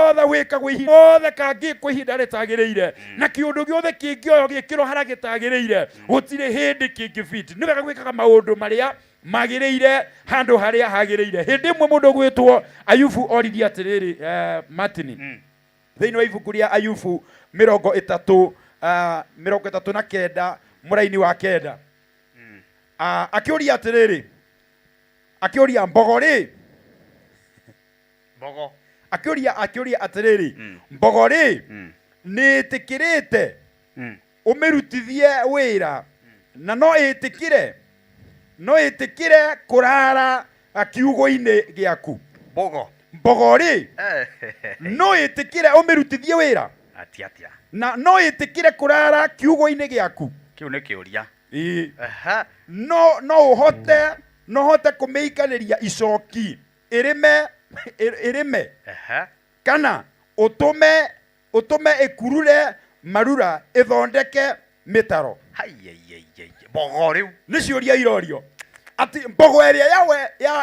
Wothe wĩkagwo ihinda wothe kangĩkwo ihinda rĩtagĩrĩire na kĩũndũ gĩothe kĩngĩoywo gĩkĩrwo harĩa gĩtagĩrĩire, gũtirĩ hĩndĩ kĩngĩbiti. Nĩ wega gwĩkaga maũndũ marĩa magĩrĩire handũ harĩa hagĩrĩire. Hĩndĩ ĩmwe mũndũ ũgwĩtwo Ayubu oririe atĩrĩrĩ, Martin, thĩinĩ wa ibuku rĩa Ayubu 39 mũraini wa 9, akĩũria atĩrĩrĩ, akĩũria mbogo rĩ, Mbogo. Akĩũria atĩrĩrĩ, mbogo rĩ, nĩ ĩtĩkĩrĩte ũmĩrutithie wĩra, na no ĩtĩkĩre kũrara kiugũ-inĩ gĩaku? Mbogo. Mbogo rĩ, no ĩtĩkĩre ũmĩrutithie wĩra Atia atia. na no ĩtĩkĩre kũrara kiugũ-inĩ gĩaku? Kĩu nĩ kĩũria. Ĩĩ. No ũhote kũmĩikarĩria icoki ĩrĩme kana ũtũme ĩkurure marura ĩthondeke mĩtaro? Haiyaiyaiya. Mbogo rĩu. Nĩ ciũria irorio atĩ mbogo ĩrĩa yawe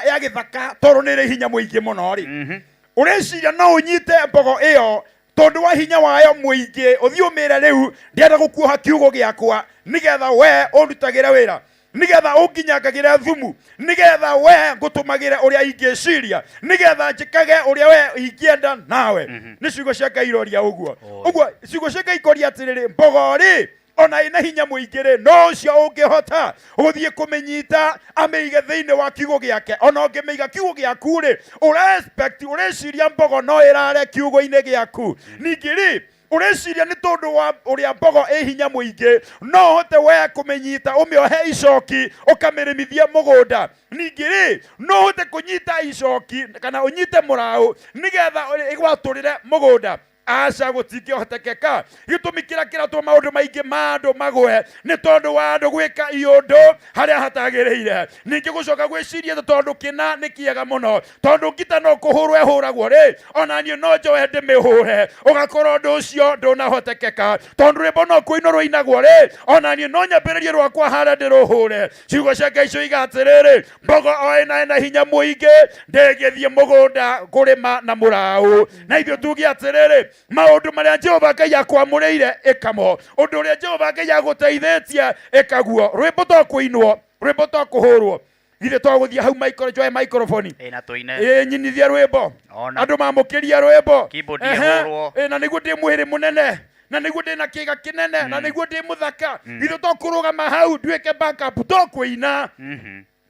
ya gĩthaka, tondũ nĩ ĩrĩ hinya mũingĩ mũno rĩ, ũreciria no ũnyite mbogo ĩyo tondũ wa hinya wayo mũingĩ, ũthiĩ ũmĩre, "Rĩu ndĩrenda gũkuoha kiugo gĩakwa nĩgetha we ũndutagĩre wĩra, nĩgetha ũnginyangagĩre thumu, nĩgetha we ngũtũmagĩre ũrĩa ingĩciria, nĩgetha njĩkage ũrĩa we ingĩenda nawe"? Nĩ ciugo cia Ngai iroria ũguo. Ũguo ciugo cia Ngai ikoria atĩrĩrĩ, mbogo rĩ, ona ĩna hinya mũingĩ rĩ, no ũcio ũngĩhota gũthiĩ kũmĩnyita amĩige thĩinĩ wa kiugo gĩake? Ona ũngĩmĩiga kiugo gĩaku rĩ, ũrespect, ũreciria mbogo no ĩrare kiugo-inĩ gĩaku? Ningĩ rĩ, ũreciria nĩ tondũ wa ũrĩa mbogo ĩ hinya mũingĩ, no ũhote we kũmĩnyita, ũmĩohe icoki, ũkamĩrĩmithia mũgũnda? Ningĩ rĩ, no ũhote kũnyita icoki kana ũnyite mũraũ nĩgetha ĩgwatũrĩre mũgũnda? Aca, gũtingĩhotekeka. Gĩtũmi kĩrĩa kĩratũma maũndũ maingĩ ma andũ magwe nĩ tondũ wa andũ gwĩka iũndũ harĩa hatagĩrĩire. Ningĩ gũcoka gwĩciria atĩ tondũ kĩna nĩ kĩega mũno, tondũ ngita no kũhũrwo ĩhũragwo rĩ, ona niĩ no njoe ndĩmĩhũre, ũgakora ũndũ ũcio ndũnahotekeka. Tondũ rwĩmbo no kũinwo rũinagwo rĩ, ona niĩ no nyambĩrĩrie rwakwa harĩa ndĩrũhũre. Ciugo cia Ngai cioiga atĩrĩrĩ, mbogo o ĩna hinya mũingĩ ndĩngĩthiĩ mũgũnda kũrĩma na mũraũ. Na ithuĩ tuge atĩrĩrĩ, maũndũ marĩa Jehova Ngai akwamũrĩire, ĩkamo. Ũndũ ũrĩa Jehova Ngai agũteithĩtie, ĩkaguo. Rwĩmbo to kũinwo, rwĩmbo to kũhũrwo. Githĩ to gũthiĩ hau micro, njoe microphone? Ĩ, na tũine. Ĩ, nyinithie rwĩmbo. Ona. Andũ mamũkĩrie rwĩmbo. Keyboard Ehe. ĩhũrwo. Ĩ, na nĩguo ndĩ mwĩrĩ mũnene, na nĩguo ndĩ na kĩga kĩnene, na nĩguo ndĩ mũthaka. Githĩ to kũrũgama hau nduĩke backup, to kũina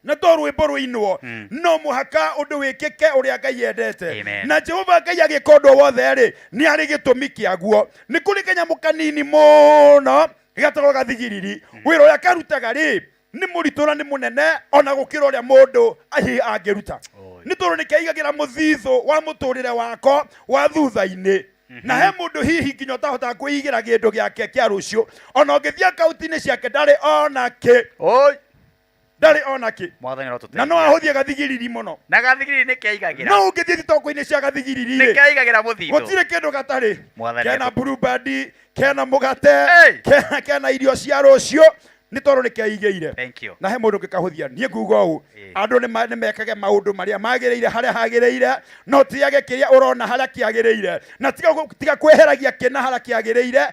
na to rwĩmbo rũinwo? No mũhaka ũndũ wĩkĩke ũrĩa Ngai endete. Amen. Na Jehova Ngai agĩka ũndũ o wothe rĩ, nĩ arĩ gĩtũmi kĩaguo. Nĩ kũrĩ kanyamũ kanini mũno gatagwo gathigiriri. Wĩra ũrĩa karutaga rĩ, nĩ mũritũ na nĩ mũnene ona gũkĩra ũrĩa mũndũ hihi angĩruta, nĩ tondũ nĩ keigagĩra mũthithũ wa mũtũrĩre wako wa thutha-inĩ. Na he mũndũ hihi nginya ũtahotaga kwĩigĩra kĩndũ gĩake kĩa rũciũ. Ona ũngĩthiĩ akaunti-inĩ ciake, ndarĩ ona kĩ. Oi. Ndarĩ ona kĩ. Mwathani Na no arotũteithia. ahũthie gathigiriri mũno. Na gathigiriri nĩ keigagĩra. No ũngĩthiĩ thitoko-inĩ cia gathigiriri Nĩ rĩ, keigagĩra mũthithũ. gũtirĩ kĩndũ gatarĩ. Mwathani Kena Blueband, kena mũgate, Hey! kena irio cia rũciũ, nĩ tondũ nĩ keigĩire. Thank you. Na he mũndũ ũngĩkahũthia. Niĩ nguga ũũ, andũ nĩ mekage maũndũ marĩa magĩrĩire harĩa hagĩrĩire, no tigage kĩrĩa ũrona harĩa kĩagĩrĩire, na tiga kweheragia kĩna harĩa kĩagĩrĩire,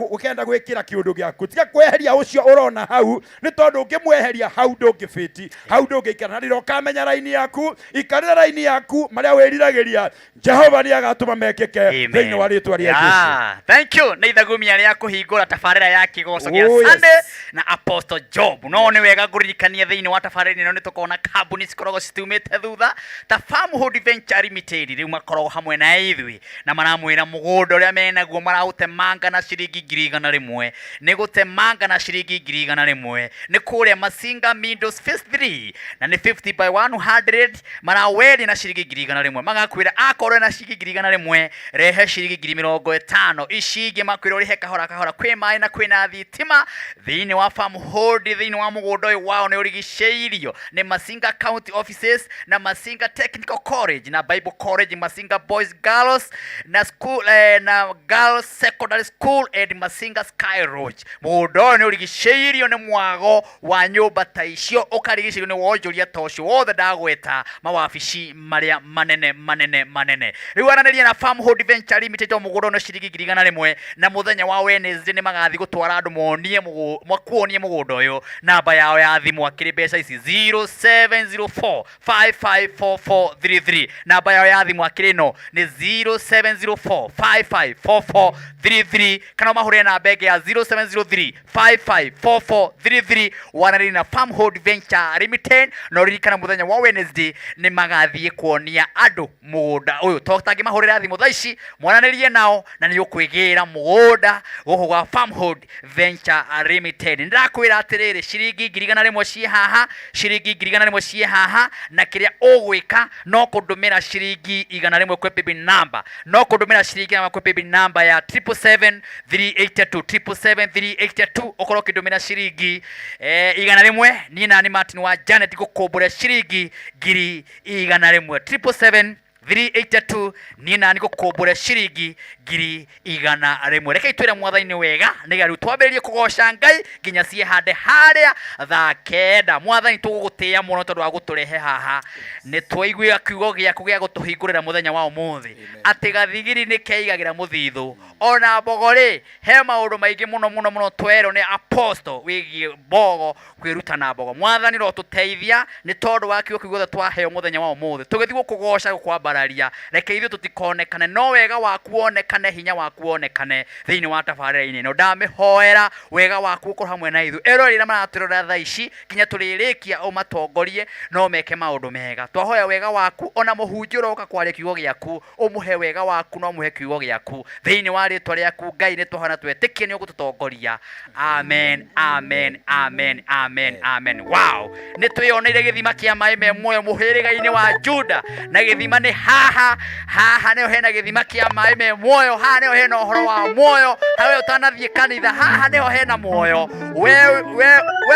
ũkenda gwĩkĩra kĩũndũ gĩaku. Tiga kweheria ũcio ũrona hau, nĩ tondũ ũngĩmweheria hau, ndũngĩbĩti hau, ndũngĩikara. Na rĩrĩa ũkamenya raini yaku, ikarĩra raini yaku. Marĩa wĩriragĩria, Jehova nĩ agatũma mekĩke Amen. thĩinĩ wa rĩtwa rĩa Jesu. Yeah. Thank you. Nĩ ithagumia rĩa kũhingũra tabarĩra ya kĩgoco gĩa Oh, yes. Sunday na Apostle Job. No nĩ wega ngũririkania thĩinĩ wa tabarĩra ĩno nĩ tũkona kambuni cikoragwo citumĩte thutha ta Farmhood Venture Limited. Rĩu makoragwo hamwe na ithuĩ na maramwĩra mũgũnda ũrĩa menaguo maraũtemanga na ciringi 100,000. Nĩ gũtemanga na ciringi 100,000. Nĩ kũrĩa Masinga Meadows Phase 3 na nĩ 50 by 100, marawendia na ciringi 100,000. Magakwĩra akorwo na ciringi 100,000, rehe ciringi 50,000, ici ingĩ makwĩra ũrĩhe kahora kahora. Kwĩ maĩ na kwĩna thitima thĩinĩ wa wa Farm Hold thĩinĩ wa mũgũnda ũyũ wao nĩ ũrigicĩirio nĩ Masinga County Offices na Masinga Technical College na Bible College, Masinga Boys Girls na school, na Girls Secondary School and Masinga Sky Lodge. Mũgũnda ũyũ nĩ ũrigicĩirio nĩ mwago wa nyũmba ta icio, ũkarigicĩirio nĩ wonjoria ta ũcio wothe ndagweta, mawabici marĩa manene manene manene. Rĩu aranĩria na Farmhold Venture Limited o mũgũnda ũyũ nĩ ciringi 100,000, na mũthenya wa Wednesday nĩ magathiĩ gũtwara andũ monie makuonie mũgũnda ũyũ. Namba yao ya thimũ akĩrĩ mbeca ici 0704 554433. Namba yao ya thimũ akĩrĩ ĩno nĩ 0704 554433, kana ũmahũrĩre namba ĩngĩ ya 0703 554433. Waranĩrie na Farmhold Venture Limited na ũririkana mũthenya wa Wednesday nĩ magathiĩ kuonia andũ mũgũnda ũyũ. To tangĩmahũrĩra thimũ thaa ici, mwaranĩrie nao na nĩ ũkwĩgĩra mũgũnda gũkũ gwa Farmhold Venture Limited. Nĩndakwĩra atĩrĩrĩ, ciringi 100,000 ciĩ haha, ciringi 100,000 ciĩ haha, na kĩrĩa ũgwĩka no kũndũmĩra ciringi 100 kwĩ paybill number, no kũndũmĩra ciringi 100 kwĩ paybill number ya 777 382, 777 382. Ũkorwo ũkĩndũmĩra ciringi 100, niĩ nani Martin wa Janet ngũkũmbũre ciringi 100,000. 777 382, niĩ nani ngũkũmbũre ciringi 100,000. Rekei twĩre Mwathani nĩ wega, nĩgetha rĩu twambĩrĩrie kũgoca Ngai nginya ciĩhande harĩa thaa 9. Mwathani, tũgũgũtĩĩa mũno tondũ wa gũtũrehe haha. Nĩ twaiguĩra kiugo gĩaku gĩa gũtũhingũrĩra mũthenya wa ũmũthĩ, atĩ gathigiri nĩ keigagĩra mũthithũ ona mbogo rĩ. He maũndũ maingĩ mũno mũno mũno twerwo nĩ apostle wĩgiĩ mbogo, kwĩruta na mbogo. Mwathani, rotũteithia nĩ tondũ wa kiugo kĩu gĩothe twaheo mũthenya wa ũmũthĩ. Tũgĩthiĩ gũkũgoca, gũkwambararia, reke ithuĩ tũtikonekane, no wega waku wonekane, hinya waku wonekane thĩinĩ wa tabarĩra-inĩ ĩno. Ndamĩhoera wega waku ũkorwo hamwe na ithuĩ, eroreri arĩa maratwĩrorera thaa ici nginya tũrĩrĩkia, ũmatongorie no meke maũndũ mega. Twahoya wega waku, ona mũhunjia ũroka kwaria kiugo gĩaku, ũmũhe wega waku na ũmũhe kiugo gĩaku thĩinĩ wa rĩtwa rĩaku. Ngai, nĩ twahoya na twetĩkie nĩ ũgũtũtongoria. Amen, amen, amen, amen, amen. Wow, nĩ twĩyoneire gĩthima kĩa maĩ me muoyo mũhĩrĩga-inĩ wa Juda, na gĩthima nĩ haha. Haha nĩho hena gĩthima kĩa maĩ me muoyo, haha nĩho hena ũhoro wa muoyo. Hawe ũtanathiĩ kanitha, haha nĩho hena muoyo. We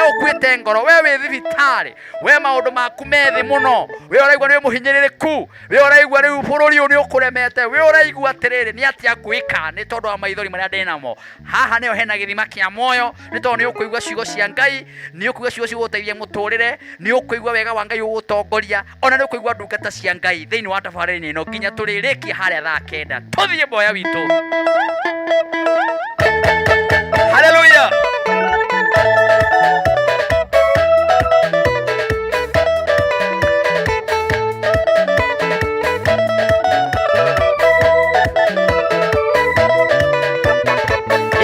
ũkuĩte ngoro, we wĩ thibitarĩ, we maũndũ maku me thĩ mũno, we ũraigua nĩ mũhinyĩrĩrĩku, we ũraigua rĩu bũrũri ũyũ nĩ ũkũremete, we ũraigua atĩrĩrĩ, nĩ atĩa ngwĩka nĩ tondũ wa maithori marĩa ndĩ namo, haha nĩho hena gĩthima kĩa muoyo, nĩ tondũ nĩ ũkũigua ciugo cia Ngai, nĩ ũkũigua ciugo cigũgũteithia mũtũrĩre, nĩ ũkũigua wega wa Ngai ũgũtongoria, ona nĩ ũkũigua ndungata cia Ngai thĩinĩ wa tabarĩra-inĩ ĩno nginya tũrĩrĩkie harĩa thaa 9. Tũthiĩ mboya witũ. Haleluya.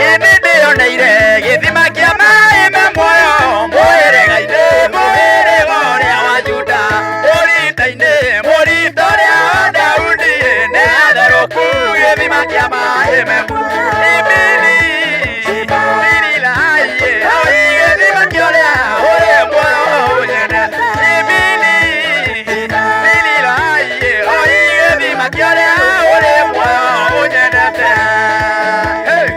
Ĩni ndĩyoneire gĩthima kĩa maĩ me muoyo mũhĩrĩga-inĩ, mũhĩrĩga ũrĩa wa Juda, mũrita-inĩ, mũrita ũrĩa wa Daudi, nĩ atherũku gĩthima kĩa maĩ me muoyo. Ibili, bililaiye, oi gĩthima kĩa ũrĩa ũrĩ muoyo ũnyene. Ibili, bililaiye, oi gĩthima kĩa ũrĩa ũrĩ muoyo ũnyendete. Hey!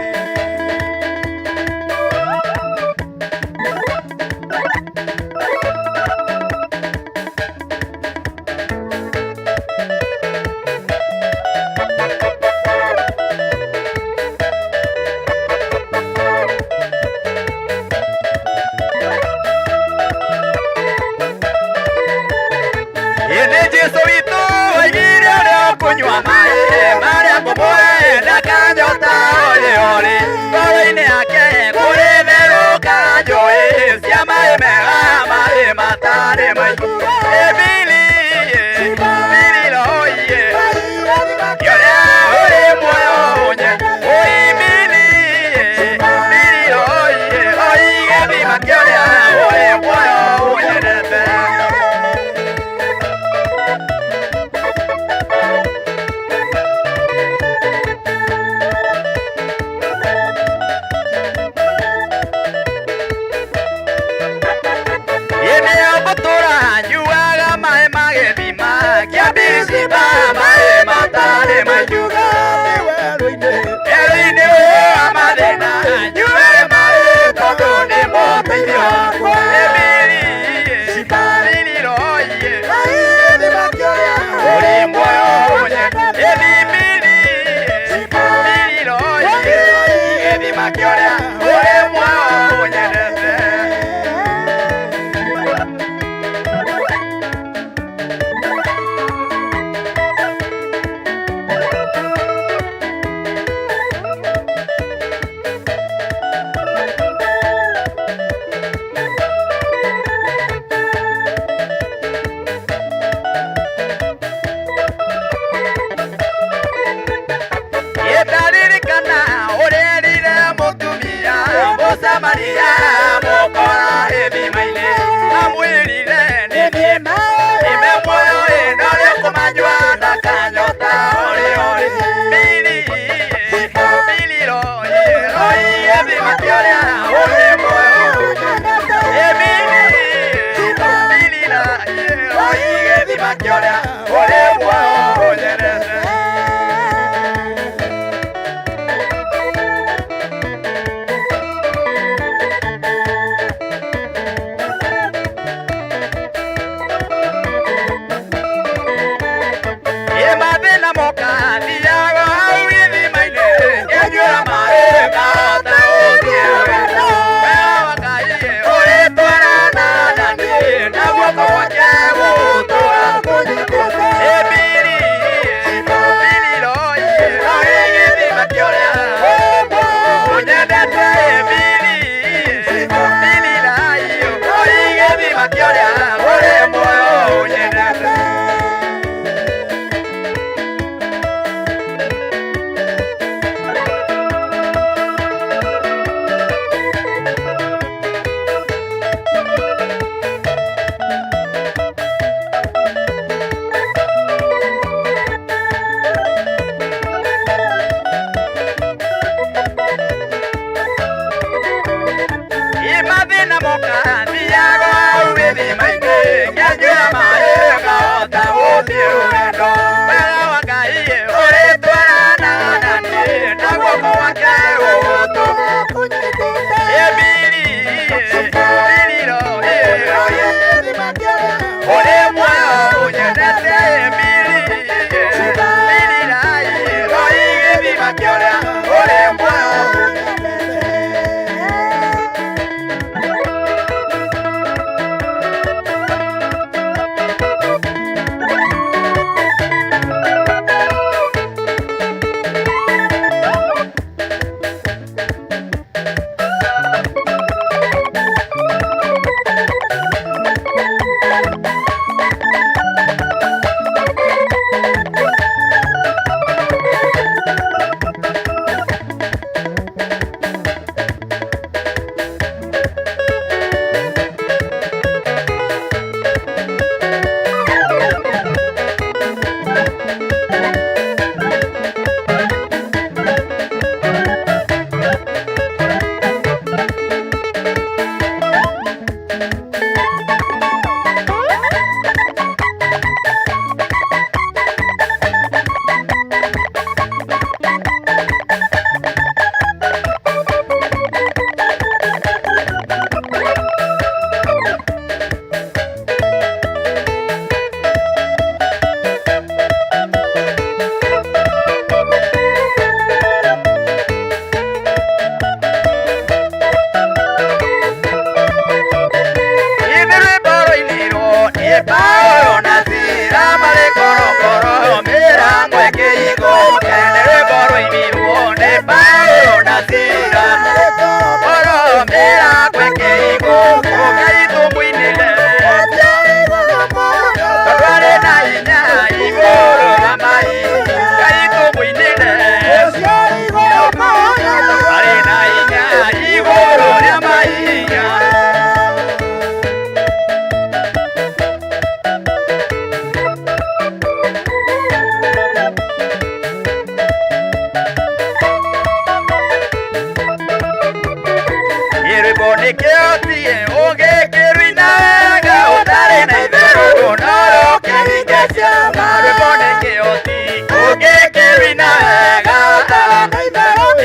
Rwĩmbo nĩ kĩhoti ũngĩkĩrũina wega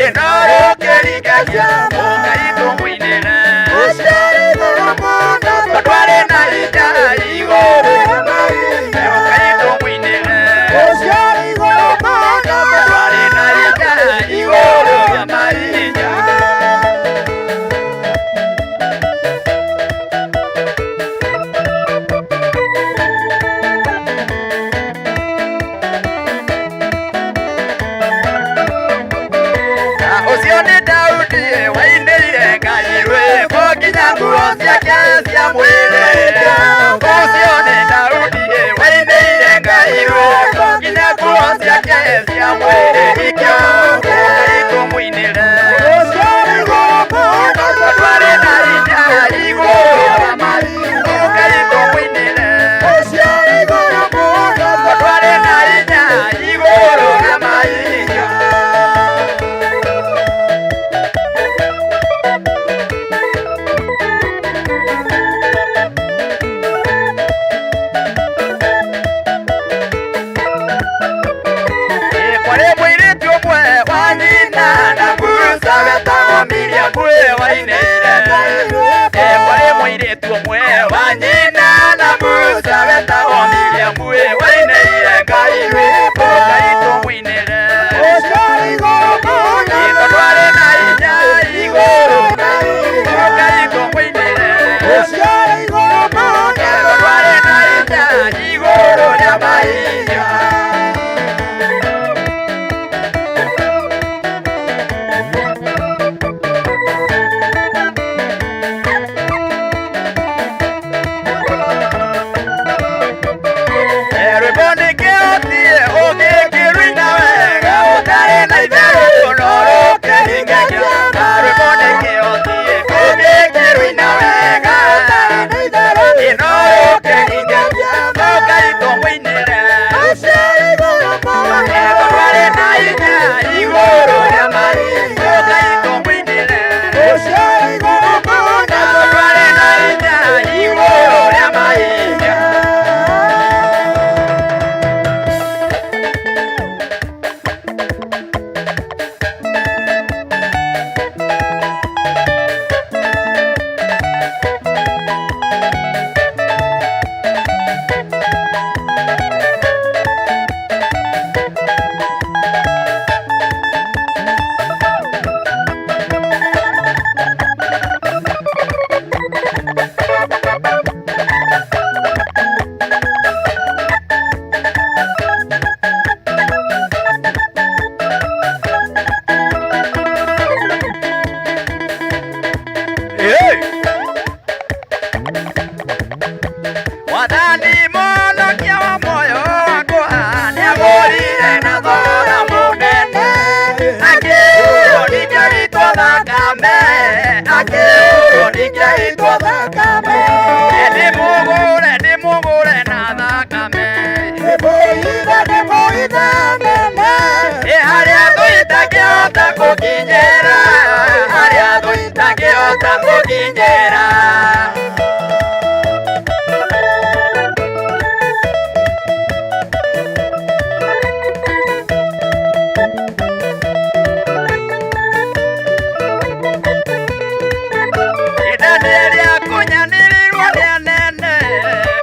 ĩno rũkĩringa kĩama Ngai tũmũinĩre tondũ arĩ na hinya igũrũ Ngai tũmũinĩre tondũ arĩ na hinya igũrũ rĩa mahinya. Na ũcio nĩ Daudi wainĩire Ngai rwĩmbo nginya nguo ciake cia mwĩrĩ. Ũcio nĩ Daudi wainĩire Ngai rwĩmbo nginya nguo ciake cia mwĩrĩ ikĩũka. Ngai tũmũinĩre tondũ arĩ na hinya igũrũ wa mahinya. Ngai tũmũinĩre tondũ arĩ na hinya igũrũ rĩa mahinya. Kwarĩ mũirĩtu ũmwe wa nyina na Musa wetagwo Miriamu wainĩire. Kwarĩ mũirĩtu ũmwe wa nyina na Musa wetagwo Miriamu wainĩire Ngai rwĩmbo Ngai tũmũinĩre tondũ arĩ na hinya igũrũ Ngai tũmũinĩre tondũ arĩ na hinya igũrũ rĩa mahinya. Rwĩmbo nĩ kĩhoti ũngĩkĩrũina wega ũtarĩ na itherũ no rũkĩringe kĩama. Rwĩmbo nĩ kĩhoti ũngĩkĩrũina wega no rũkĩringe kĩama. Ngai tũmũinĩre tondũ arĩ na hinya igũrũ rĩa mahinya. Ngai tũmũinĩre tondũ arĩ na hinya igũrũ rĩa mahinya. Hey! Wathani mũhonokia wa muoyo wakwa nĩagũrire na thogora mũnene akĩũrwo ningĩitwo thakame akĩũrwo ningĩitwo thakame ndĩmũgũre ndĩmũgũre na thakame ĩ harĩa thũ itangĩhota gũkinyĩra harĩa thũ itangĩhota gũkinyĩra. Danieli akunyanĩrĩirwo nĩ anene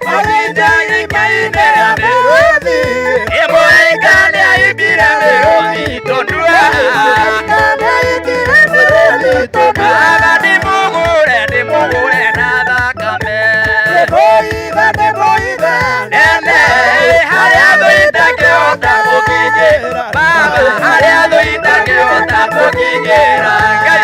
mahinda-inĩ ya mĩrũthi ĩmũraika nĩaimbire mĩrũthi tũnua Baba ndĩmũgũre ndĩmũgũre na thakame nene harĩa thũ itangĩhota gũkinyĩra Baba harĩa thũ itangĩhota gũkinyĩra Ngai.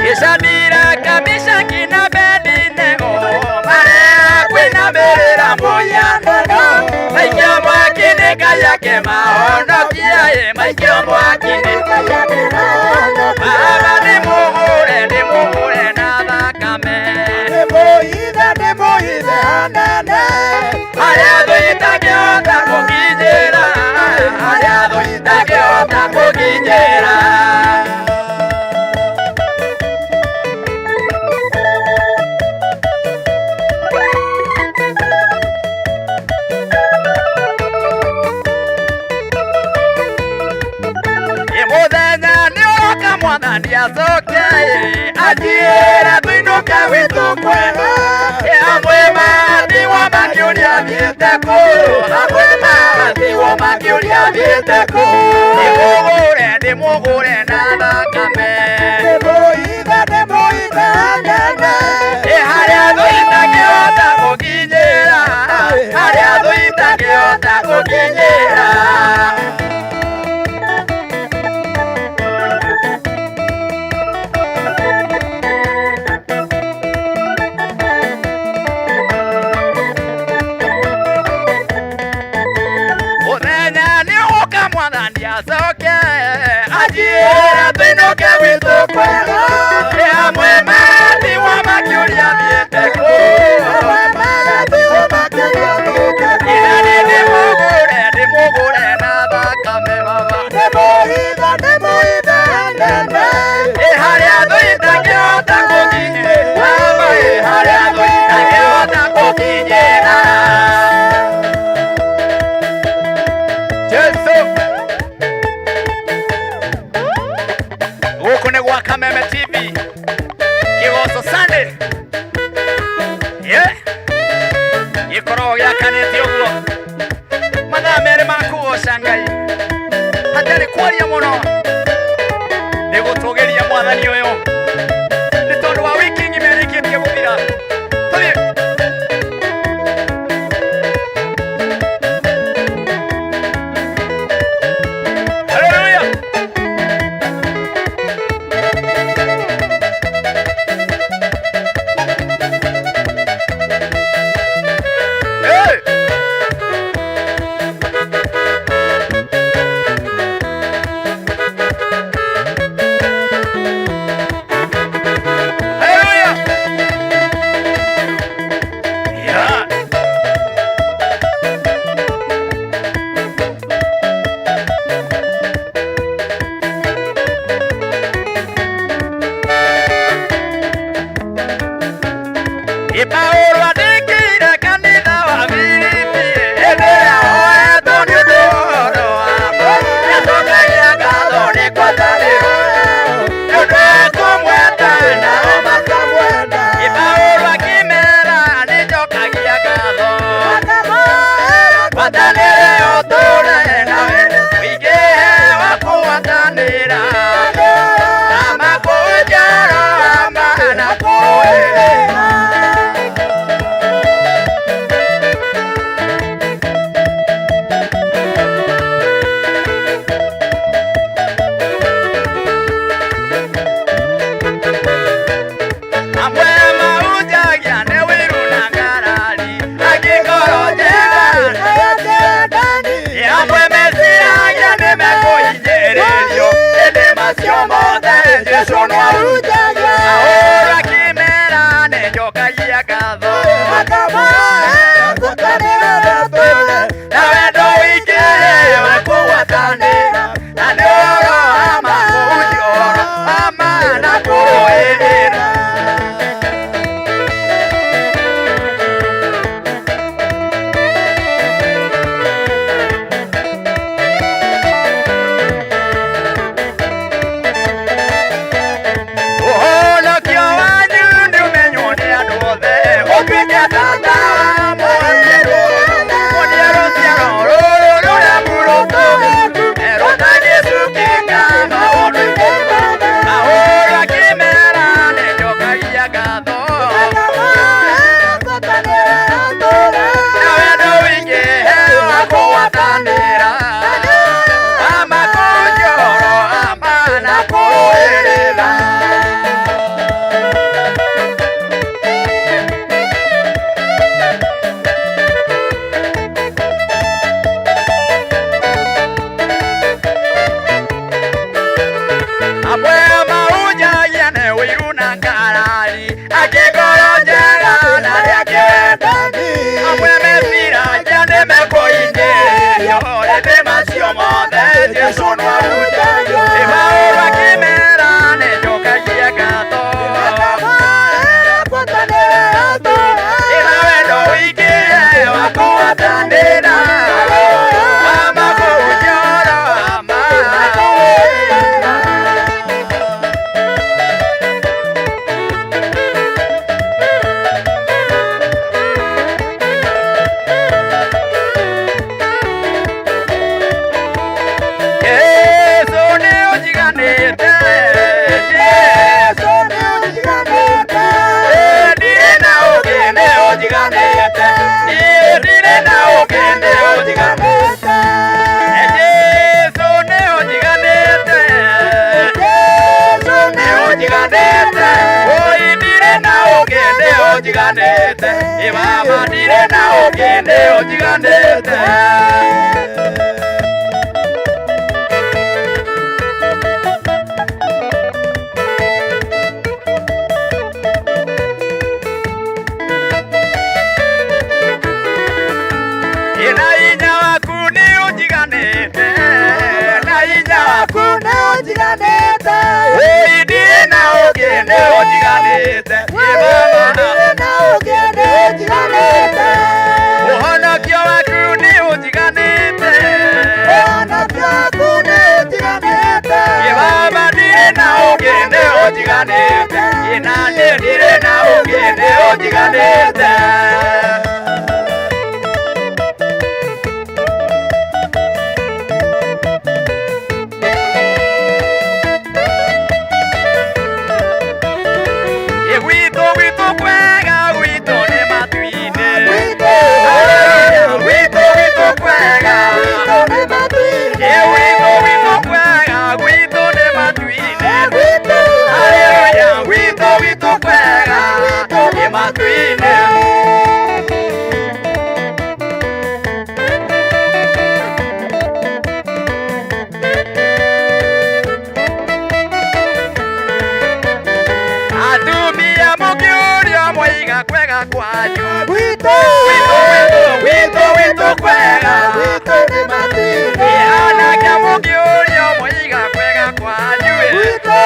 Gĩcanira kamĩcaki na Abedinego marĩa kwinamĩrĩra mũhianano maikio mwaki-inĩ Ngai akĩmahonokia ĩ maikio mwaki-inĩ Baba ndĩmũgũre ndĩmũgũre na thakame harĩa thũ itangĩhota gũkinyĩra. Mwathani acoke anjĩre tũinũke gwitũ kwega. Amwe matigwo makĩũria thiĩte kũ, amwe matigwo makĩũria thiĩte kũ. Ndĩmũgũre, ndĩmũgũre na thakame. Ĩ harĩa thũ itangĩhota gũkinyĩra, harĩa thũ itangĩhota gũkinyĩra. Mũthenya nĩ ũgũka Mwathani acoke anjĩre tũinũke gwitũ kwega. Ĩ amwe matigwo makĩũria thiĩte kũ. Ĩra ndĩmũgũre, ndĩmũgũre na thakame baba. Ĩ harĩa thũ itangĩhota gũkinyĩra, baba, ĩ harĩa thũ itangĩhota gũkinyĩra. Jesu. Gũkũ nĩ gwa Kameme TV. Kĩgoco Sunday. Yeah. Gĩkoragwo gĩakanĩte ũguo. Mathaa merĩ ma kũgoca Ngai. Hatarĩ kwaria mũno. Nĩ gũtũgĩria Mwathani ũyũ. Nĩ tondũ wa wiki ng'ima ĩrĩkĩtie gũthira. Tũthiĩ. Hallelujah. Hey! Hallelujah. Yeah. Ĩ Paulo andĩkĩire kanitha wa Filipi hĩndĩ ĩrĩa ahoetwo nĩ ũndũ wa ũhoro wa ma. Nĩacokagia ngatho nĩ ngwatanĩro nĩ ũndũ wa kũmwenda nao makamwenda. Ĩ Paulo akĩmera nĩnjokagia ngatho ngwatanĩro ĩyo tũre nawe ũingĩhe wa kũgwatanĩra na makũnjara mana kũrũĩrĩra. Amwe mahunjagia nĩ wĩiru na ngarari, angĩ ngoro njega. Amwe meciragia nĩ mekũhinyĩrĩrio, ĩndĩ macio mothe Jesũ no ahunjagia. Ahũra akĩmera nĩnjokagia ngatho na wendo ũingĩ wa kũgwatanĩra na nĩ ũhoro wa ma kũhunjia ũhoro wa ma na kũrũĩrĩra. Ũhoro ũnjiganĩte. Oi ndirĩ na ũngĩ nĩ ũnjiganĩte. Ĩ baba ndirĩ na ũngĩ nĩ ũnjiganĩte. Na hinya waku nĩ ũnjiganĩte. Na hinya waku nĩ ũnjiganĩte. Oi ndirĩ na ũngĩ nĩ ũnjiganĩte. Ĩ baba Ndirĩ na ũngĩ nĩ ũnjiganĩte. Ũhonokio waku nĩ ũnjiganĩte. Ũhonokio waku nĩ ũnjiganĩte. Ĩ baba ndirĩ na ũngĩ nĩ ũnjiganĩte. Ĩ na niĩ ndirĩ na ũngĩ nĩ ũnjiganĩte. Ĩ gwitũ gwitũ kwega gwitũ nĩ matu-inĩ. Gwitũ. Gwitũ gwitũ kwega. Gwitũ nĩ matu-inĩ. Ĩ gwitũ gwitũ kwega gwitũ nĩ matu-inĩ. Gwitũ. Haleluya gwitũ gwitũ kwega nĩ matu-inĩ. Atumia mũkĩũria mwaiga kwega kwanyu. Gwitũ. Gwitũ gwitũ gwitũ gwitũ kwega. Gwitũ nĩ matu-inĩ. Ĩ anake mũkĩũria mwaiga kwega kwanyu. Gwitũ.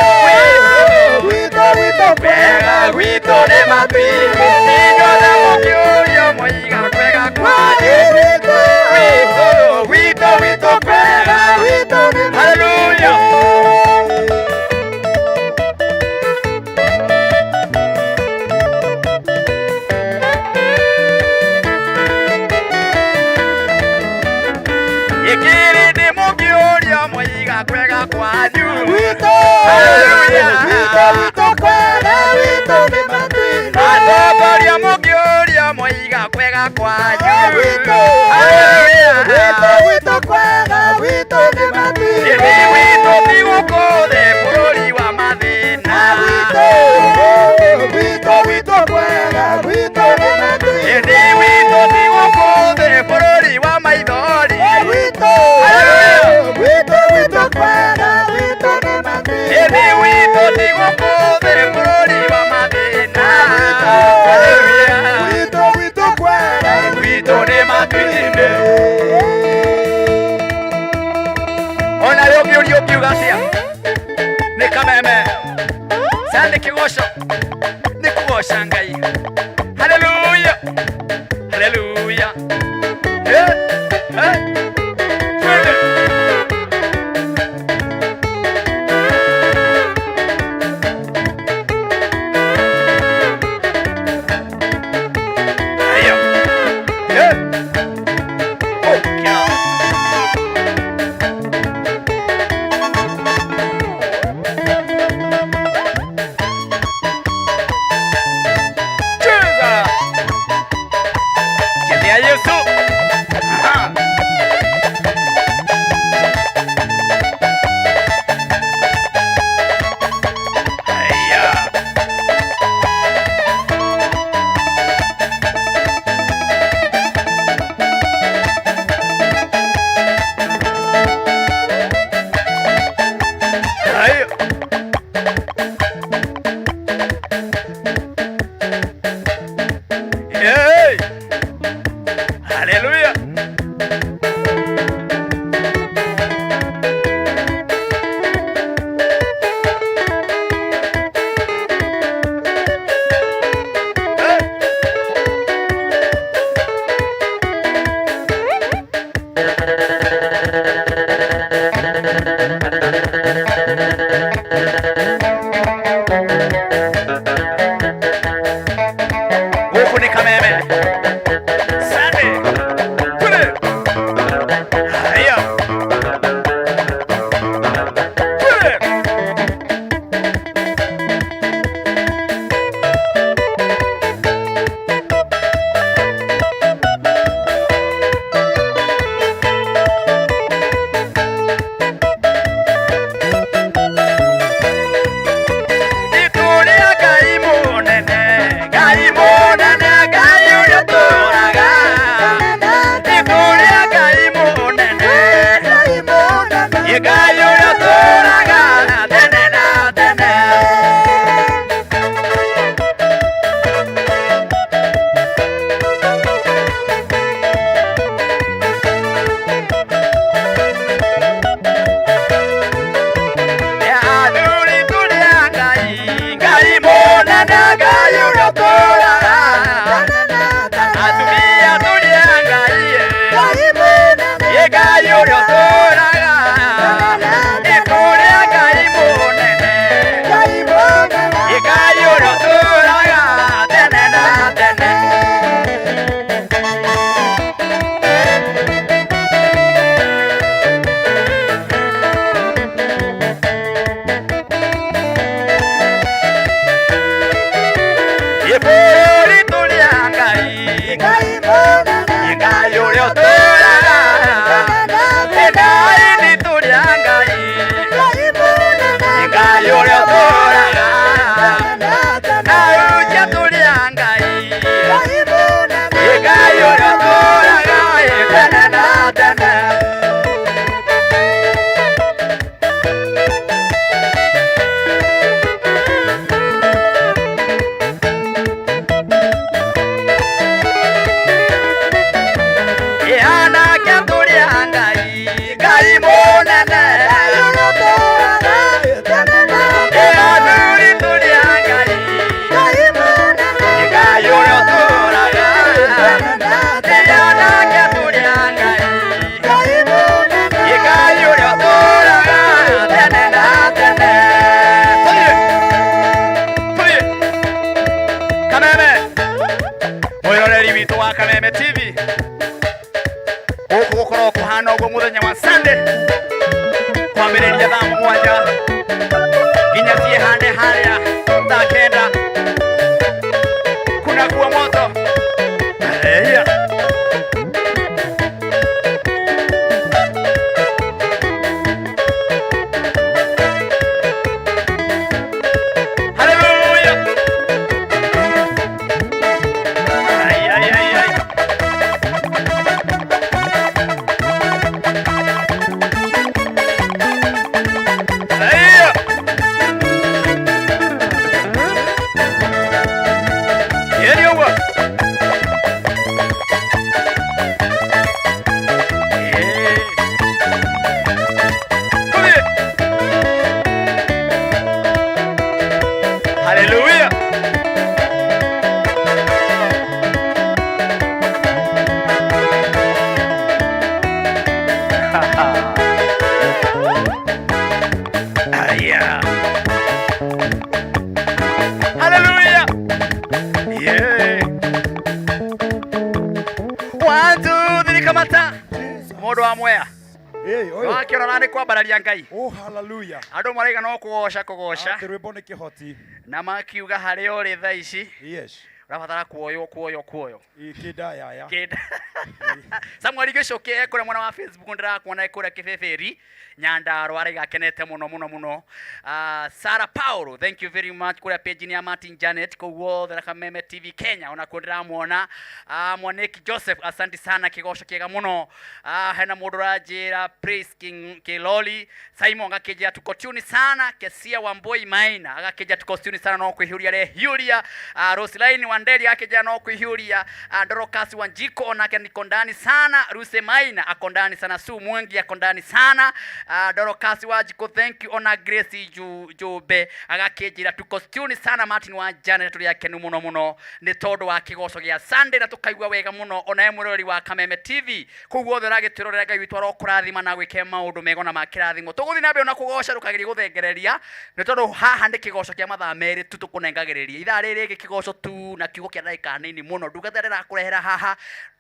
Gwitũ gwitũ Kwega gwitũ nĩ matu-inĩ. Inyuothe mũkĩũria mwaiga kwega kwanyu. Gwitũ. Gwitũ gwitũ gwitũ kwega. Gwitũ nĩ Haleluya. Ikĩrĩ nĩ mũkĩũria mwaiga kwega kwanyu. Gwitũ. Haleluya. Gwitũ gwitũ kwega gwitũ nĩ matu-inĩ. Atongoria mũkĩũria mwaiga kwega kwanyu. Gwitũ. Haleluya. Gwitũ gwitũ kwega gwitũ nĩ matu-inĩ. Ĩni witũ ti gũkũ thĩ bũrũri wa mathĩna. Gwitũ. Gwitũ gwitũ kwega gwitũ nĩ matu-inĩ. Ĩni witũ ti gũkũ thĩ bũrũri wa maithori. Gwitũ. Haleluya. Gwitũ gwitũ kwega gwitũ nĩ matu-inĩ. Ĩni witũ ti gũkũ thĩ bũrũri wa mathĩna. Haleluya. Gwitũ gwitũ kwega Gwitũ nĩ matu-inĩ. Ona rĩo ũngĩũria ũngiuga atĩa? Nĩ kameme. Sande kĩgoco. Nĩ kũgoca Ngai. Haleluya. Haleluya. Eh, eh. Twende. Haya. Eh. Okay. Cheza. Chezea Yesu. Aha. Haya. Haya. Hey. Haleluya. Hey. Gũkũ nĩ kameme. Sande. Kule. Haya. Kule. Ngai ũrĩa ũtũũraga tene na tene. Athuri tũrĩ a Ngai, Ngai mũnene, Ngai ũrĩa ũtũũraga. Atumia tũrĩ a Ngai, Ngai ũrĩa ũtũũraga. Tũrĩ a Ngai mũnene, Ngai ũrĩa ũtũũraga tene na tene. Bũrũri tũrĩ a Ngai, Ngai ũrĩa ũtũũraga. Ngai tũrĩ a Ngai, Ngai ũrĩa ũtũũraga. Ahunjia tũrĩ a Ngai, Ngai ũrĩa ũtũũraga tene na tene. Anake tũrĩ a Ngai, Ngai mũnene. Athuri tũrĩ a Ngai, Ngai ũrĩa ũtũũraga. Anake tũrĩ a Ngai, Ngai ũrĩa ũtũũraga tene na tene. Tũthiĩ, tũthiĩ. Kameme, mwĩroreri witũ wa Kameme TV, gũkũ gũkoragwo kũhana ũguo mũthenya wa Sunday kwambĩrĩria thaa 7 nginya ciĩhande harĩa thaa 9 kuna kuwa moto. Eya. Hallelujah. Ai, ai, ai, ai. Aya. Yeni ũguo. Eh. Tũthiĩ. Hallelujah. Aya. Hallelujah. Yeah. One, two, three, kamata. Mũndũ wa Mwea. Ĩĩ, ũyũ. Wakĩrora nĩ kwambararia Ngai. Oh, hallelujah. Andũ maraiga no kũgoca kũgoca Atĩ rwĩmbo nĩ kĩhoti. Na makiuga harĩa ũrĩ thaa ici ũrabatara kuoywo kuoywo kuoywo. Ĩ, kĩndayaya. Kĩnda. Samuel Gĩcũkĩ e kũrĩa mwena wa Facebook, ndĩrakuona e kũrĩa Kĩbĩbĩri Nyandarua, araiga akenete mũno mũno mũno. Sarah Paul, thank you very much, kũrĩa page-inĩ ya Martin Janet kũu guothe na Kameme TV Kenya onakuo ndĩramuona. Mwaniki Joseph, asante sana, kĩgoco kĩega mũno. Hena mũndũ ũranjĩra Praise King Kiloli Simon agakĩnjĩra tuko tune sana. Kesia Wambui Maina agakĩnjĩra tuko tune sana, no kwĩhiũria rehiũria. Roseline Wanderi agakĩnjĩra no kwĩhiũria. Dorocas Wanjiko onake niko ndani sana. Ruse Maina ako ndani sana. Sue Mwengi ako ndani sana. Dorocas Wanjiko, thank you. Ona Grace Jube agakĩnjĩra tuko tune sana. Martin wa Janet, tũrĩ akenu mũno mũno nĩ tondũ wa kĩgoco gĩa Sunday na tũkaigua wega mũno. Ona we mwĩroreri wa Kameme TV kũu guothe ũragĩtwĩrorera, Ngai witũ arokũrathima na gwĩke maũndũ mega na ma kĩrathimo. Tũgũthiĩ na mbere na kũgoca, ndũkagerie gũthengereria nĩ tondũ haha nĩ kĩgoco kĩa mathaa 2 tu tũkũnengagĩrĩria. Ithaa rĩrĩ rĩngĩ kĩgoco tu na kiugo kĩa ndagĩka nini mũno. Ndungata ĩrĩa ĩrakũrehera haha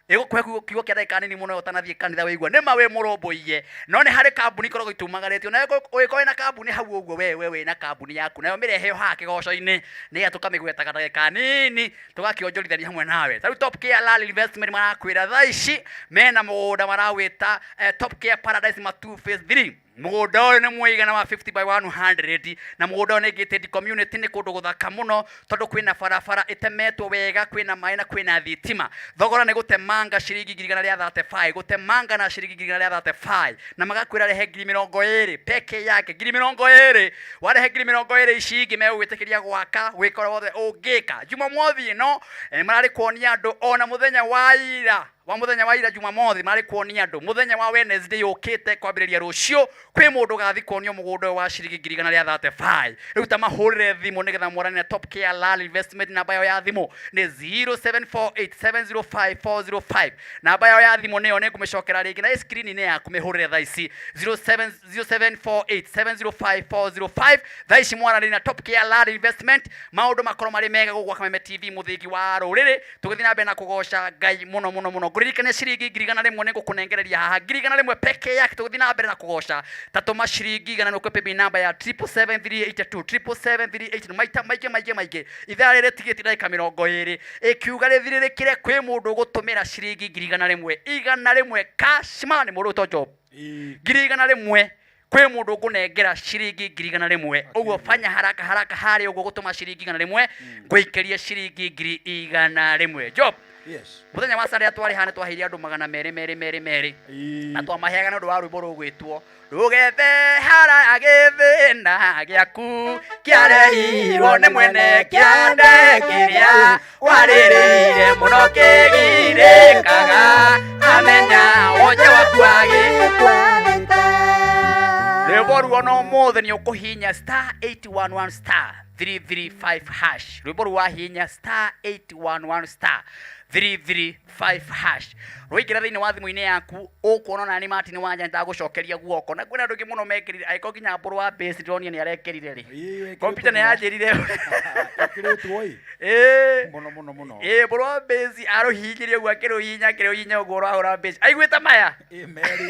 ĩgũkũhe kiugo kĩa ndagĩka nini mũno ũtanathiĩ kanitha wĩigua nĩ ma wĩ mũrũmbũiye. No nĩ harĩ kambuni ikoragwo itumagarĩtio nawe, ũgĩkorwo wĩna kambuni hau ũguo, we wĩna kambuni yaku nayo mĩrehe haha kĩgoco-inĩ nĩgetha tũkamĩgwetaga ndagĩka nini tũgakĩonjorithania hamwe nawe. Ta rĩu Top Care Land Investment marakwĩra thaa ici mena mũgũnda marawĩta Top Care Paradise Matu Phase 3. Mũgũnda ũyũ nĩ mũigana wa 50 by 100, na mũgũnda ũyũ nĩ gated community, nĩ kũndũ gũthaka mũno tondũ kwĩna barabara ĩtemetwo wega, kwĩna maĩ na kwĩna thitima. Thogora nĩ gũtemanga ciringi 135,000, gũtemanga na ciringi 135,000, na magakwĩra rehe 20,000 peke yake, 20,000. Warehe 20,000 ici ingĩ megũgwĩtĩkĩria gwaka, gwĩka ũrĩa wothe ũngĩka. Jumamothi ĩno mararĩ kuonia andũ ona mũthenya wa ira wa mũthenya wa ira Jumamothi, marĩ kuonia andũ mũthenya wa Wednesday yũkĩte kwambĩrĩria rũciũ kwĩ mũndũ ũgathiĩ kuonio mũgũnda ũyũ wa ciringi 135,000. Rĩu ta mahũrĩre thimũ nĩgetha mwarane na Top Care Land Investment. Namba yao ya thimũ nĩ 0748705405. Namba yao ya thimũ nĩyo nĩ ngũmĩcokera rĩngĩ na ĩ screen-inĩ yaku, mĩhũrĩre thaa ici 0748705405. Thaa ici mwaranĩrie na Top Care Land Investment, maũndũ makorwo marĩ mega gũkũ gwa Kameme TV, mũthĩgi wa rũrĩrĩ. Tũgĩthiĩ na mbere na kũgoca Ngai mũno mũno mũno. Ngũririkania ciringi 100,000 nĩ ngũkũnengereria haha, 100,000 peke yake. Tũgĩthiĩ na mbere na kũgoca, ta tũma ciringi 100 kwĩ paybill namba ya 777 382, 777 382, maita maingĩ maingĩ maingĩ. Ithaa rĩrĩ tigĩti ndagĩka 20 ĩkiuga rĩthirĩrĩkĩre, kwĩ mũndũ ũgũtũmĩra ciringi 100,000, 100 cash money. Mũndũ ũtwo Job, 100,000, kwĩ mũndũ ũkũnengera ciringi 100,000. Ũguo fanya haraka haraka harĩa ũguo gũtũma ciringi 100, ngũikĩrie ciringi 100,000. Job. Yes. Mũthenya wa Sunday twarĩ haha nĩ twaheire andũ 200 merĩ merĩ merĩ, na twamaheaga nĩ ũndũ wa rwĩmbo rũgwĩtwo "Rũgethe haraya gĩthĩna gĩaku kĩarehirwo nĩ mwene kĩande kĩrĩa warĩrĩire mũno kĩgirĩkaga amenya wonje waku agĩkwanĩka". Rwĩmbo ruo no ũmũthĩ nĩ ũkũhihinya star 811 star 335 hash. Rwĩmbo rũu wahihinya star 811 star 335 hash, rwaingĩra thĩinĩ wa thimũ-inĩ yaku, ũkuona ona nĩ Martin Wanja nĩndagũcokeria guoko. Na kwĩna andũ aingĩ mũno mekĩrire, angĩkorwo nginya mbũrũ wa base ndĩronire nĩ arekĩrire rĩ, kompyuta nĩ yanjĩrire. Ĩkĩrĩtwo ĩ. Ĩĩ. Mũno mũno mũno. Ĩĩ, mbũrũ wa base arũhihinyire ũguo, akĩrũhihinya akĩrũhihinya ũguo, ũrahũra base aiguĩte maya. Ĩ merĩ.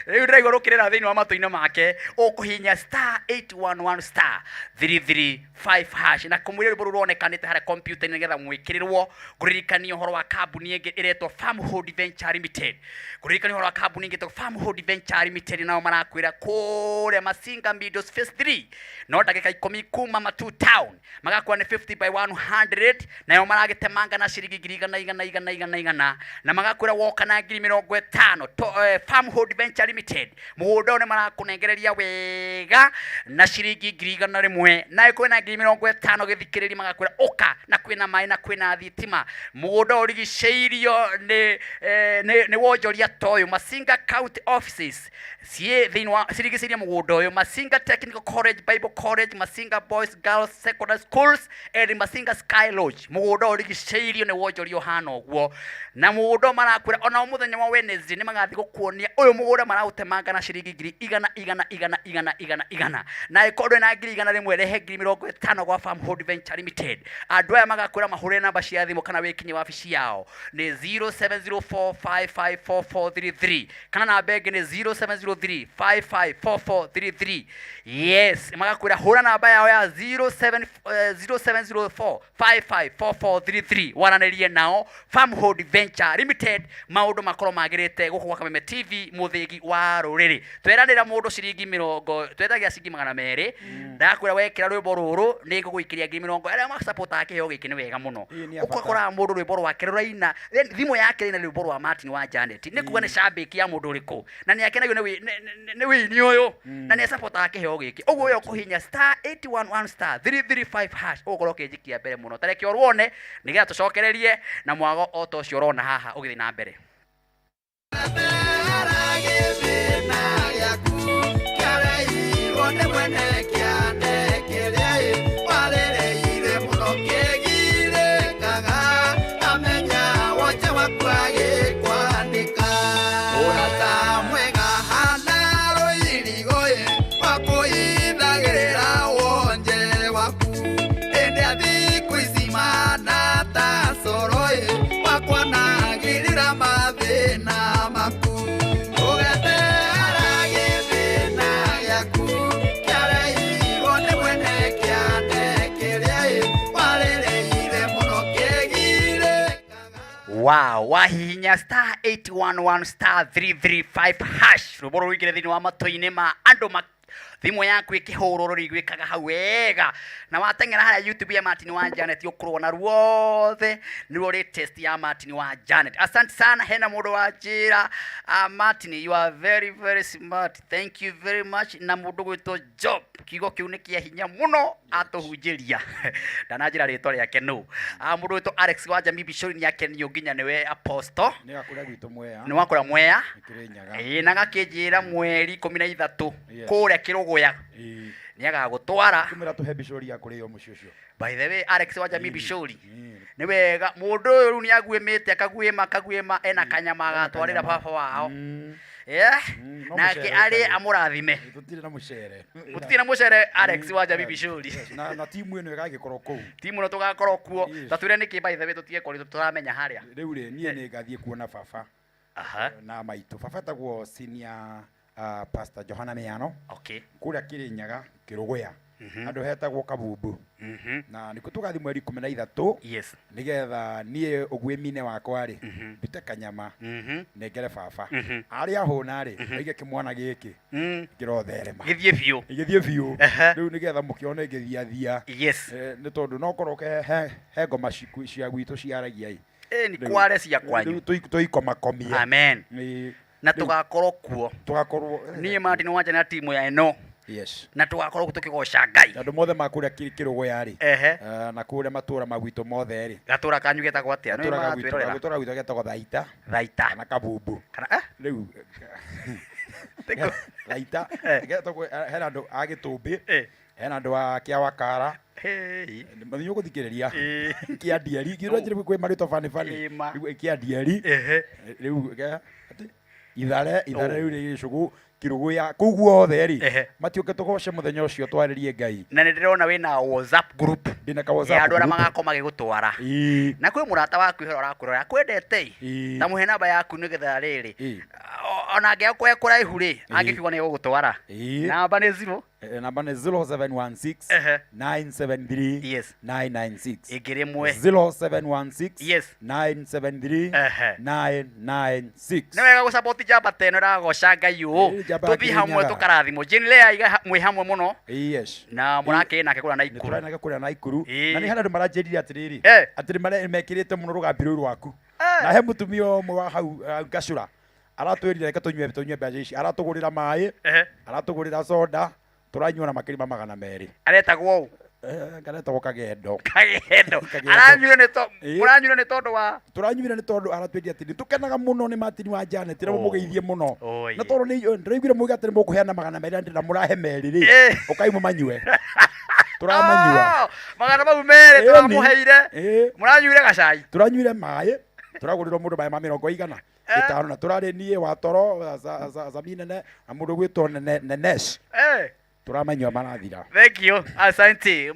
Rĩu ndĩraigua rũkĩrĩra thĩinĩ wa matũ-inĩ make. Ũkũhihinya star 811 star 335 hash na kũmwĩra rwĩmbo rũu ruonekanĩte harĩa kompiuta-inĩ nĩgetha mwĩkĩrĩrwo. Ngũririkania ũhoro wa kambuni ĩngĩ ĩretwo Farmhold Venture Limited. Ngũririkania ũhoro wa kambuni ĩngĩ ĩtagwo Farmhold Venture Limited, nao marakwĩra kũrĩa Masinga Meadows Phase 3, no ndagĩka 10 kuma Matu Town. Magakuwa nĩ 50 by 100, nayo maragĩtemanga na ciringi ngiri igana igana igana igana igana, na magakwĩra woka na 50,000 Farmhold Venture Limited mũgũnda ũyũ nĩ marakũnengereria wega na ciringi 100,000. Na kwĩna 50,000 gĩthikĩrĩria, magakwĩra ũka na kwĩna maĩ na kwĩna thitima. Mũgũnda ũyũ ũrigicĩirio nĩ wonjoria ta ũyũ: Masinga County Offices ciĩ thĩinĩ wa cirigicĩirie mũgũnda ũyũ, Masinga Technical College, Bible College, Masinga Boys Girls Secondary Schools and Masinga Sky Lodge. Mũgũnda ũyũ ũrigicĩirio nĩ wonjoria ũhana ũguo, na mũgũnda ũyũ marakwĩra ona mũthenya wa Wednesday nĩ magathiĩ gũkuonia ũyũ mũgũnda maraũtemanga na ciringi ngiri igana igana igana igana igana igana. Na ĩkorwo ndũrĩ na 100,000, rehe 50,000 gwa Farmhold Venture Limited. Andũ aya magakwĩra mahũrĩre namba cia thimũ kana wĩkinye wabici yao nĩ 0704554433, kana namba ĩngĩ nĩ 0703554433. Yes, magakwĩra hũra namba yao ya 07 0704554433 waranĩrie nao Farmhold Venture Limited, maũndũ makorwo magĩrĩte gũkũ gwa Kameme TV, mũthĩgi wa rũrĩrĩ. Tweranĩra mũndũ ciringi mĩrongo, twetagia ciringi 200. Ndakwĩra wekĩra rwĩmbo rũrũ nĩ ngũgũikĩria 20,000. Arĩa macapotaga kĩheo gĩkĩ nĩ wega mũno. Ĩĩ, nĩ a bata. Ũkoraga mũndũ rwĩmbo rwake rũraina, then thimũ yake ĩna rwĩmbo rwa Martin wa Janet, nĩ kuga nĩ cambĩki ya mũndũ ũrĩkũ na nĩ akenagio nĩ wĩini ũyũ na nĩ acapotaga kĩheo gĩkĩ. Ũguo we ũkũhinya star 811 star 335 hash, ũgũkorwo ũkĩnjikia mbere mũno. Tareke ũruone nĩgetha tũcokererie na mwago o ta ũcio ũrona haha ũgĩthiĩ na mbere. Gĩthĩna gĩaku kĩarehirwo nĩ mwene kĩande kĩrĩa warĩrĩire mũno kĩgirĩkaga amenya wonje waku agĩkwanĩka. Ũrata mwega hana rũirigo-ĩ wakũhithagĩrĩra wonje waku, ĩndĩ athikũ ici mana ta coro-ĩ wakwanagĩrĩra mathĩna maku. Ũgethera gĩthĩna gĩaku kĩarehirwo Wow, wahihinya star 811 star 335 hash rwĩmbo rũu rũingĩre thĩinĩ wa matũ-inĩ ma andũ ma thimũ yaku ĩkĩhũrwo rũrĩiguĩkaga hau wega na wateng'era harĩa youtube ya Martin wa Janet ũkũrũona ruothe nĩruo latest ya Martin wa Janet. Asante sana, hena mũndũ wanjĩra Martin you are very very smart, thank you very much. Na mũndũ gwĩtwo Job, kiugo kĩu nĩ kĩa hinya mũno atũhunjĩria ndananjĩra rĩtwa rĩake nũ. Mũndũ wĩtwo Alex wa Jamii Bishori nĩ akenio nginya nĩwe apostle. Nĩ wakũrĩa gwitũ Mwea. Nĩ wakũrĩa Mwea. Nĩ Kĩrĩnyaga. Ĩĩ, na agakĩnjĩra mweri 13 Yes. kũrĩa Kĩrũgũya Ĩĩ. nĩ agagũtwara. Tũmĩra tũhe bishori ya kũrĩo mũciĩ ũcio. By the way, Alex wa Jamii Ĩĩ. Bishori Ĩĩ. nĩ wega mũndũ ũyũ rĩu nĩ aguĩmĩte akaguĩma akaguĩma ena kanyama Ena agatwarĩra kanyama. baba wao. Yeah. No Nake mũcere arĩ ũtarĩ. amũrathime. Tũtirĩ na mũcere. Mũtirĩ na mũcere Alex wa Jamii Bishori. Yes, na timu ĩno ĩgagĩkorwo kũu. Timu ĩno tũgakorwo kuo. Yes. Ta twĩre nĩkĩ by the way tũtige tũramenya harĩa. Rĩu rĩ, niĩ nĩ ngathiĩ kuona baba. Aha. Na maitũ. Baba etagwo senior Pastor Johana Mĩano. Okay. Kũrĩa Kĩrĩnyaga, Kĩrũgũya. Handũ hetagwo Kabumbu. Na nĩkuo tũgathiĩ mweri 13. Yes. Nĩgetha niĩ ũguĩmi-inĩ wakwa rĩ, ndute kanyama, nengere baba. Arĩa ahũna rĩ, oige kĩmwana gĩkĩ kĩrotherema. Gĩthiĩ biũ. Gĩthiĩ biũ. Ehe. Rĩu nĩgetha mũkĩone ngĩthiathia. Yes. Nĩ tondũ no korwo he ngoma cia gwitũ ciaragia ĩ. Nĩ kware cia kwanyu. Rĩu tũikomakomia. Amen. Ĩĩ. Na tũgakorwo kuo. Tũgakorwo. Niĩ Martin Wanja na timu ya ĩno. Yes. Na tũgakorwo tũkĩgoca Ngai. Andũ mothe ma kũrĩa Kĩrũgũya rĩ. Ehe. Na kũrĩa matũra ma gwitũ mothe rĩ. Gatũra kanyu getagwo atĩa? Nĩ Gatũra ga gwitũ, magatwĩrorera. gatũra gwitũ getagwo Thaita. Thaita. Kana Kabumbu. Kana, eh? Rĩu, Tĩkũ. Thaita. Eh. Getagwo, hena andũ a Gĩtũmbĩ. Eh. Hena andũ a Kĩawakara. Hey. Mũthenya ũgũthikĩrĩria. Eh. Kĩa Ndieri. Kĩrĩa njĩrĩ kwĩ marĩtwa bani bani. Ĩ ma. Rĩu Kĩa Ndieri. Ehe. Rĩu, atĩ, Ithare, Ithare rĩu rĩ gĩcũgũ, Kĩrũgũya, kũu guothe rĩ. Ehe. Matiũke tũgoce mũthenya ũcio twarĩrie Ngai. Na nĩ ndĩrona wĩna WhatsApp group. Ndĩna ka WhatsApp Ya andũ arĩa group. magakorwo magĩgũtwara. Ĩĩ. Na kwĩ mũrata waku ihoro arakwĩrora akwendete ĩ. Ĩĩ. Ta mũhe namba yaku nĩgetha rĩrĩ. Ĩĩ. Ona angĩakorwo e kũraihu rĩ, Ĩĩ. angĩkiuga nĩ egũgũtwara. Ĩĩ. Namba nĩ 0. Namba nĩ 0716 Ehe. 973 Yes. 996. Ĩngĩ rĩmwe. 0716 Yes. 973 Ehe. 996. Nĩ wega gũcapoti njamba ta ĩno ĩragoca Ngai ũũ. Ĩĩ, njamba ya Tũthiĩ hamwe Kĩrĩnyaga. tũkarathimwo. Jane Lea iga mwĩ hamwe mũno. Yes. Na mũrakĩrĩ nake kũrĩa Nĩ Naikuru. tũrarĩ nake kũrĩa Naikuru. Ĩĩ. Na nĩ harĩ andũ maranjĩrire atĩrĩrĩ. Eh. Atĩ mekĩrĩte mũno rũgambi rũu rwaku. Eh. Na he mũtumia ũmwe wa hau Ngacũra. Aratwĩrire reke tũnyue mbeca ici. Aratũgũrĩra maĩ. Ehe. Aratũgũrĩra soda. Tũranyua na makĩria ma 200. Aretagwo ũ? Karetagwo Kagendo. Kagendo. Kagendo. Aranyuire nĩ Ĩĩ. mũranyuire nĩ tondũ wa Tũranyuire nĩ tondũ aratwĩrire atĩ nĩ tũkenaga mũno nĩ Martin wa Janet na Oh. mũmũgeithie mũno. Oi. Na tondũ nĩ ndĩraiguire muga atĩ nĩ mũkũheana 200 na mũrahe merĩ rĩ. Ĩĩ. Ũkai mũmanyue. Tũramanyua. Oh, magana mau merĩ Ĩĩ, nĩ. tũramũheire. Ĩĩ. Mũranyuire gacai. Tũranyuire maĩ. Tũragũrĩrwo mũndũ maĩ ma mĩrongo igana. Eh. Ĩtano na tũrarĩ niĩ wa toro Zami nene na mũndũ ũgwĩtwo Nenesh. Eh. Tũramanyua marathira. Thank you. Asante.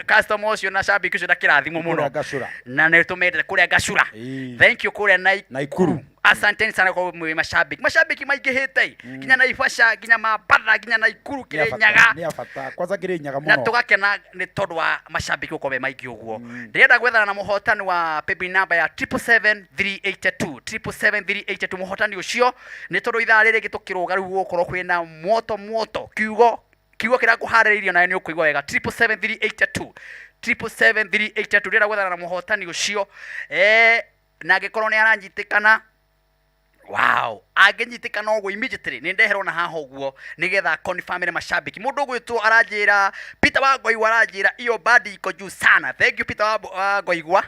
Customer ũcio na shabiki ũcio ndakĩrathimwo mũno. Kũrĩa Ngacũra. Na nĩ tũmendete kũrĩa Ngacũra. Ĩĩ. Thank you kũrĩa Naikuru. Naikuru. Asanteni sana kwa mwĩ mashabiki. Mashabiki maingĩhĩte nginya Naivasha, nginya Mambatha, nginya Naikuru, Nĩ a bata, Kĩrĩnyaga. nĩ a bata. Kwanza Kĩrĩnyaga Na mũno. tũgakena nĩ tondũ wa mashabiki gũkorwo me maingĩ ũguo. Ndĩrenda gwethana na mũhotani wa paybill number ya triple seven three eight two, triple seven three eight two, mũhotani ũcio nĩ tondũ ithaa rĩrĩ rĩngĩ tũkĩrũga rĩu gũgũkorwo kwĩna moto moto, kiugo kĩrĩa ngũharĩrĩirio nayo nĩ ũkũigua wega. Triple seven three eight two, triple seven three eight two. Ndĩrenda gwethana na mũhotani ũcio. Na angĩkorwo nĩ aranyitĩkana, wow, angĩnyitĩkana ũguo immediately nĩ ndeherwo na haha ũguo nĩgetha confirm mashabiki. Mũndũ ũgwĩtwo aranjĩra Peter wa Ngoigwa, aranjĩra iyo bandi iko juu sana. Thank you Peter wa Ngoigwa.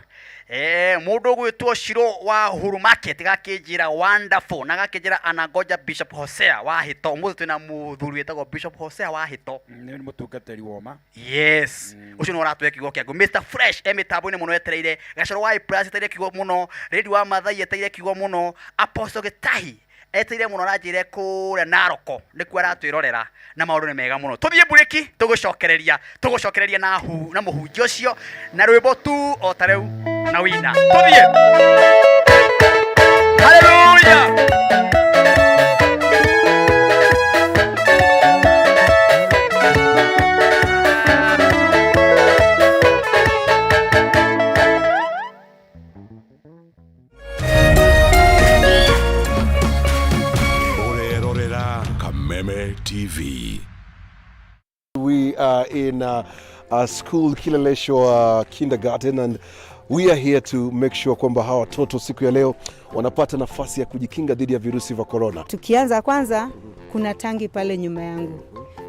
Mũndũ ũgwĩtwo Shiro wa Uhuru Market gakĩnjĩra wonderful, na gakĩnjĩra anangoja Bishop Hosea wa Hĩto. Ũmũthĩ twĩna mũthuri wĩtagwo Bishop Hosea wa Hĩto. Nĩ mũtungatĩri woma. Yes. Ũcio nĩ ũratũhe kiugo kĩa Ngai. Mr Fresh e mĩtambo-inĩ mũno etereire. Gacoro wa A Plus etereire kiugo mũno. Radio wa Mathai etereire kiugo mũno. Apostle Gĩtahi etereire mũno, aranjĩrire kũrĩa Naroko nĩkuo aratwĩrorera na maũndũ nĩ mega mũno. Tũthiĩ mburĩki, tũgũcokereria na mũhunjia ũcio na rwĩmbo tu o ta rĩu na wina. Tũthiĩ. Hallelujah. in school Kileleshwa Kindergarten, and we are here to make sure kwamba hawa watoto siku ya leo wanapata nafasi ya kujikinga dhidi ya virusi vya corona. Tukianza kwanza, kuna tangi pale nyuma yangu,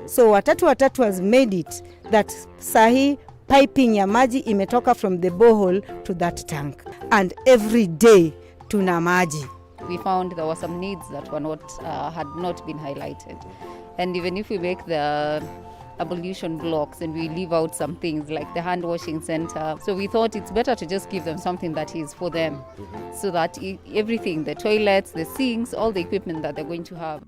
so Watatu Watatu has made it that sahi piping ya maji imetoka from the borehole to that tank and every day tuna maji. We found there were some needs that were not had not been highlighted, and even if we make the ablution blocks and we leave out some things like the hand washing center, so we thought it's better to just give them something that is for them, so that everything, the toilets, the sinks, all the equipment that they're going to have.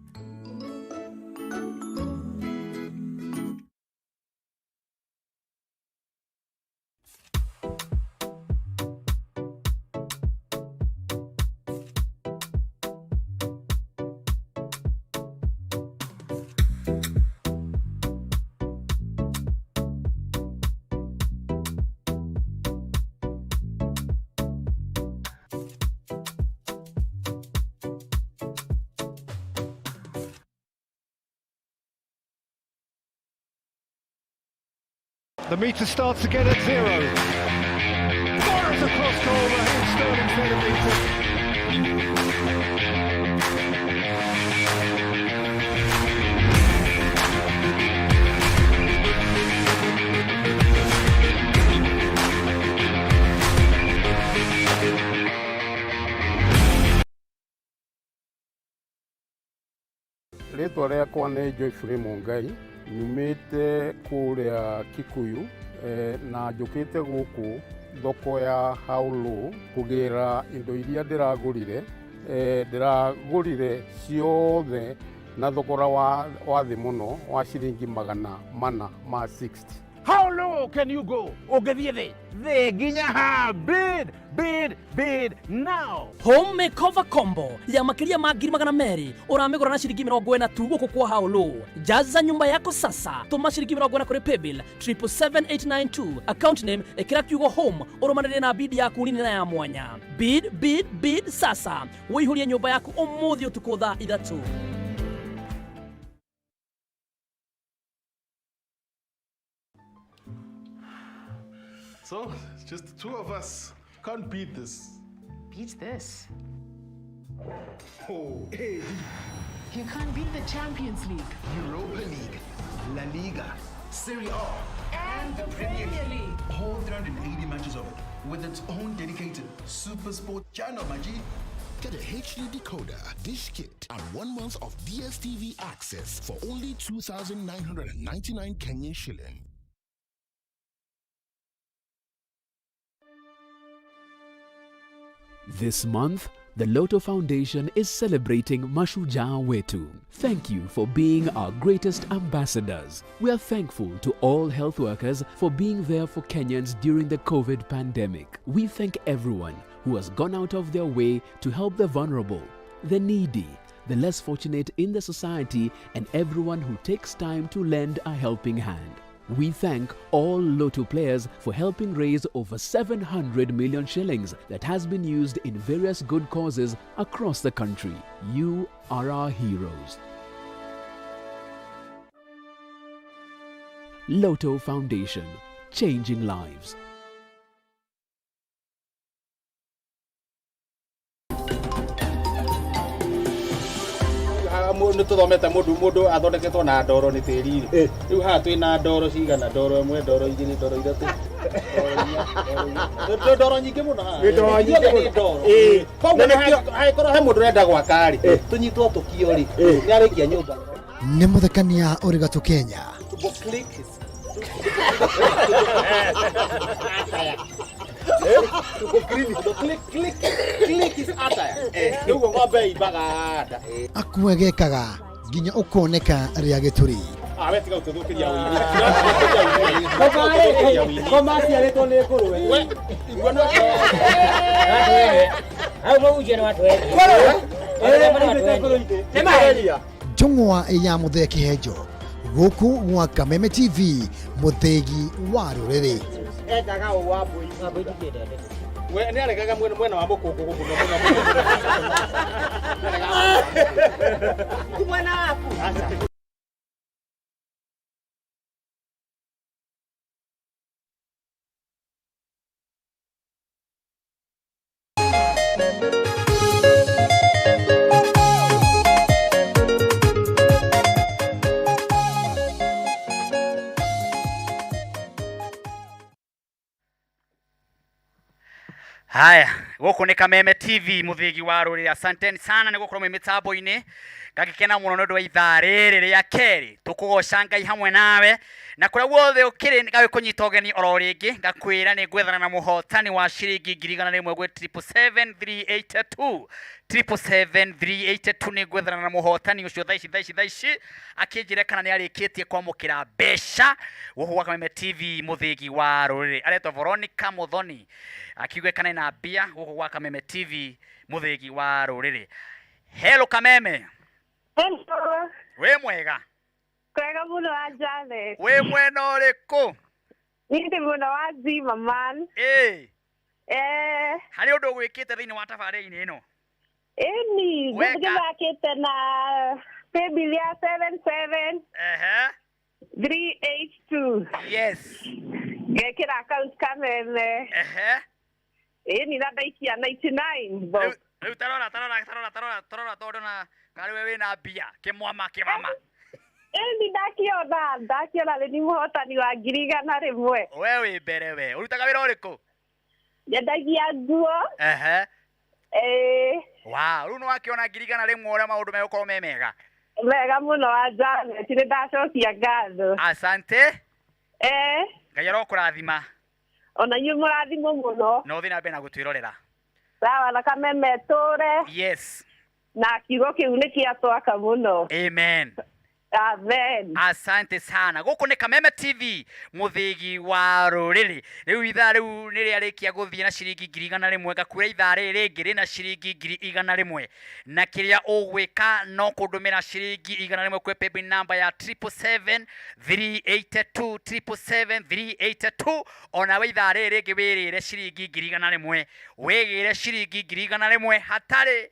The meter starts again at 0. Fires across goal, Raheem Sterling's header beaten. Rĩtwa rĩakwa nĩ Geoffrey Mungai, nyumĩte kũrĩa Kikuyu na njũkĩte gũkũ thoko ya How Low kũgĩra indo iria ndĩragũrire. Ndĩragũrire ciothe na thogora wa thĩ mũno wa ciringi 460. How low can you go? Ũngĩthiĩ thĩ thĩ nginya ha? Bid, bid, bid now. Home Makeover Combo ya makiria ma 200,000 uramigura na ciringi 40 tu guku kwa How Low. Jaza nyumba yako sasa, tuma ciringi 40 kuri paybill 777892, account name ikira kiugo home, urumanire na bid yaku nini na ya mwanya. Bid, bid, bid sasa, wihurie nyumba yaku umuthi utuku thaa 3. So, it's just the two of us. Can't beat this. Beat this. Oh, hey. You can't beat the Champions League, Europa League, La Liga, Serie A, and the Premier League. All 380 matches of it, with its own dedicated Super Sport channel, my G. Get a HD decoder, dish kit, and 1 month of DSTV access for only 2,999 Kenyan shilling. This month, the Lotto Foundation is celebrating Mashujaa Wetu. Thank you for being our greatest ambassadors. We are thankful to all health workers for being there for Kenyans during the COVID pandemic. We thank everyone who has gone out of their way to help the vulnerable, the needy, the less fortunate in the society, and everyone who takes time to lend a helping hand. We thank all Lotto players for helping raise over 700 million shillings that has been used in various good causes across the country. You are our heroes. Lotto Foundation, changing lives. Nä tå thomete må ndå athondeketwo na ndoro nä tä ri rä u haha twä na ndoro cigana, ndoro 1, ndoro 2, ndoro 3, ndoro nyingä må no. Ndoro nyingĩ mũno. Ndoro koguo hangĩkorwo he mũndũ ũrenda gwaka rĩ, tũnyitwo tũkio rĩ, nĩ arĩkia nyũmba. Nĩ mũthekania ũrĩ gatũ Kenya. Rĩu ng'ombe imbaga nda. Akuegekaga nginya ũkoneka rĩa gĩtũri. We tiga gũtũthũkĩria ũini. Koma aciarĩtwo nĩ ngũrwe. Hau mũhunjia nĩ watwendia. Njũng'wa ya Mũthee Kĩhenjo gũkũ gwa Kameme TV, mũthĩgi wa rũrĩrĩ. Endaga ũ wa mbũi. We nĩ aregaga mwena wa mũkũngũ gũkũ mũno mũno. Ti mwena waku. Haya, gũkũ nĩ Kameme TV mũthĩgi wa rũrĩrĩ. Asanteni sana nĩ gũkorwo mwĩ mĩtambo-inĩ. Ngagĩkena mũno nĩ ũndũ wa ithaa rĩrĩ rĩa kerĩ. Tũkũgoca Ngai hamwe nawe na kũrĩa guothe ũkĩrĩ ngagĩkũnyita ũgeni oro rĩngĩ ngakwĩra nĩ ngwethana na mũhotani wa ciringi 100,000 gwĩ 777 777 nĩ ngwethana na mũhotani ũcio thaa ici thaa ici thaa ici akĩnjĩre kana nĩ arĩkĩtie kwamũkĩra mbeca gũkũ gwa Kameme TV mũthĩgi wa rũrĩrĩ. Aretwo Veronica Muthoni akiuga kana ena mbia gũkũ gwa Kameme TV mũthĩgi wa rũrĩrĩ. Hello Kameme. Hello. Wĩ mwega? Kwega mũno wa Janet. Wĩ mwena ũrĩkũ? Niĩ ndĩ mwena wa Zimmerman. Ĩĩ. Eh. Harĩ ũndũ ũgwĩkĩte thĩinĩ wa tabarĩra-inĩ ĩno? Ĩni, Weka. ngĩthakĩte na paybill ya 77 Ehe. 382. Yes. Ngekĩra account Kameme. Ehe. Ĩni na ndaikia 99 bob. Rĩu tarora tarora tarora tarora tarora tondũ na karĩ we wĩna mbia kĩmwama kĩmama. Ĩni ndakiona ndakiona rĩ ni mũhotani wa 100,000. We wĩ mbere we. Ũrutaga wĩra ũrĩkũ? Nyendagia nguo. Ehe. Ĩĩ. Wow, rĩu nĩwakĩona 100,000 ũrĩa maũndũ megũkorwo me mega. Mega mũno wa Janet, nĩ ndacokia ngatho. Asante. Eh. Ngai arokũrathima. Ona inyuĩ mũrathimwo mũno. Na ũthiĩ na mbere na gũtwĩrorera. Sawa na Kameme tũre. Yes. Na kiugo kĩu nĩ kĩatwaka mũno. Amen. Amen. Asante sana. Gũkũ nĩ Kameme TV mũthĩgi wa rũrĩrĩ. Rĩu ithaa rĩu nĩ rĩarĩkia gũthiĩ na ciringi 100,000 ngakwĩra ithaa rĩrĩ rĩngĩ rĩna ciringi 100,000 na kĩrĩa ũgwĩka no kũndũmĩra ciringi 100 kwĩ paybill number ya 777 382 777 382 onawe ithaa rĩrĩ rĩngĩ wĩrĩre ciringi 100,000 wĩgĩre ciringi 100,000 hatarĩ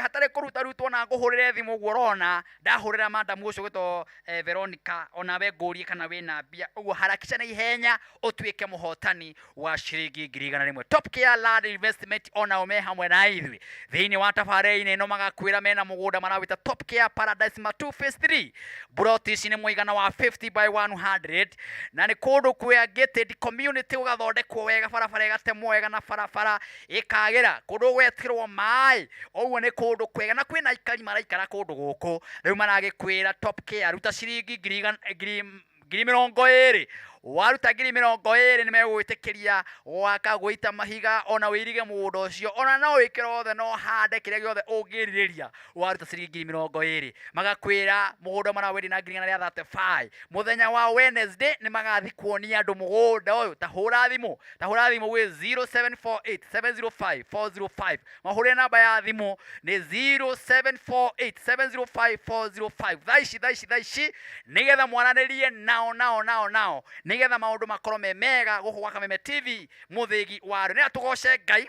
hatarĩ kũrutarutwo na ngũhũrĩre thimũ ũguo ũrona ndahũrĩra madam ũcio gwĩtwo Veronica onawe ngũrie kana wĩna mbia ũguo harakisha na ihenya ũtuĩke mũhotani wa ciringi 100,000. Top Care Land Investment onao me hamwe na ithuĩ thĩinĩ wa tabarĩra-inĩ ĩno magakwĩra mena mũgũnda marawĩta Top Care Paradise Matu Phase 3 mburoti ici nĩ mũigana wa 50 by 100 na nĩ kũndũ kwĩ gated community gũgathondekwo wega barabara ĩgatemwo wega na barabara ĩkagĩra kũndũ gwetĩrwo maĩ ũguo nĩ kũndũ kwega na kwĩna aikari maraikara kũndũ gũkũ rĩu maragĩkwĩra Top Care ruta ciringi 20,000 waruta 20,000 nĩ megũgwĩtĩkĩria gwaka gwĩita mahiga ona wĩirige mũgũnda ũcio ona no wĩkĩre wothe no hande kĩrĩa gĩothe ũngĩrirĩria waruta ciringi 20,000 magakwĩra mũgũnda marawendia na 135,000 mũthenya wa Wednesday nĩ magathi kuonia andũ mũgũnda ũyũ ta hũra thimũ ta hũra thimũ gwĩ 0748 705 405 mahũrĩre namba ya thimũ nĩ 0748 705 405 thaa ici thaa ici thaa ici nĩgetha mwaranĩrie nao nao nao nao nĩgetha maũndũ makorwo me mega gũkũ gwa Kameme TV mũthĩgi wa andũ nĩgetha tũgoce Ngai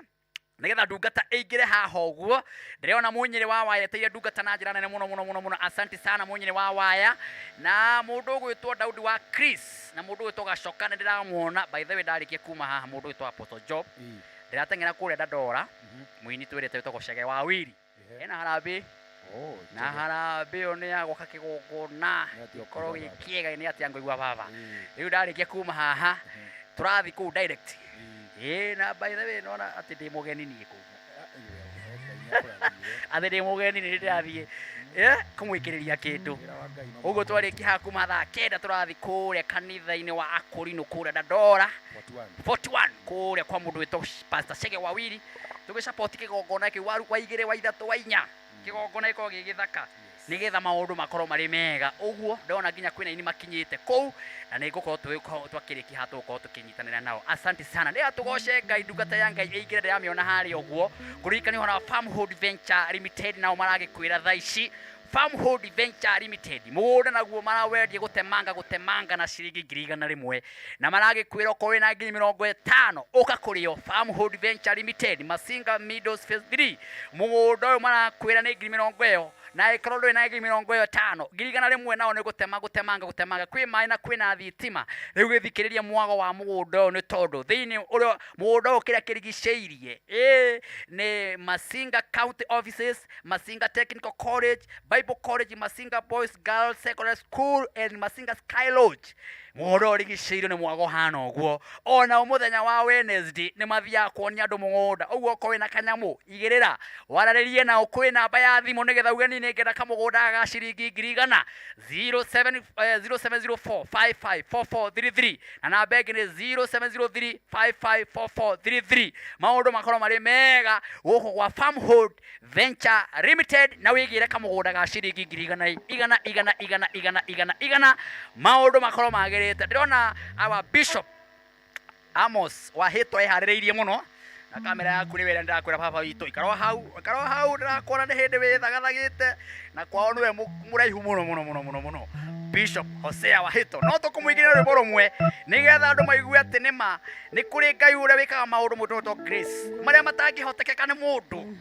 nĩgetha ndungata ĩingĩre haha ũguo ndĩrona mũnyĩrĩ wa waya eteire ndungata na njĩra nene mũno mũno mũno mũno asante sana mũnyĩrĩ wa waya na mũndũ ũgwĩtwo Daudi wa Chris na mũndũ ũgwĩtwo Gacoka nĩ ndĩramuona by the way ndarĩkia kuma haha mũndũ ũgwĩtwo Apostle Job ndĩrateng'era kũrĩa Dandora mũini twĩrĩte wĩtagwo Chege wa Wiri ena harambĩ na harambĩ ĩyo nĩ ya gwaka kĩgongona gĩkorwo gĩ kĩega nĩ atĩa ngũigua baba rĩu ndarĩkia kuma haha tũrathiĩ kũu direct ĩĩ na by the way nona atĩ ndĩ mũgeni niĩ kũu atĩ ndĩ mũgeni nĩ ndĩrathiĩ kũmwĩkĩrĩria kĩndũ ũguo twarĩkia haha kuma thaa kenda tũrathiĩ kũrĩa kanitha-inĩ wa Akorino kũrĩa Dandora 41 kũrĩa kwa mũndũ wĩtwo Pastor Chege Wawiri tũgĩcapoti kĩgongona kĩu wa igĩrĩ wa ithatũ wa inya kĩgongona gĩkorwo gĩ gĩthaka nĩgetha maũndũ makorwo marĩ mega ũguo ndona nginya kwĩna aini makinyĩte kũu na nĩ ngũkorwo twakĩrĩkia haha tũgũkorwo tũkĩnyitanĩra nao asante sana nĩ tũgoce Ngai ndungata ya Ngai ĩingĩre ndĩramĩona harĩa ũguo kũririkania ũhoro wa Farmhold Venture Limited nao maragĩkwĩra thaa ici Farmhold Venture Limited mũgũnda naguo marawendia gũtemanga gũtemanga na ciringi 100,000 na maragĩkwĩra okorwo wĩna 50,000 ũka kũrĩo Farmhold Venture Limited Masinga Meadows Phase 3 mũgũnda ũyũ marakwĩra nĩ 20,000 ĩyo na ĩkorwo ndũrĩ na 50,000 100,000 nao nĩ gũtema gũtemanga gũtemanga kwĩ maĩ na kwĩna thitima rĩu gĩthikĩrĩria mwago wa mũgũnda ũyũ nĩ tondũ thĩinĩ ũrĩa mũgũnda ũyũ kĩrĩa kĩrigicĩirie nĩ Masinga County Offices Masinga Technical College Bible College Masinga Boys Girls Secondary School and Masinga Sky Lodge Mũgũnda ũyũ ũrigicĩirio nĩ mwago ũhana ũguo. Ona mũthenya wa Wednesday nĩ mathiaga kuonia andũ mũgũnda. Ũguo okorwo wĩna kanyamũ, igĩrĩra, wararĩrie nao kwĩ namba ya thimũ nĩgetha uge niĩ nĩngenda kamũgũnda gaka ga ciringi 100,000 07 0704 554433 na namba ĩngĩ nĩ 0703 554433. Maũndũ makorwo marĩ mega gũkũ gwa Farmhold Venture Limited na wĩgĩre kamũgũnda ga ciringi 100,000 igana igana igana igana igana igana, maũndũ makorwo magĩrĩte. Ndĩrona our Bishop Amos Wahĩto eharĩrĩirie mũno na kamera yaku nĩ wĩra. Ndĩrakwĩra baba witũ, ikara o hau, ikara o hau, ndĩrakuona nĩ hĩndĩ wĩthagathagĩte na kwao nĩwe mũraihu mũno mũno mũno mũno mũno, Bishop Hosea Wahĩto. No tũkũmũigĩrĩra rwĩmbo rũmwe nĩgetha andũ maigue atĩ nĩma nĩ kũrĩ Ngai ũrĩa wĩkaga maũndũ mũndũ wĩtwo Grace marĩa matangĩhotekeka nĩ mũndũ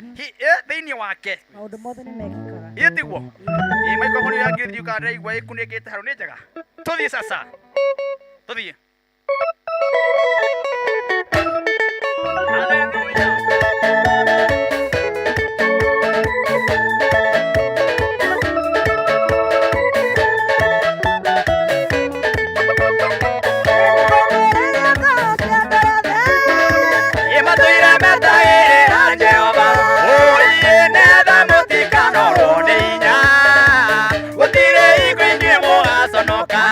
thĩinĩ wake. Maũndũ mothe nĩ mekĩkaga. Ĩ tiguo? Ĩ microphone ya Grace ndiũkaga ndĩraigua ĩkunĩkĩte harũ nĩ njega. Tũthiĩ sasa, tũthiĩ. Matũire metagĩrĩra Jehova, ũiĩ netha mũtikanorwo nĩ hinya, gũtirĩ hingo inyuĩ mũgaconoka.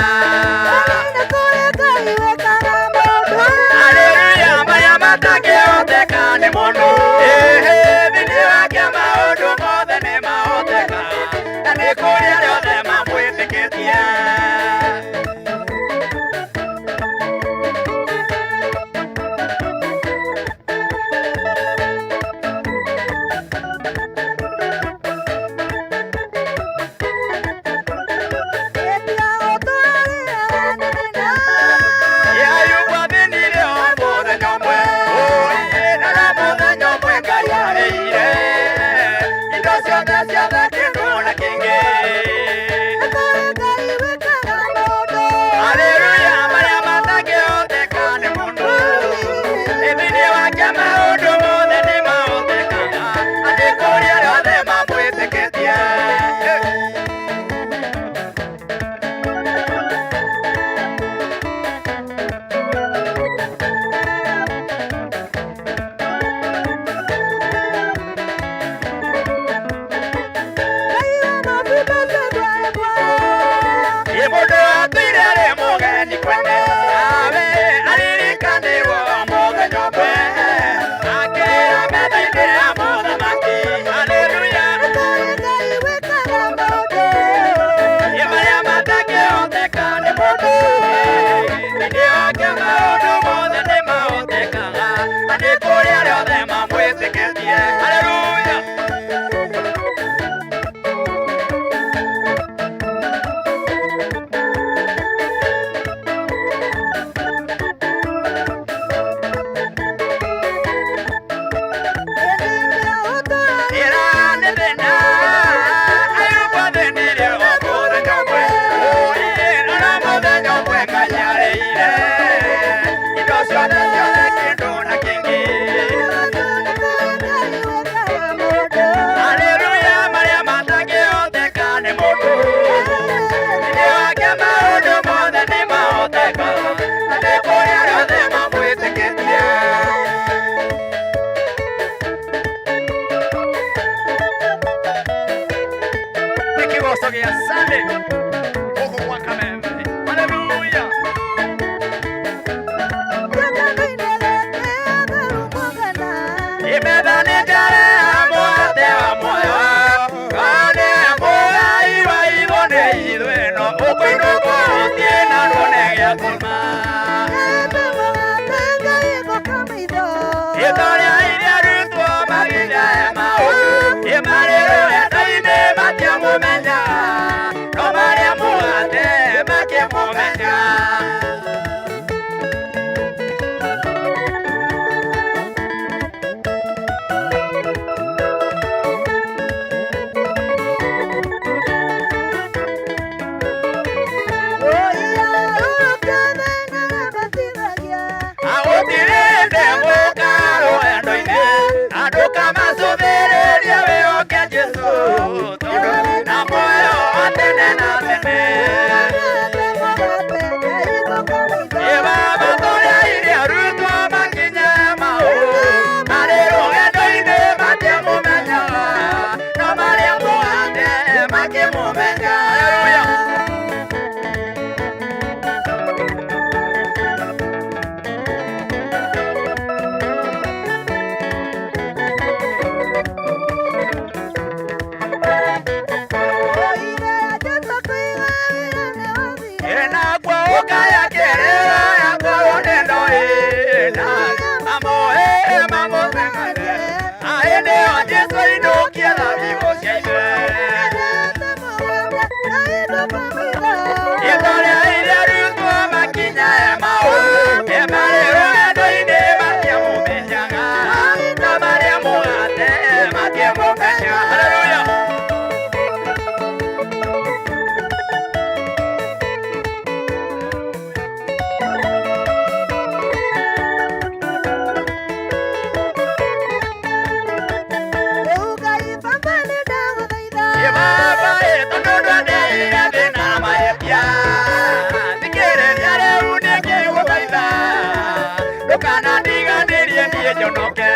Ndũkanandiganĩrie niĩ njonoke.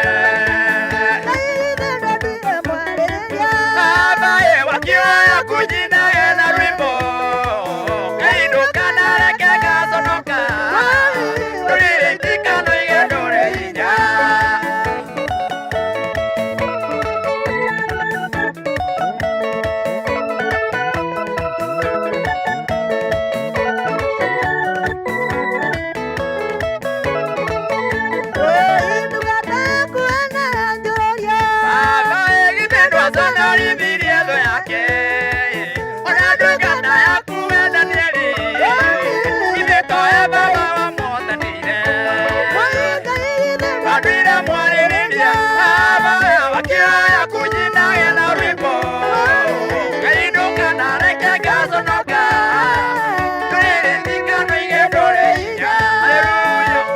Baba ye wakioya kujinage na rwimbo. Ngai ndũkanareke ngaconoka. Ndũrĩrĩtika noige ndũrĩ hinya. Baba githĩ ndwaconorithirie thũ yake. Ona ndungata yaku we Danieli. Githĩ towe baba wamũhotanĩire. Wandũire mwarĩrĩria. Baba wakĩoya kũnyinage na rwĩmbo. Ngai ndũkanareke ngaconoka. Ndũrĩrĩtika noige ndũrĩ hinya. Hallelujah.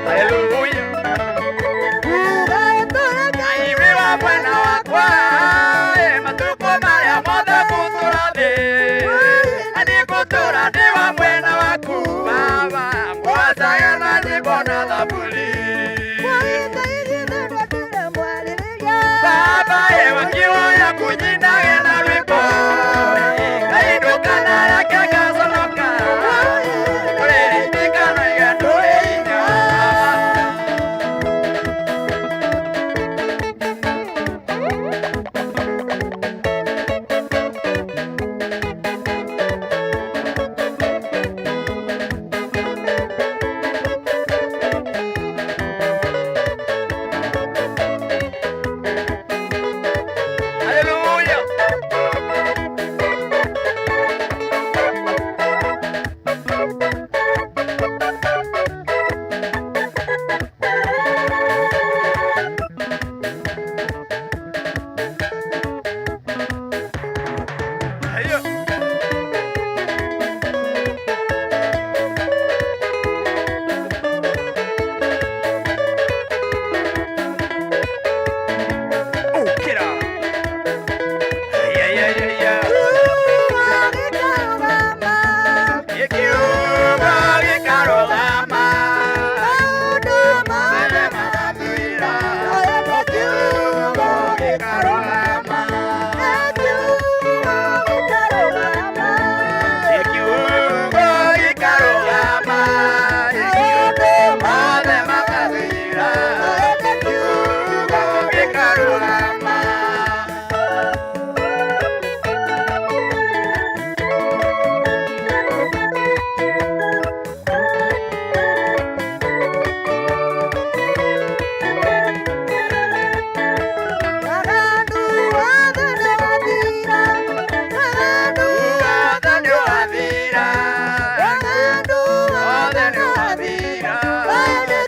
Hallelujah. Ngai wĩ wa mwena wakwa, matukũ marĩa mothe ngũtũũra thĩ. Na nĩngũtũũra ndĩ wa mwena waku, Baba, ngwacage na nyĩmbo na thaburi. Baba, wakĩoya kũnyinage na rwĩmbo. Ngai ndũkanareke ngaconoka. Ndũrĩrĩtika noige ndũrĩ hinya. Hallelujah. Hallelujah. Ukira. Yeah, yeah, yeah, yeah. Ikiuga gĩkarũgama. Mothe magathira. Kiugo gĩkarũgama. Ikiugo gĩkarũgama. Mothe magathira. Kiugo gĩkarũgama. Wathani wathira. Wathani wathira.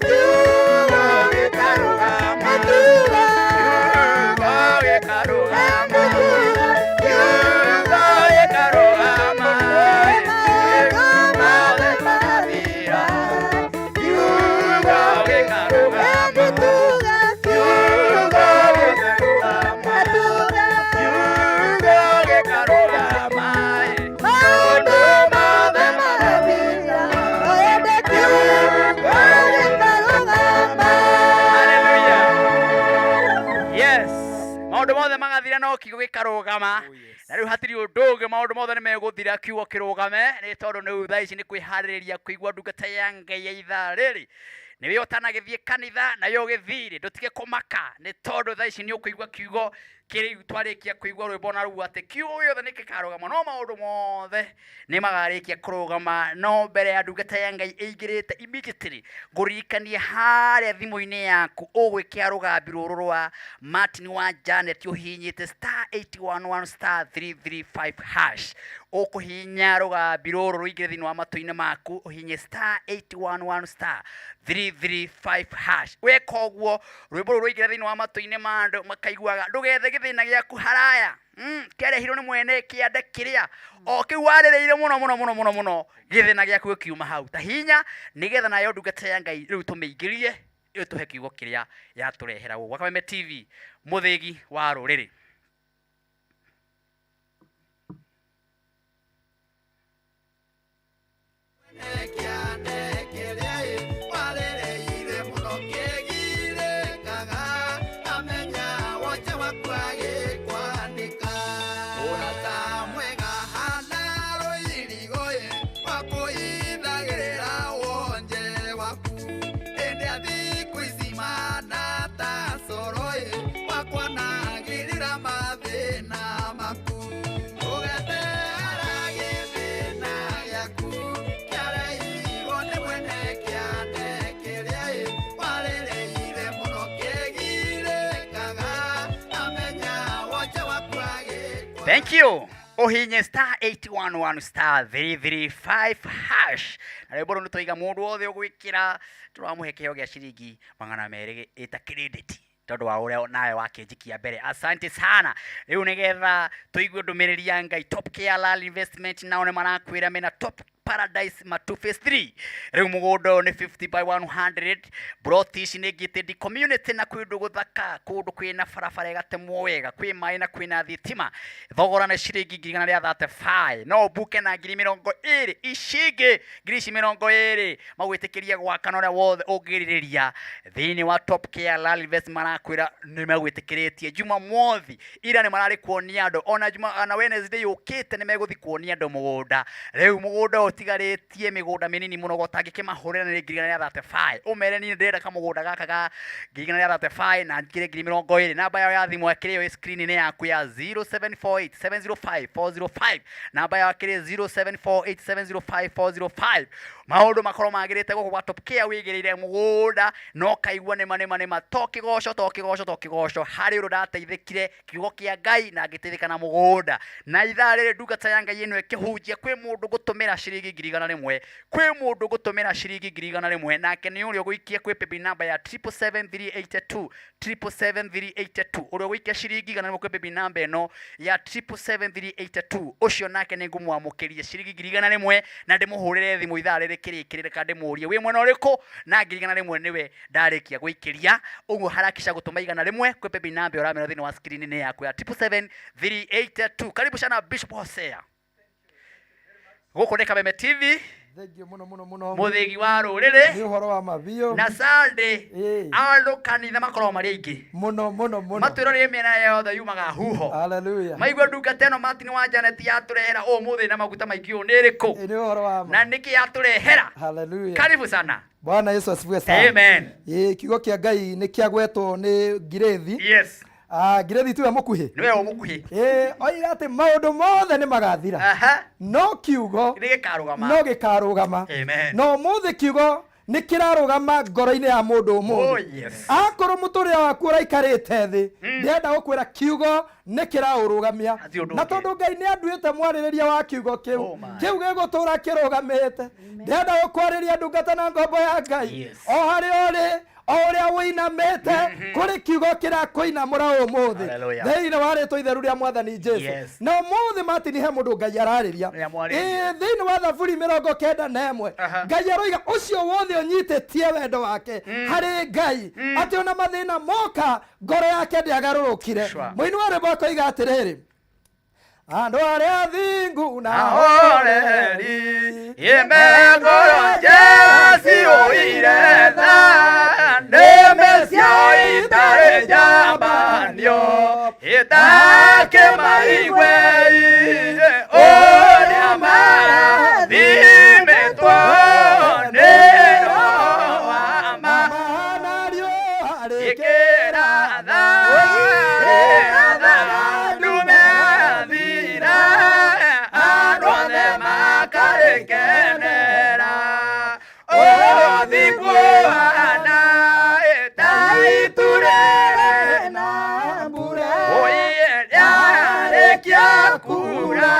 Kiugo gĩkarũgama. Kiugo gĩkarũgama. Kiugo gĩkarũgama. Mothe magathira. Kiugo gĩkarũgama. Kiugo gĩkarũgama. Kiugo gĩkarũgama. Maũndũ mothe magathira. Kiugo gĩkarũgama. Hallelujah. Yes. Maũndũ mothe magathira no kiugo gĩkarũgama. Na rĩu hatirĩ ũndũ ũngĩ, maũndũ mothe nĩ megũthira kiugo kĩrũgame, nĩ tondũ rĩu thaa ici nĩ kwĩharĩrĩria kũigua ndungata ya Ngai ya ithaa rĩrĩ. Nĩwe ũtanagĩthiĩ kanitha na we ũgĩthire, ndũtige kũmaka, nĩ tondũ thaa ici nĩ ũkũigua kiugo kĩrĩu twarĩkia kũigua rwĩmbo na ruo atĩ kiugo gĩothe nĩ gĩkarũgama, no maũndũ mothe nĩ magarĩkia kũrũgama. No mbere ya ndungata ya Ngai ĩingĩrĩte immediately, ngũririkanie harĩa thimũ-inĩ yaku ũgwĩkĩra rũgambi rũrũ rwa Martin wa Janet ũhihinyĩte star 811 star 335 hash. Ũkũhihinya rũgambi rũrũ rũingĩre thĩinĩ wa matũ-inĩ maku, ũhihinye star 811 star 335 hash. Weka ũguo rwĩmbo rũrũ rwaingĩra thĩinĩ wa matũ-inĩ ma andũ makaiguaga ndũgethe gĩthĩna gĩaku haraya. Kĩarehirwo nĩ mwene kĩande kĩrĩa o kĩu warĩrĩire mũno mũno mũno mũno mũno, gĩthĩna gĩaku gĩkiuma hau ta hinya, nĩgetha nayo ndungata ya Ngai rĩu tũmĩingĩrie ĩtũhe kiugo kĩrĩa yatũrehera gũkũ. Gwa Kameme TV, Mũthĩgi wa Rũrĩrĩ. Thank you. Ũhinye star 811 star 335 hash. Na rwĩmbo rũu nĩtwaiga mũndũ wothe ũgwĩkĩra tũramũhe kĩheo gĩa ciringi 200 ĩta credit tondũ wa ũrĩa nawe wakĩnjikia mbere. Asante sana. Rĩu nĩgetha tũigue ndũmĩrĩri ya Ngai, Top Care Land Investment nao nĩ marakwĩra mena Top Paradise Matu Phase 3. Rĩu mũgũnda ũyũ nĩ 50 by 100 broti ici nĩ gated community na kwĩ ũndũ gũthaka, kũndũ kwĩna barabara ĩgatemwo wega, kwĩ maĩ na kwĩna thitima. Thogora nĩ ciringi 135,000, no ũmbuke na 20,000, ici ingĩ ngiri ici 20 magwĩtĩkĩria gwaka na ũrĩa wothe ũngĩrirĩria thĩinĩ wa Top Care Land Invest. Marakwĩra nĩ magwĩtĩkĩrĩtie Jumamothi ira nĩ mararĩ kuonia andũ, ona juma na Wednesday yũkĩte nĩ megũthiĩ kuonia andũ mũgũnda. Rĩu mũgũnda ũyũ ũtigarĩtie mĩgũnda mĩnini mũno, ũtangĩkĩmahũrĩra nĩ 135,000, ũmere niĩ ndĩrenda kamũgũnda gaka ga 135,000 na njikĩre 20,000. Namba yao ya thimũ akĩrĩ yo screen-inĩ yaku ya 0748 705 405, namba yao akĩrĩ 0748 705 405. Maũndũ makorwo magĩrĩte gũkũ gwa Top Care, wĩigĩrĩire mũgũnda na ũkaigua nĩma nĩma nĩma, to kĩgoco to kĩgoco to kĩgoco. Harĩ ũndũ ndateithĩkire kiugo kĩa Ngai na ngĩteithĩka na mũgũnda. Na ithaa rĩrĩ ndungata ya Ngai ĩno ĩkĩhunjia, kwĩ mũndũ ngũtũmĩra ciringi 100,000, kwĩ mũndũ ngũtũmĩra ciringi 100,000, nake nĩ ũrĩa ũgũikia kwĩ paybill number ya 777,382, 777,382. Ũrĩa ũgũikia ciringi 100 kwĩ paybill number ĩno ya 777,382, ũcio nake nĩ ngũmwamũkĩria ciringi 100,000 na ndĩmũhũrĩre thimũ ithaa rĩrĩ kĩrĩkĩrĩre, kana ndĩmũrie wĩ mwena ũrĩkũ, na 100,000 nĩwe ndarĩkia gũikĩria. Ũguo harakisha gũtũma 100 kwĩ paybill number ũramĩona thĩinĩ wa screen-inĩ yaku ya 777,382. Karibu sana Bishop Hosea, gũkũ nĩ Kameme TV. Thengiũ mũno mũno mũno. Mũthĩgi wa Rũrĩrĩ. Nĩ ũhoro wa mabiũ. Na Sunday andũ kanitha makoragwo marĩ aingĩ mũno mũno mũno, matwĩrorire mĩena yothe yumaga huho. Haleluya. Maigua ndungata ĩno Martin wa Janet yatũrehera ũmũthĩ na maguta maingĩ ũũ nĩ ĩrĩkũ? Nĩ ũhoro wa ma. Na nĩkĩ yatũrehera? Haleluya. Karibu sana. Bwana Yesu asifiwe sana. Amen. Ĩĩ, kiugo kĩa Ngai nĩ kĩagwetwo nĩ Ngirĩthi. Yes. Ah, Ngirĩthi tiwe mũkuhĩ. Nĩwe o mũkuhĩ. Ĩĩ, oiga atĩ maũndũ mothe nĩ magathira. No kiugo nĩ gĩkarũgama. No gĩkarũgama. Amen. Na ũmũthĩ kiugo nĩ kĩrarũgama ngoro-inĩ ya mũndũ ũmũthĩ. Oh, yes. Akorwo mũtũrĩre waku ũraikarĩte thĩ, ndĩrenda gũkwĩra kiugo nĩ kĩraũrũgamia. Ũndũ Na ũngĩ. tondũ Ngai nĩ anduĩte mwarĩrĩria wa kiugo kĩu, kĩu gĩgũtũra kĩrũgamĩte. Ndĩrenda gũkwarĩria ndungata na ngombo ya Ngai, o harĩa ũrĩ, o ũrĩa ũinamĩte, kũrĩ kiugo kĩrakũinamũra ũmũthĩ Hallelujah. thĩinĩ wa rĩtwa itheru rĩa Mwathani Jesu. Yes. Na ũmũthĩ Martin he mũndũ Ngai ararĩria. Nĩamwarĩria. Ĩĩ, thĩinĩ wa Thaburi 91, Ngai aroiga ũcio wothe ũnyitĩtie wendo wake harĩ Ngai, atĩ ona mathĩna moka ngoro yake ndĩagarũrũkire. Sure. Mũini wa rwĩmbo akoiga atĩrĩrĩ, andũ arĩa athingu na ahoreri imengoro njeciũire tha nĩmĩ cio itarĩ njambanio itakĩmaigue ũrĩa marathimĩtwo nĩ Roho wa ma ĩkĩratha ĩratha ndume thira andũ othe makarĩkenera ũthingu ũhana ta itu rĩrĩ na mbura rĩarĩkia kura.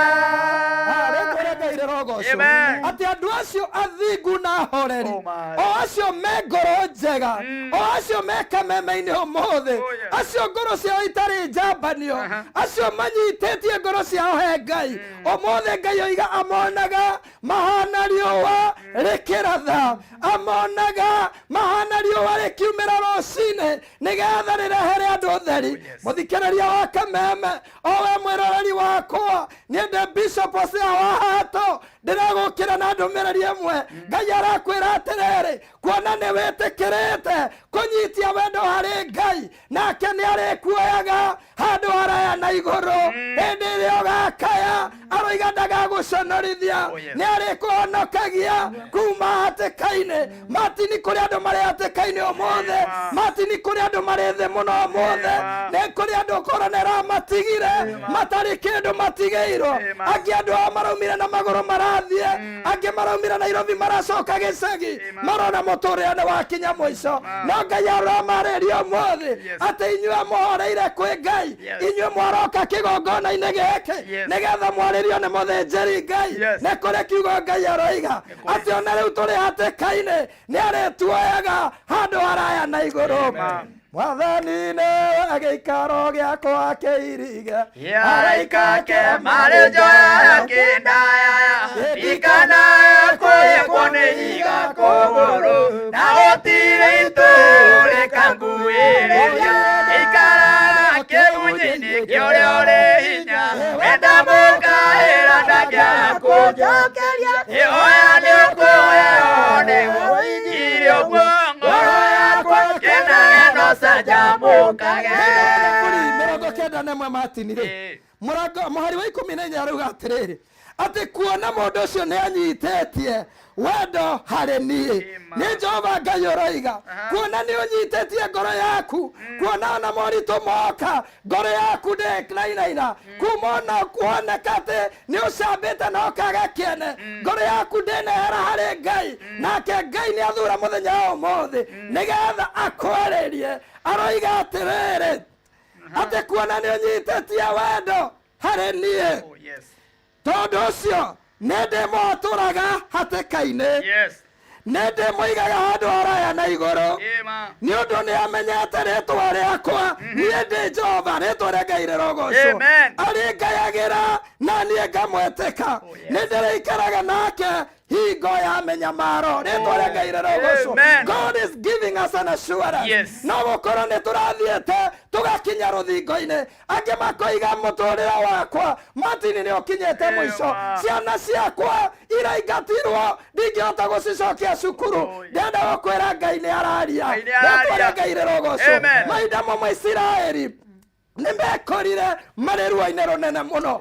Rĩtwa rĩa Ngai rĩrogocwo. Amen. Atĩ Atĩ andũ acio athingu na ahoreri, o acio me ngoro njega, o acio me kameme-inĩ ũmũthĩ, acio ngoro ciao itarĩ njambanio, acio manyitĩtie ngoro ciao he Ngai ũmũthĩ, Ngai oiga amonaga mahana riũa rĩkĩratha, amonaga mahana riũa rĩkiumĩra rũcinĩ nĩgetha rĩrehere andũ ũtheri. Mũthikĩrĩria wa kameme, o we mwĩroreri wakwa, niĩ ndĩ Bishop Hosea wa Hato, ndĩragũkĩra na ndũmĩrĩri ĩmwe. Ngai arakwĩra atĩrĩrĩ, kuona nĩ wĩtĩkĩrĩte kũnyitia wendo harĩ Ngai, nake nĩ arĩkuoyaga handũ haraya na igũrũ. Hĩndĩ ĩrĩa ũgakaya, aroiga ndagagũconorithia, nĩ arĩkũhonokagia kuma hatĩka-inĩ. Matini kũrĩ andũ marĩ hatĩka-inĩ ũmũthĩ, matini kũrĩ andũ marĩ thĩ mũno ũmũthĩ, nĩ kũrĩ andũ korona ĩramatigire matarĩ kĩndũ matigĩirwo. Angĩ andũ ao maraumire na magũrũ marathiĩ, angĩ maraumire Nairobi maracoka gĩcagi, marona mũtũrĩre nĩ wakinya mũico. No Ngai aramarĩria ũmũthĩ atĩ inyuĩ mũhoreire kwĩ Ngai, inyuĩ mwaroka kĩgongona-inĩ gĩkĩ nĩgetha mwarĩrio nĩ mũthĩnjĩri Ngai, nĩ kũrĩ kiugo Ngai aroiga atĩ ona rĩu tũrĩ hatĩka-inĩ nĩ arĩtuoyaga handũ haraya na igũrũ. Mwathani nĩwe gĩikaro gĩakwa kĩirige, Araika ake marĩ njoya kĩndaya, ndikanae kũhĩkwo nĩ iga kũgũrũ, na gũtirĩ itũũrĩkanguĩrĩria, ikaraga kĩgunyĩ-inĩ kĩa ũrĩa ũrĩ hinya, wenda mũkaĩra ndangĩaga kũnjokeria, ĩhoya nĩ ũkũheo nĩguo irio ũguo ngoro yakwa kenage no canjamũkage. Thaburi 91, Martin rĩ, mũrango mũhari wa 14 arauga atĩrĩrĩ, atĩ kuona mũndũ ũcio nĩ anyitĩtie wendo harĩ niĩ, nĩ Jehova Ngai ũroiga, kuona nĩ ũnyitĩtie ngoro yaku, kuona ona moritũ moka ngoro yaku ndĩnainaina, kuma ona kuoneka atĩ nĩ ũcambĩte na ũkaga kĩene, ngoro yaku ndĩnehera harĩ Ngai, nake Ngai nĩ athura mũthenya wa ũmũthĩ nĩgetha akwarĩrie. Aroiga atĩrĩrĩ, atĩ kuona nĩ ũnyitĩtie wendo harĩ niĩ, tondũ ũcio nĩ ndĩmwatũraga hatĩka-inĩ, nĩ ndĩmũigaga handũ haraya na igũrũ, nĩ ũndũ nĩ amenyete rĩtwa rĩakwa. Niĩ ndĩ Jehova. Rĩtwa rĩa Ngai rĩrogocwo. Amen. Arĩngayagĩra na niĩ ngamwĩtĩka, nĩ ndĩrĩikaraga nake hingo ya mĩnyamaro. Rĩtwa rĩa Ngai rĩrogocwo. Amen. God is giving us an assurance. No gũkorwo nĩ tũrathiĩte tũgakinya rũthingo-inĩ, angĩ makoiga mũtũrĩre wakwa Martin nĩ ũkinyĩte mũico, ciana ciakwa iraingatirwo, ndingĩhota gũcicokia cukuru. Ndĩrenda gũkwĩra Ngai nĩ araria. Ngai nĩ Rĩtwa rĩa araria. Ngai rĩrogocwo. Amen. Mahinda mamwe Isiraeli nĩ mekorire marĩ ruo-inĩ rũnene mũno,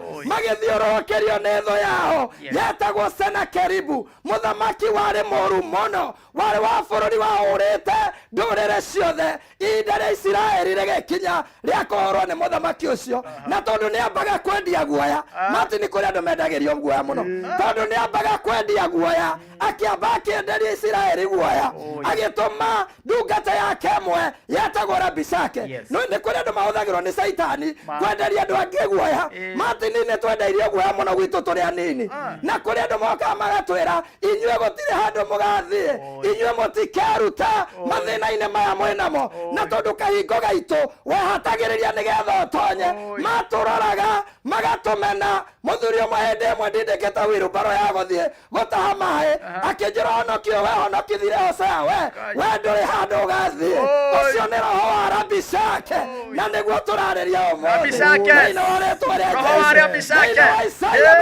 magĩthiũrũrũkĩrio nĩ thũ yao yetagwo Senakeribu, mũthamaki warĩ mũru mũno, warĩ wa bũrũri wahũrĩte ndũrĩrĩ ciothe. Ihinda rĩa Isiraeli rĩgĩkinya rĩa kũhũrwo nĩ mũthamaki ũcio, na tondũ nĩ ambaga kwendia guoya, Martin, kũrĩ andũ mendagĩrio guoya mũno, tondũ nĩ ambaga kwendia guoya, akĩamba akĩenderia Isiraeli guoya, agĩtũma ndungata yake ĩmwe yetagwo Rabishake. No nĩ kũrĩ andũ mahũthagĩrwo nĩ Caitani kwenderia andũ angĩ guoya. Martin, nĩ twendeirio guoya mũno gwitũ tũrĩ anini, na kũrĩ andũ mokaga magatwĩra, inyuĩ gũtirĩ handũ mũgathiĩ, inyuĩ mũtikeruta mathĩna-inĩ maya mwĩnamo. Na tondũ kahingo gaitũ wehatagĩrĩria nĩgetha ũtonye, matũroraga magatũmena. Mũthuri ũmwe hĩndĩ ĩmwe ndindĩkĩte wirubaro ya gũthiĩ gũtaha maĩ akĩnjĩra, honokio we, honokithire Hosea, we we ndũrĩ handũ ũgathiĩ. Ũcio nĩ roho wa Rabishake, na nĩguo tũrarĩria ũmũthĩ Rabishake. thĩinĩ wa rĩtwa rĩa Roho wa Jesũ. Rabishake. Thĩinĩ wa Isaia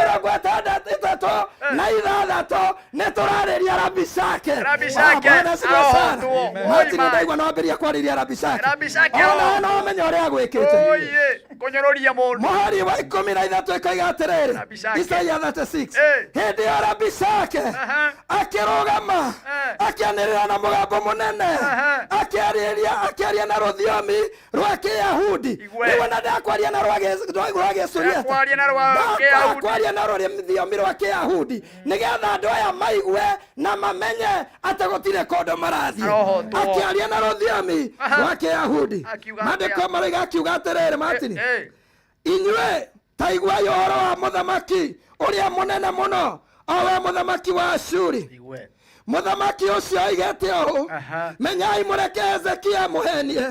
63 nĩ tũrarĩria Rabishake. Rabishake, Bwana asifiwe sana. ahootwo. Martin, Oi, ndaigua no ambĩrĩria kwarĩria Rabishake. Rabishake Ona ahootwo. no ũmenye ũrĩa agwĩkĩte. Oye, kũnyũrũria mũndũ. Mũhari wa 13 ĩkoiga atĩrĩrĩ, Rabishake. Isaia 36, hĩndĩ ĩyo Rabishake akĩrũgama, akĩanĩrĩra na mũgambo mũnene, akĩarĩria akĩaria na rũthiomi rwa Kĩyahudi. Igwe. Rĩu ona ndakwaria na rwa Gĩsuriata, Ndakwaria na rwa Kĩyahudi. ndakwaria na rũthiomi rwa Kĩyahudi nĩgetha andũ aya maigue na mamenye atĩ gũtirĩ kũndũ marathiĩ. Arohotwo. Akĩaria na rũthiomi rwa Kĩyahudi, Akiuga maandĩko atĩa? maroiga akiuga atĩrĩrĩ, Martin, Eh, inyuĩ ta iguai ũhoro wa mũthamaki ũrĩa mũnene mũno. O we mũthamaki wa Ashuri, Igue. Mũthamaki ũcio oigĩte ũũ, menyai mũreke Hezekia mũhenie,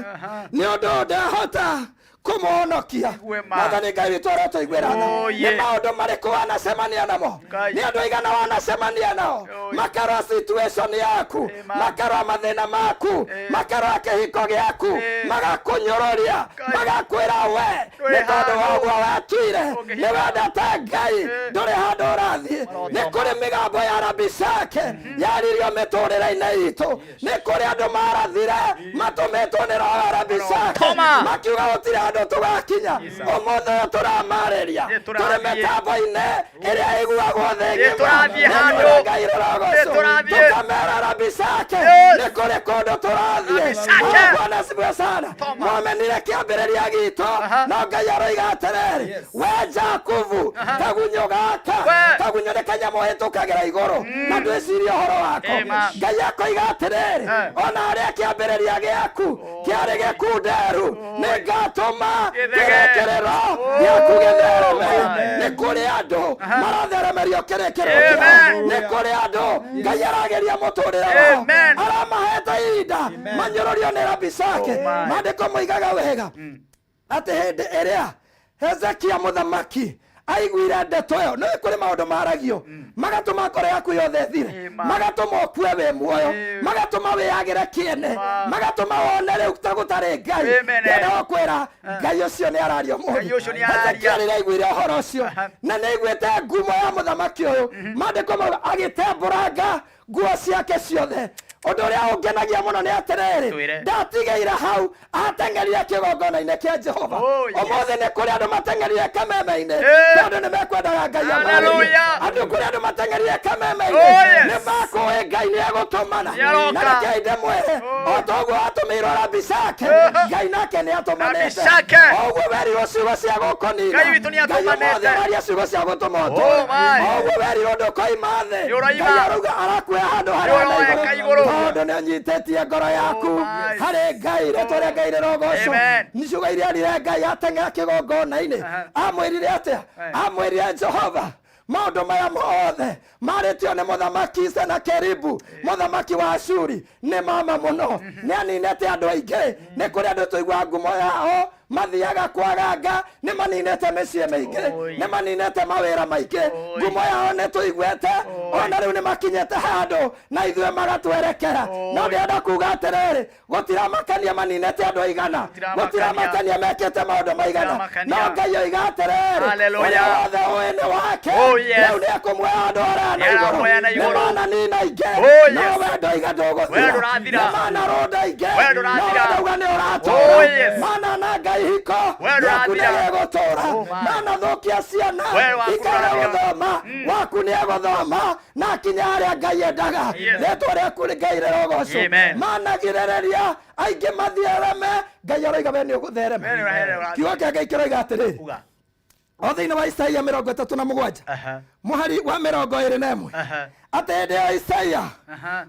nĩ ũndũ ndehota kũmũhonokia. Ma. Mwathani Ngai witũ arotũiguĩra tha. Oh, Nĩ yeah. maũndũ marĩkũ wanacemania namo? Ngai. Nĩ andũ aigana wanacemania nao makarora situation yaku, makarora mathĩna maku, makarora kĩhiko gĩaku, magakũnyũrũria, magakwĩra we nĩ tondũ wa ũguo watuire nĩ wendete Ngai, ndũrĩ handũ ũrathiĩ. Nĩ kũrĩ mĩgambo ya Rabishake yaririo mĩtũrĩre-inĩ itũ. Nĩ kũrĩ andũ marathire matũmĩtwo nĩ roho wa Rabishake, Toma. makiuga gũtirĩ handũ tũgakinya. Ũmũthĩ ũyũ tũramarĩria tũrĩ tũrathiĩ. mĩtambo-inĩ ĩrĩa ĩiguagwo thĩ Nĩ ng'ima. tũrathiĩ Nĩ handũ. kũrĩ Ngai rũrogocwo. Nĩ tũrathiĩ. Tũkamera Rabishake nĩ kũrĩ kũndũ tũrathiĩ. Rabishake. Bwana asifiwe sana. Mwamenire kĩambĩrĩria gitũ, no Ngai aroiga atĩrĩrĩ, we Jakubu, kagunyũ gaka, kagunyũ nĩ kanyamũ hĩtũkagĩra igũrũ na ndwĩcirie ũhoro wako. Ngai akoiga atĩrĩrĩ, ona harĩa kĩambĩrĩria gĩaku kĩarĩ gĩkunderu, nĩ ngatũma kĩrĩkĩrĩro gĩaku gĩthereme. Nĩ kũrĩ andũ maratheremerio kĩrĩkĩrĩro kĩao. Nĩ kũrĩ andũ Ngai arageria mũtũrĩre wao, aramahete ihinda manyũrũrio nĩ Rabishake. Maandĩko moigaga wega atĩ hĩndĩ ĩrĩa Hezekia mũthamaki aiguire ndeto ĩyo, nĩ kũrĩ maũndũ maragio magatũma ngoro yaku yothe ĩthire, magatũma ũkue wĩ muoyo, magatũma wĩyagĩre kĩene, magatũma wone rĩu ta gũtarĩ Ngai. Amen. Ndĩrenda gũkwĩra Ngai ũcio nĩ araria ũmũthĩ. Ngai ũcio nĩ araria. Hezekia rĩrĩa aiguire ũhoro ũcio na nĩ aiguĩte ngumo ya mũthamaki ũyũ, maandĩko mauga agĩtembũranga nguo ciake ciothe. Ũndũ ũrĩa ũngenagia mũno nĩ atĩrĩrĩ, Twĩre. ndatigĩire hau, ateng'erire kĩgongona-inĩ kĩa Jehova. Oh, yes. Ũmũthĩ nĩ kũrĩ andũ mateng'erire kameme-inĩ Eh. tondũ nĩ mekwendaga Ngai amarĩrie. Hallelujah. Andũ kũrĩ andũ mateng'erire kameme-inĩ Oh, yes. nĩ makũĩ Ngai nĩ egũtũmana. Nĩaroka. Na rekei ndĩmwĩre, o ta ũguo atũmĩirwo Rabishake, Ngai nake nĩ atũmanĩte. Rabishake. O ũguo werirwo ciugo cia gũkũnina, Ngai witũ nĩ Ngai atũmanĩte. ũmũthĩ araria ciugo cia gũtũma Oh, ũtũũre. my. O ũguo werirwo ndũkoima thĩ, Nĩ ũroima. Ngai arauga arakuoya handũ harĩa Nĩ ũroeka na igũrũ. tondũ nĩ ũnyitĩtie ngoro yaku harĩ Ngai. Rĩtwa rĩa Ngai rĩrogocwo. Amen. Nĩ ciugo iria erire Ngai ateng'era kĩgongona-inĩ, amwĩrire atĩa? Amwĩrire Jehova, maũndũ maya mothe marĩtio nĩ mũthamaki Senakeribu, mũthamaki wa Ashuri, nĩ mama mũno, nĩ aninĩte andũ aingĩ. Nĩ kũrĩ andũ tũiguaga ngumo yao mathiaga kwaganga, nĩ maninĩte mĩciĩ mĩingĩ, nĩ maninĩte mawĩra maingĩ, ngumo yao nĩ tũiguĩte, ona rĩu nĩ makinyĩte handũ na ithuĩ magatwerekera. No ndĩrenda kuga atĩrĩrĩ, gũtiramakania maninĩte andũ aigana, gũtiramakania mekĩte maũndũ maigana, no Ngai oiga atĩrĩrĩ, Hallelujah. ũrĩa wothe ũĩ nĩ wake, Oh, yes. rĩu nĩ ekũmuoya handũ haraya na igũrũ. Nĩaramuoya na Nĩ igũrũ. mananina aingĩ, Oh, no yes. we ndoiga ndũgũthira. We ndũrathira. Nĩ manarũnda aingĩ, We no ndũrathira. we ndauga nĩ ũratũra. Oh, yes. Manananga ihiko We rĩaku nĩ ndũrathira. rĩgũtũra. Oh, my. Manathũkia ciana We waku ikaga ndũrathira. gũthoma, waku nĩ egũthoma na akinya harĩa Ngai endaga. Yes. Rĩtwa rĩaku Ngai rĩrogocwo. Amen. Managirĩrĩria aingĩ mathiĩreme, Ngai aroiga we nĩ ũgũtherema. We nĩ ũraherera. Kiugo kĩa Ngai kĩroiga atĩrĩrĩ, Uga. o thĩinĩ wa Isaia 37 mũhari wa 21, atĩ hĩndĩ ĩyo Isaia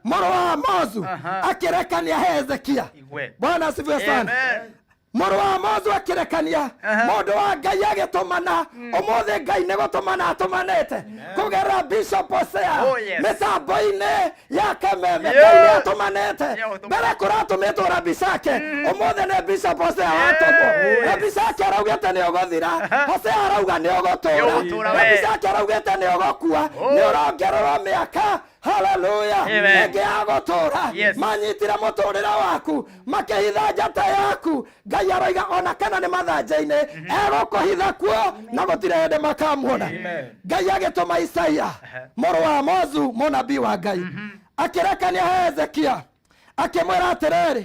mũrũ wa Amozu akĩrekania Hezekia. Igwe. Bwana asifiwe sana. Amen. Mũrũ wa Amozu akĩrekania mũndũ wa Ngai agĩtũmana. Ũmũthĩ Ngai nĩ gũtũmana atũmanĩte kũgerera Bishop Hosea Oh, yes. mĩtambo-inĩ ya kameme. Yeah. Ngai nĩ atũmanĩte. Nĩ Mbere kũratũmĩtwo Rabishake, ũmũthĩ nĩ Bishop Hosea watũmwo. Rabishake araugĩte nĩ ũgũthira, Hosea arauga nĩ ũgũtũra. Nĩ ũgũtũũra we. Rabishake araugĩte nĩ ũgũkua, nĩ ũrongererwo mĩaka. Haleluya. Amen. Ĩngĩ ya gũtũra. Yes. Manyitire mũtũrĩre waku makĩhitha njata yaku. Ngai aroiga ona kana nĩ mathanja-inĩ egũkũhitha kuo na gũtirĩ hĩndĩ makamuona. Ngai agĩtũma Isaia mũrũ wa Amozu mũnabii wa Ngai akĩrekania Hezekia akĩmwĩra atĩrĩrĩ,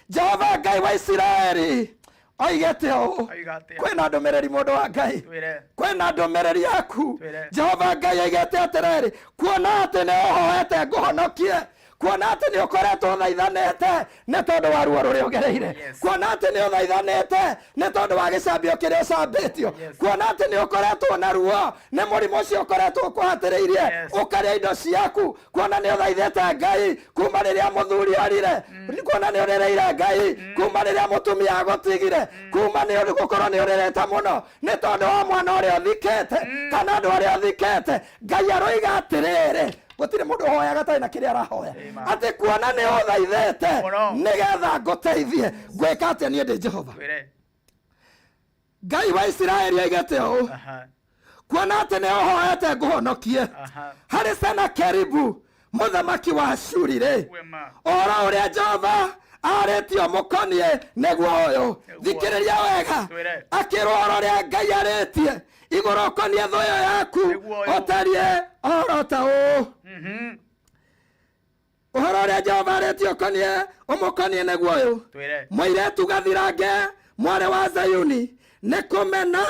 Jehova Ngai wa Isiraeli oigĩte ũũ. Oiga atĩa? Kwĩna ndũmĩrĩri mũndũ wa Ngai, Twĩre. kwĩna ndũmĩrĩri yaku. Twĩre. Jehova Ngai oigĩte atĩrĩrĩ, kuona atĩ nĩ ũhoete ngũhonokie, Kuona atĩ nĩ ũkoretwo ũthaithanĩte nĩ tondũ wa ruo rũrĩa ũgereire, kuona atĩ nĩ ũthaithanĩte nĩ tondũ wa gĩcambio kĩrĩa ũcambĩtio, kuona atĩ nĩ ũkoretwo na ruo nĩ mũrimũ ũcio ũkoretwo ũkũhatĩrĩirie ũkarĩa indo ciaku, kuona nĩ ũthaithĩte Ngai kuma rĩrĩa mũthuri orire, kuona nĩ ũrĩrĩire Ngai kuma rĩrĩa mũtumia agũtigire, kuma nĩ gũkorwo nĩ ũrĩrĩte mũno nĩ tondũ wa mwana ũrĩa ũthikĩte kana andũ arĩa ũthikĩte. Ngai aroiga atĩrĩrĩ, gũtirĩ mũndũ ũhoyaga atarĩ na kĩrĩa arahoya, atĩ kuona nĩ ũthaithĩte nĩgetha ngũteithie, ngwĩka atĩa niĩ ndĩ Jehova Ngai wa Isiraeli aigĩte ũũ, kuona atĩ nĩ ũhoete ngũhonokie harĩ Senakeribu mũthamaki wa Ashuri rĩ, ũhoro ũrĩa Jehova arĩtie ũmũkoniĩ nĩguo ũyũ. Thikĩrĩria wega, akĩrwo ũhoro ũrĩa Ngai arĩtie igũrũ ũkoniĩ thũ ĩyo yaku ũtariĩ ũhoro ta ũũ. Ũhoro ũrĩa Jehova arĩtie ũkoniĩ ũmũkoniĩ nĩguo ũyũ: mũirĩtu gathirange mwarĩ wa Zayuni nĩ kũmena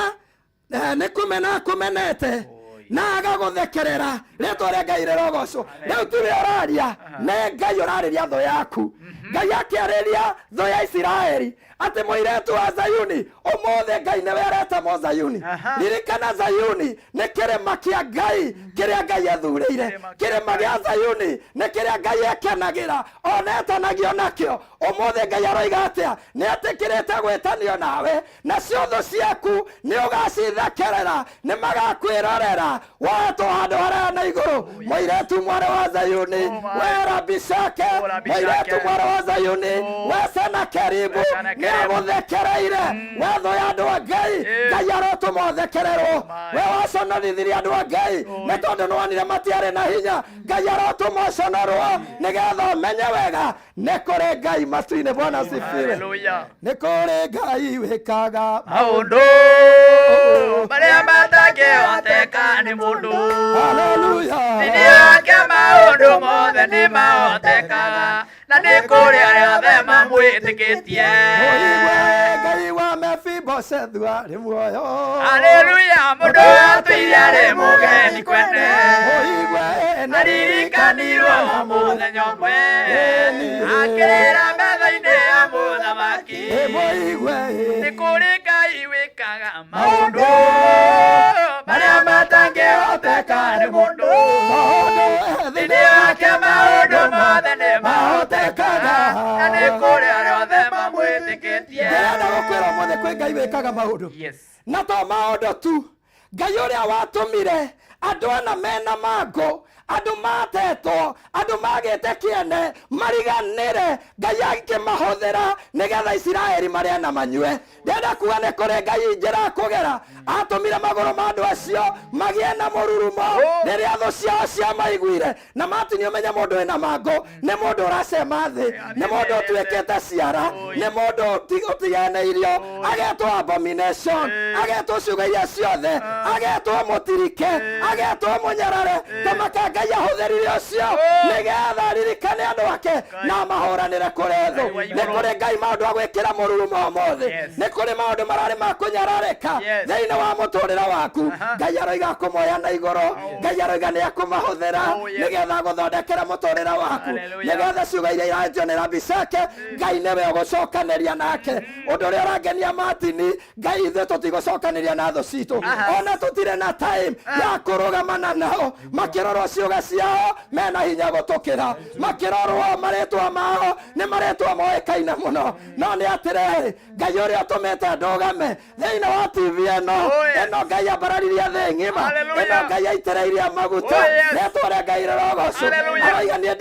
nĩ kũmena akũmenete na agagũthekerera. Rĩtwa rĩa Ngai rĩrogocwo. Rĩu tiwe ũraria, nĩ Ngai ũrarĩria thũ yaku. Ngai akĩarĩria thũ ya Isiraeli atĩ mũirĩtu wa Zayuni, ũmũthĩ Ngai nĩwe areta Mũzayuni. Ririkana, Zayuni nĩ kĩrĩma kĩa Ngai kĩrĩa Ngai ethurĩire. Kĩrĩma gĩa Zayuni nĩ kĩrĩa Ngai ekenagĩra ona etanagio nakĩo. Ũmũthĩ Ngai aroiga atĩa? Nĩ etĩkĩrĩte gwĩtanio nawe, nacio thũ ciaku nĩ ũgacithekerera, nĩ magakwĩrorera woetwo handũ haraya na igũrũ. Mũirĩtu mwarĩ wa Zayuni, we Rabishake, mũirĩtu mwarĩ wa Zayuni, we Senakeribu nĩ agũthekereire. We thũ ya andũ a Ngai, Ngai arotũma ũthekererwo. We waconorithirie andũ a Ngai nĩ tondũ nĩwonire matiarĩ na hinya, Ngai arotũma ũconorwo nĩgetha ũmenye wega nĩ kũrĩ Ngai matu-inĩ. Bwana asifiwe. Hallelujah. Nĩ kũrĩ Ngai wĩkaga maũndũ marĩa matangĩhoteka nĩ mũndũ. Haleluya. Thĩinĩ wake maũndũ mothe nĩ mahotekaga, na nĩ kũrĩ arĩa othe mamwĩtĩkĩtie. Mũigue Ngai wa Mefiboshethu arĩ muoyo. Haleluya, mũndũ atũire arĩ mũgeni kwene. Mũigue. Aririkanirwo mũthenya ũmwe akĩrĩra metha-inĩ ya mũthamaki. Mũigue. Nĩ kũrĩ Ngai wĩkaga maũndũ marĩa matangĩhoteka nĩ mũndũ. Thĩinĩ wake maũndũ mothe nĩ mahotekaga, na nĩ kũrĩ arĩa othe mamwĩtĩkĩtie. Ndĩrenda gũkwĩra ũmũthĩ kwĩ Ngai wĩkaga maũndũ, na to maũndũ tu. Ngai ũrĩa watũmire andũ ana mena mangũ, andũ matetwo, andũ magĩte kĩene mariganĩre, Ngai akĩmahũthĩra nĩgetha Isiraeli marĩe na manyue. Ndĩrenda kuga nĩ kũrĩ Ngai njĩra kũgera atũmire magũrũ ma andũ acio magĩe na mũrurumo rĩrĩa thũ ciao ciamaiguire. Na Martin, ũmenye mũndũ wĩna mangũ nĩ mũndũ ũracema thĩ, nĩ mũndũ ũtuĩkĩte ciara, nĩ mũndũ ũtigene irio, agetwo abomination, agetwo ciugo iria ciothe, agetwo mũtirike, agetwo mũnyarare. Tamaka Ngai ahũthĩrire ũcio nĩgetha aririkane andũ ake na amahũranĩre kũrĩ thũ. Nĩ kũrĩ Ngai maũndũ agwĩkĩra mũrurumo ũmũthĩ. Nĩ kũrĩ maũndũ mararĩ ma kũnyararĩka thĩinĩ wa mũtũrĩre waku. Ngai aroiga akũmoya na igũrũ. Ngai aroiga nĩ akũmahũthĩra nĩgetha agũthondekere mũtũrĩre waku, nĩgetha ciugo iria iranjio nĩ Rabishake, Ngai nĩwe ũgũcokanĩria nake. Ũndũ ũrĩa ũrangenia Martin, Ngai ithuĩ tũtigũcokanĩria na thũ citũ, ona tũtirĩ na time ya kũrũgamana nao. Makĩrorwo ciuga ciao mena hinya gũtũkĩra, makĩrorwo marĩtwa mao nĩ marĩtwa moĩkaine mũno, no nĩ atĩrĩrĩ, Ngai ũrĩa ũtũmĩte ndũgame thĩinĩ wa TV ĩno, ĩno Ngai ambararirie thĩ ng'ima, ĩno Ngai aitĩrĩirie maguta, rĩtwa rĩa Ngai rĩrogocwo. Aroiga niĩ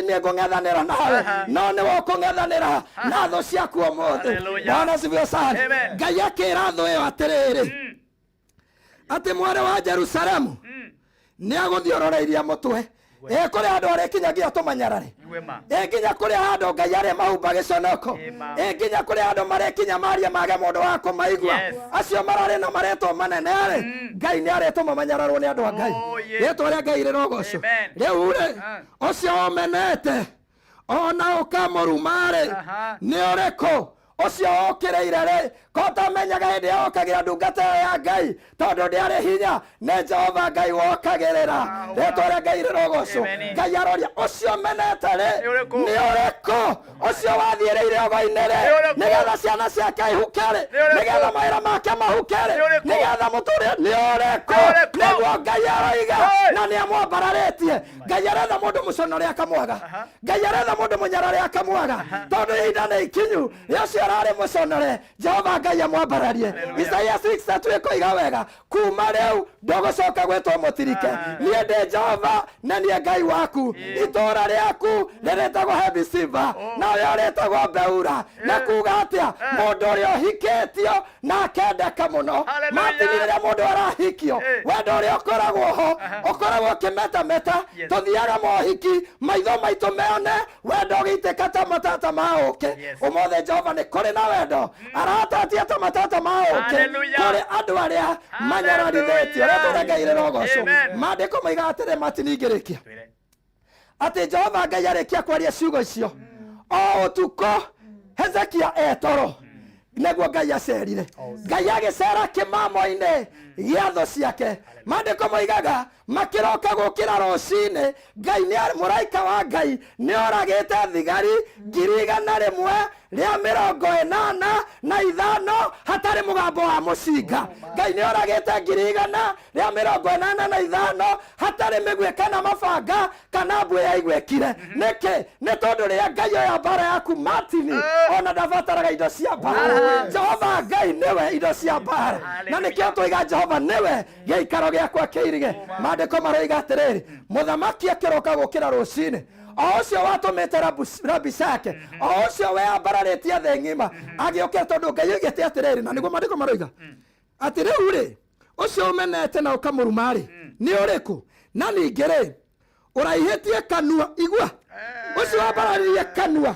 nĩngũng'ethanĩra nawe, no nĩwe ũkũng'ethanĩra na thũ ciaku ũmũthĩ. Bwana sifiwe sana. Ngai akĩra thũ ĩyo atĩrĩrĩ, atĩ mwarĩ wa Jerusalemu nĩ agũthiũrũrĩirie mũtwe. Ĩ kũrĩ handũ arĩkinyagia tũmanyarare, ĩ nginya kũrĩ handũ Ngai arĩ mahumba gĩconoko, ĩ nginya kũrĩ handũ marĩkinya marie mage mũndũ wa kũmaigua. Acio mararĩ na marĩtwa manene rĩ, Ngai nĩ arĩtũma manyararwo nĩ andũ a Ngai. Rĩtwa rĩa Ngai rĩrogocwo. Rĩu rĩ, ũcio ũmenete ona ũkamũruma-rĩ, nĩ ũrĩkũ? Ũcio ũkĩrĩire rĩ, ko ũtamenyaga hĩndĩ ĩyo okagĩra ndungata ĩyo ya Ngai, tondũ ndĩarĩ hinya, nĩ Jehova Ngai wokagĩrĩra. Rĩtwa rĩa Ngai rĩrogocwo. Ngai aroria, ũcio menete rĩ nĩ ũrĩkũ? Ũcio wathiĩrĩire ogo-inĩ rĩ, nĩgetha ciana ciake ihuke rĩ, nĩgetha mawĩra make mahuke rĩ, nĩgetha mũtũrĩre nĩ ũrĩkũ? Nĩguo Ngai aroiga, na nĩ amwambararĩtie. Ngai aretha mũndũ mũconore akamwaga. Ngai aretha mũndũ mũnyarare akamwaga, tondũ ihinda nĩ ikinyu rĩa ũcio ũrarĩ mũconore, Jehova Ngai amwambararie. Isaia 6:3 ĩkoiga wega, kuma rĩu ndũgũcoka gwĩtwo mũtirike, niĩ ndĩ Jehova na niĩ Ngai waku. Itũũra rĩaku rĩrĩtagwo Hebisiba, nawe ũrĩtagwo Beura. Na kuga atĩa? Mũndũ ũrĩa ũhikĩtio na akendeka mũno. Martin, rĩrĩa mũndũ arahikio, wendo ũrĩa ũkoragwo ho ũkoragwo ũkĩmetameta. Tũthiaga mohiki maitho maitũ meone wendo ũgĩitĩka ta matata ma ũkĩ. Ũmũthĩ Jehova nĩ kũrĩ na wendo aratatia ta matata ma ũkĩ kũrĩ andũ arĩa manyararithĩtio. Rĩtwa rĩa Ngai rĩrogocwo. Maandĩko moigaga atĩrĩ, Martin, ingĩrĩkia atĩ Jehova Ngai arĩkia kwaria ciugo icio o ũtukũ Hezekia etoro, nĩguo Ngai acerire. Ngai agĩcera kĩmamo-inĩ gĩa thũ ciake. Maandĩko moigaga makĩroka gũkĩra rũcinĩ, Ngai nĩ mũraika wa Ngai nĩ oragĩte thigari 185,000 hatarĩ mũgambo wa mũcinga. Ngai nĩ oragĩte 185,000 hatarĩ mĩguĩ kana mabanga kana mbuĩ yaiguĩkire. Nĩkĩ? Nĩ tondũ rĩrĩa Ngai oya mbara yaku, Martin, ona ndabataraga indo cia mbara. Jehova Ngai nĩwe indo cia mbara, na nĩkĩo tũiga Jehova nĩwe gĩikaro gĩakwa kĩirige. Maandĩko maroiga atĩrĩrĩ, mũthamaki akĩroka gũkĩra rũcinĩ, o ũcio watũmĩte Rabishake, o ũcio weambararĩtie thĩ ng'ima, agĩũkĩra, tondũ Ngai oigĩte atĩrĩrĩ, na nĩguo maandĩko maroiga atĩ rĩu rĩ, ũcio ũmenete na ũkamũruma rĩ, nĩ ũrĩkũ? Na ningĩ rĩ, ũraihĩtie kanua, igua, ũcio wambararirie kanua,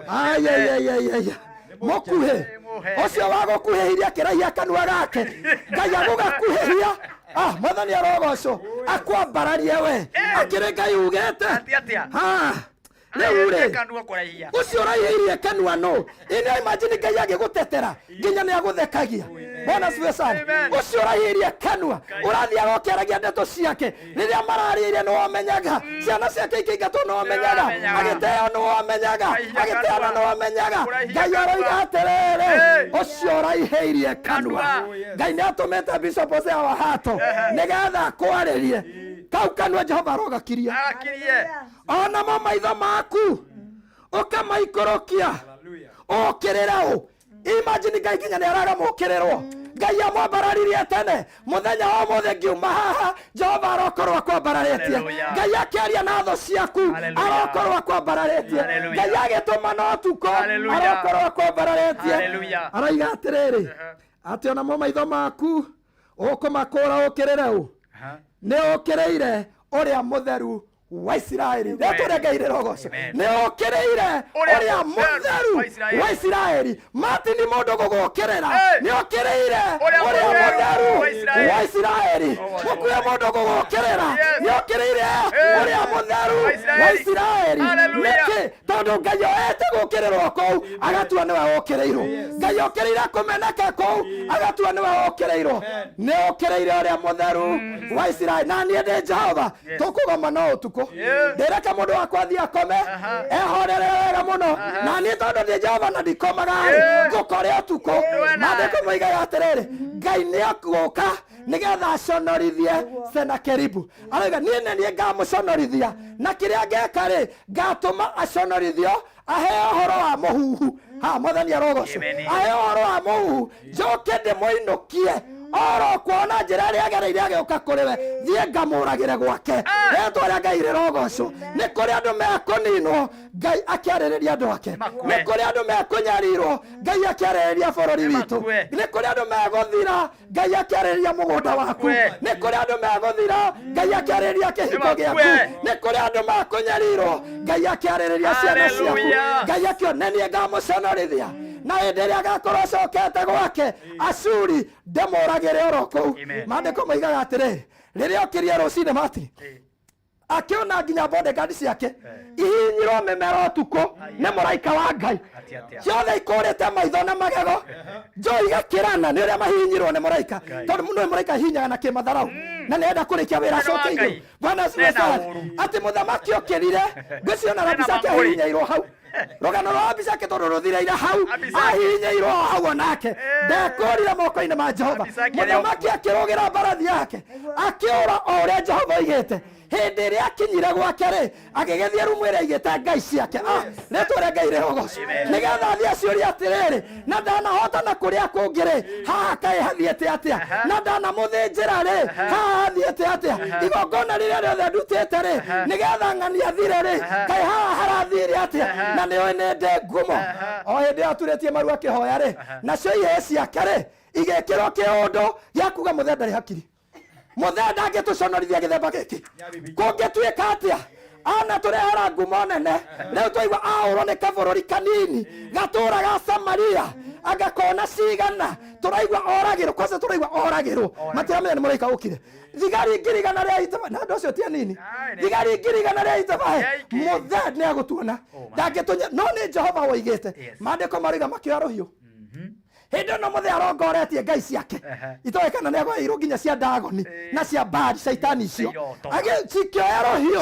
ayayayaya, mũkuhĩ ũcio wagũkuhĩhirie akĩraihia kanua gake, Ngai agũgakuhĩhia. Ah, Mwathani arogocwo, akwambararie we akĩrĩ Ngai ugĩte. Ah, rĩu rĩ, kanua kũraihia ũcio ũraihĩirie kanua nũ? Ĩno imagine Ngai agĩgũtetera nginya nĩ agũthekagia. Bwana asifiwe sana. Ũcio ũraihĩirie kanua ũrathiaga ũkĩaragia ndeto ciake rĩrĩa mararĩire, nĩ wamenyaga ciana ciake ikĩingatwo, nĩ wamenyaga agĩteo, nĩ wamenyaga agĩteana, nĩ wamenyaga. Ngai aroiga atĩrĩrĩ, ũcio ũraihĩirie kanua, Ngai nĩ atũmĩte Bishop Hosea wa Hato nĩgetha akwarĩrie kau kanua. Jehova arogakiria. Akirie. Onamo maitho maku ũkamaikũrũkia ũkĩrĩre ũ. Imagine Ngai nginya nĩ araga mũkĩrĩrwo. Ngai amwambararirie tene. Mũthenya wa ũmũthĩ ngiuma haha, Jehova arokorwo akwambararĩtie. Hallelujah. Ngai akĩaria na thũ ciaku, Hallelujah. arokorwo akwambararĩtie. Hallelujah. Ngai agĩtũma na ũtukũ, Hallelujah. arokorwo akwambararĩtie. Hallelujah. Aroiga atĩrĩrĩ, atĩ onamo maitho maku ũkũmakũra ũkĩrĩre ũ, nĩ ũkĩrĩire ũrĩa mũtheru wa Isiraeli. Rĩtwa rĩa Ngai rĩrogocwo. Nĩ ũkĩrĩire ũrĩa mũtheru wa Isiraeli. Martin, mũndũ gũgũkĩrĩra, nĩ ũkĩrĩire ũrĩa mũtheru wa Isiraeli. Mũkuhe mũndũ gũgũkĩrĩra, nĩ ũkĩrĩire ũrĩa mũtheru wa Isiraeli. Nĩkĩ? Tondũ Ngai oete gũkĩrĩrwo kũu agatua nĩwe ũkĩrĩirwo. Ngai ũkĩrĩire kũmeneka kũu agatua nĩwe ũkĩrĩirwo. Nĩ ũkĩrĩire ũrĩa mũtheru wa Isiraeli. Na niĩ ndĩ Jehova. Tũkũgoma no ũtukũ, ndĩreke mũndũ wakwa athiĩ akome ehorere wega mũno, na niĩ tondũ ndĩ Jehova na ndikomaga rĩ, ngũkore ũtukũ. Maandĩko moigaga atĩrĩrĩ, Ngai nĩ egũka nĩgetha aconorithie Senakeribu. Aroiga niĩ nĩ niĩ ngamũconorithia, na kĩrĩa ngeka rĩ, ngatũma aconorithio, aheo ũhoro wa mũhuhu. Ha, Mwathani arogocwo. Aheo ũhoro wa mũhuhu, njoke ndĩmũinũkie oro kuona njĩra ĩrĩa agereire agĩũka kũrĩ we, thiĩ ngamũragĩre gwake. Rĩtwa rĩa Ngai rĩrogocwo. Nĩ kũrĩ andũ mekũninwo, Ngai akĩarĩrĩria andũ ake. Nĩ kũrĩ andũ mekũnyarirwo, Ngai akĩarĩrĩria bũrũri witũ. Nĩ kũrĩ andũ megũthira, Ngai akĩarĩrĩria mũgũnda waku. Nĩ kũrĩ andũ megũthira, Ngai akĩarĩrĩria kĩhiko gĩaku. Nĩ kũrĩ andũ mekũnyarirwo, Ngai akĩarĩrĩria ciana ciaku. Hallelujah. Ngai akĩonenie ngamũconorithia, na hĩndĩ ĩrĩa agakorwo acokete gwake Ashuri, ndĩmũragĩre oro kũu. Maandĩko moigaga atĩrĩrĩ, rĩrĩa okirie rũcinĩ, Martin, akĩona nginya bodyguard ciake ihinyĩte. Irahihinyirwo mĩmero ũtukũ nĩ mũraika wa Ngai. Ciothe ikũrĩte maitho na magego. Njũĩ igakĩrana nĩ ũrĩa mahihinyirwo nĩ mũraika. Tondũ nĩ mũraika ahihinyaga na kĩmatharau. Na nĩenda kũrĩkia wĩra acoke igũrũ. Bwana asifiwe sana. Atĩ mũthamaki okĩrire, ngwĩciria ona Rabishake ahihinyĩirwo hau. Rũgano rwa Abishake tondũ rũthirĩire hau, ahihinyĩirwo o hau onake. Ndekũrire moko-inĩ ma Jehova. Mũthamaki akĩrũgĩra mbarathi yake, akĩũra o ũrĩa Jehova oigĩte. Hĩndĩ ĩrĩa akinyire gwake-rĩ, agĩgĩthiĩ rumu ĩrĩa aigĩte ngai ciake. Ah, rĩtwa rĩa Ngai rĩrogocwo. Nĩgetha athiĩ aciũrie atĩrĩrĩ, na ndanahotana kũrĩa kũngĩ-rĩ, haha kaĩ hathiĩte atĩa? Na ndanamũthĩnjĩra-rĩ, haha hathiĩte atĩa? Igongona rĩrĩa rĩothe ndutĩte-rĩ, nĩgetha ng'ania thire-rĩ, kaĩ haha harathire atĩa? Na nĩũĩ nĩ ndĩ ngumo. O hĩndĩ ĩyo aturĩtie maru akĩhoya-rĩ, nacio ihĩĩ ciake-rĩ, igĩkĩrwo kĩũndũ gĩa kuga mũthee ndarĩ hakiri. Mũthee ndangĩtũconorithia gĩthemba gĩkĩ. Kũngĩtuĩka atĩa? Anatũrehera ngumo nene. Rĩu twaigua ahũrwo nĩ kabũrũri kanini gatũra ga Samaria, anga kona cigana. Tũraigua oragĩrwo, kwanza tũraigua oragĩrwo, matiramenya nĩ mũraika ũkire. Thigari 100,000 rĩa ita, na andũ acio ti anini, thigari 100,000 rĩa ita bae, mũthee nĩ agũtuona ndangĩtũnya, no nĩ Jehova woigĩte. Maandĩko maroiga makĩoya rũhiũ. Hĩndĩ ĩno mũthee arongoretie ngai ciake, itoĩ kana nĩ agoeirwo nginya cia Dagoni na cia Baali, caitani icio. Cikĩoya rũhiũ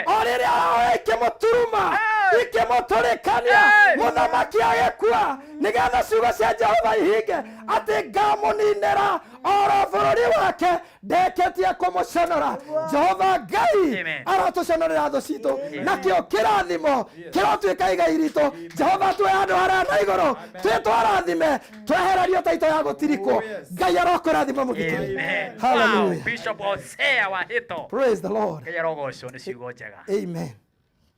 o rĩrĩa aroya, ikĩmũturuma, ikĩmũtũrĩkania, mũthamaki agĩkua, nĩgetha ciugo cia Jehova ihinge atĩ ngamũninĩra oro bũrũri wake, ndeketie kũmũconora. Jehova Ngai arotũconorera thũ citũ, nakĩo kĩrathimo kĩrotuĩka igai ritũ. Jehova tuoe handũ haraya na igũrũ, twĩtwarathime, twehererio taito ya gũtirikwo. Ngai arokũrathima mũthikĩrĩria. Amen. Hallelujah. Wow, Bishop Hosea wa Hito. Praise the Lord. Ngai arogocwo nĩ ciugo njega. Amen.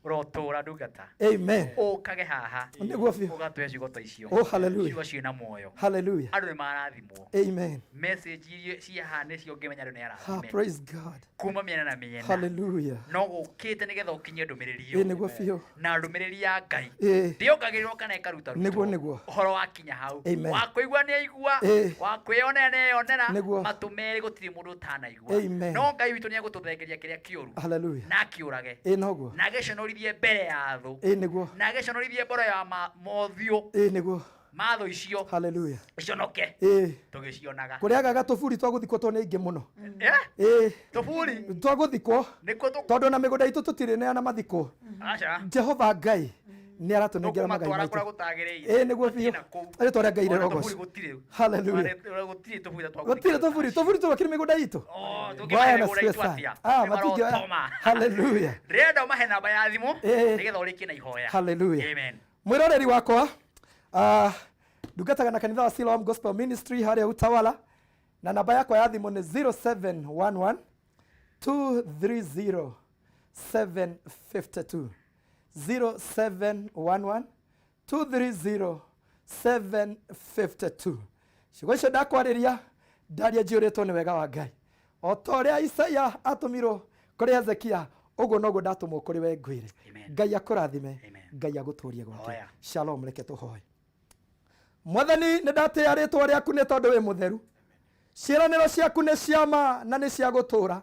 Ũrotũra ndungata. Amen. Ũkage haha. Nĩguo biũ. Ũgatũhe ciugo ta icio. Oh, hallelujah. Ciugo ciĩna muoyo. Hallelujah. Andũ nĩ marathimwo. Amen. Message iria cia haha nĩcio ũngĩmenya andũ nĩ Ah, arathime. praise God. Kuma mĩena na mĩena. Hallelujah. No gũkĩte nĩgetha ũkinyie ndũmĩrĩri Ĩ ĩyo. nĩguo biũ. Na ndũmĩrĩri ya Ngai. Ĩ. Ndĩongagĩrĩrwo kana ĩkarutarutwo. Nĩguo, nĩguo. Ũhoro wakinya hau. Amen. Wa kũigua nĩ aigua. Ĩ. Wa kwĩyonera nĩ eyonera. Nĩguo. Matũ merĩ gũtirĩ mũndũ ũtanaigua. Amen. No Ngai witũ nĩ egũtũthengeria kĩrĩa kĩũru. Hallelujah. Na akĩũrage. Ĩ noguo. Na agĩconorithie mbere ya thũ. Ĩ nĩguo. Na agĩconorithie mbere ya mothiũ Ĩ nĩguo. ma thũ icio. Hallelujah. Iconoke. Ĩ. Tũgĩcionaga. Kũrĩagaga tũburi twa gũthikwo tondũ nĩ aingĩ mũno. Eh? Ĩ. Tũburi. Twa gũthikwo. Nĩkuo tũ Tondũ na mĩgũnda itũ tũtirĩ neana mathikwo. Aca. Jehova Ngai nĩ aratũnengera magai Tũkũmatwara maitũ. kũrĩa gũtagĩrĩire. Ĩ nĩguo biũ. Rĩtwa rĩa Ngai Ona rĩrogocwo. tũburi gũtirĩ. Hallelujah. Gũtirĩ tũburi twa Gũtirĩ tũburi, tũburi tũrokire mĩgũnda itũ. Tũngĩmahe Bwana mĩgũnda asifiwe itũ sana. atĩa? Ah, Nĩ matingĩoya. marotoma. Hallelujah. Ndĩrenda ũmahe namba ya thimũ Ĩ. nĩgetha ũrĩkie na ihoya. Hallelujah. Amen. Mwĩroreri wakwa, ndungataga na kanitha wa Siloam Gospel Ministry harĩa Utawala, na namba yakwa ya thimũ nĩ 0711 230 752, 0711 230 752. Ciugo icio ndakwarĩria, ndaria njiyũrĩtwo nĩ wega wa Ngai. O ta ũrĩa Isaia atũmirwo kũrĩ Hezekia, ũguo noguo ndatũmwo kũrĩ we ngwĩre. Ngai akũrathime, Ngai agũtũrie gwake. Hoya. Shalom, reke tũhoe. Mwathani, nĩ ndatĩĩa rĩtwa rĩaku nĩ tondũ wĩ mũtheru. Ciĩranĩro ciaku nĩ cia ma na nĩ cia gũtũũra.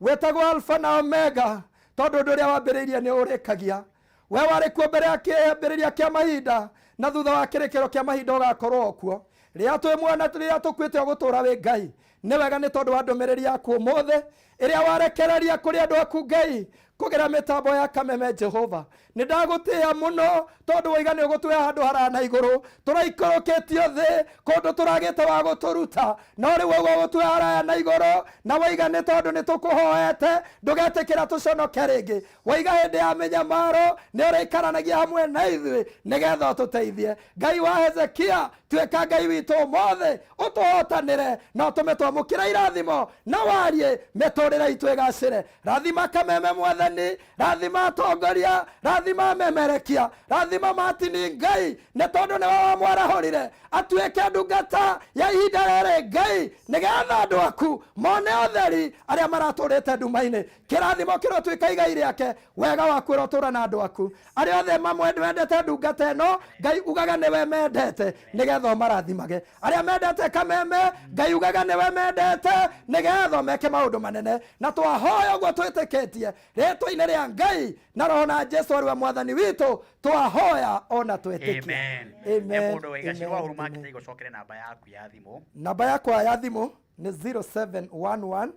Wĩtagwo Alfa na Omega tondũ ũndũ ũrĩa wambĩrĩirie nĩ ũrĩkagia. We warĩ kuo mbere ya kĩambĩrĩria kĩa mahinda, na thutha wa kĩrĩkĩro kĩa mahinda ũgakorwo o kuo. Rĩrĩa twĩ muoyo na rĩrĩa tũkuĩte ũgũtũũra wĩ Ngai. Nĩ wega nĩ tondũ wa ndũmĩrĩri yaku ũmũthĩ ĩrĩa warekereria kũrĩ andũ aku Ngai kũgera mĩtambo ya Kameme. Jehova, nĩ ndagũtĩĩa mũno tondũ waiga nĩ ũgũtũhe handũ haraya na igũrũ. Tũraikũrũkĩtio thĩ kũndũ tũragĩte wa gũtũruta, no rĩu ũgũtũhe haraya na igũrũ, na waiga nĩ tondũ nĩ tũkũhoete ndũgetĩkĩra tũconoke rĩngĩ. Waiga hĩndĩ ya mĩnyamaro nĩ ũrĩikaranagia hamwe na ithuĩ nĩgetha ũtũteithie. Ngai wa Hezekia, tuĩka Ngai witũ ũmũthĩ, ũtũhotanĩre na ũtũme twamũkĩre irathimo na warie mĩtũrĩre itũ ĩgacĩre. Rathima Kameme Mwathani, rathima atongoria, rathima memerekia, rathima Martin Ngai, nĩ tondũ nĩwe wamwarahũrire atuĩke ndungata ya ihinda rĩrĩ. Ngai Ngai, nĩgetha andũ aku mone ũtheri arĩa maratũrĩte nduma-inĩ. Kĩrathimo kĩrotuĩka igai rĩake, wega waku ũrotũra na andũ aku arĩa othe mamwendete ndungata ĩno. Ngai, ugaga nĩwe mendete nĩgetha ũmarathimage. Arĩa mendete Kameme, Ngai, ugaga nĩwe mendete nĩgetha meke maũndũ manene. Na twahoya ũguo twĩtĩkĩtie rĩtwa-inĩ rĩa Ngai na Roho na Jesu arĩwe Mwathani witũ, twahoya ona twĩtĩkia. Amen. Amen. Nĩ mũndũ waiga Amen. wa huruma akĩte gũcokere namba yaku ya thimũ. Namba yakwa ya thimũ nĩ 0711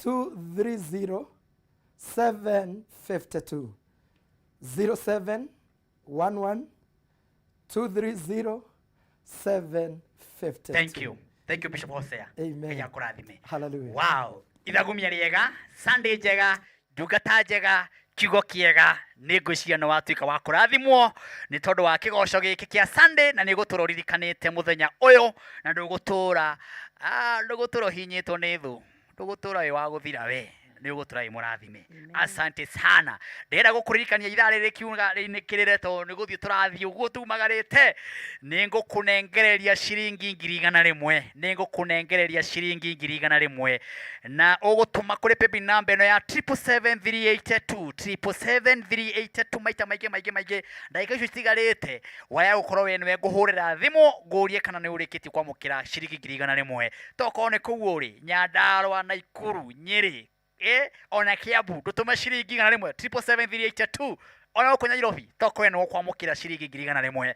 230 752, 0711 230 752. Thank you. Thank you, Bishop Hosea. Amen. Ngai akũrathime. Hallelujah. Wow. Ithagumia rĩega, Sunday njega, ndungata njega, kiugo kĩega. Nĩ ngwĩciria nĩ watuĩka wa kũrathimwo nĩ tondũ wa kĩgoco gĩkĩ kĩa Sunday, na nĩ gũtũra ũririkanĩte mũthenya ũyũ, na ndũgũtũra ndũgũtũra ũhinyĩtwo nĩ thũ, ndũgũtũra wĩ wa gũthira, we nĩ ũgũtũra wĩ mũrathime. Asante sana. Ndĩrenda gũkũririkania ithaa rĩrĩ kiuga rĩinĩkĩrĩre, tondũ nĩ gũthiĩ tũrathiĩ ũguo tumagarĩte. Nĩ ngũkũnengereria ciringi 100,000, nĩ ngũkũnengereria ciringi 100,000, na ũgũtũma kũrĩ paybill namba ĩno ya 777,382, 777,382, maita maingĩ maingĩ maingĩ. Ndagĩka icio citigarĩte waya gũkorwo we nĩwe ngũhũrĩra thimũ ngũrie kana nĩ ũrĩkĩtie kwamũkĩra ciringi 100,000. Tokorwo nĩ kũu ũrĩ Nyandarua, Naikuru, Nyĩrĩ, ona Kiambu, ndũtũme ciringi 100, 777,382. Ona gũkũ Nairobi, tokorwo nĩ ũkwamũkĩra ciringi 100,000.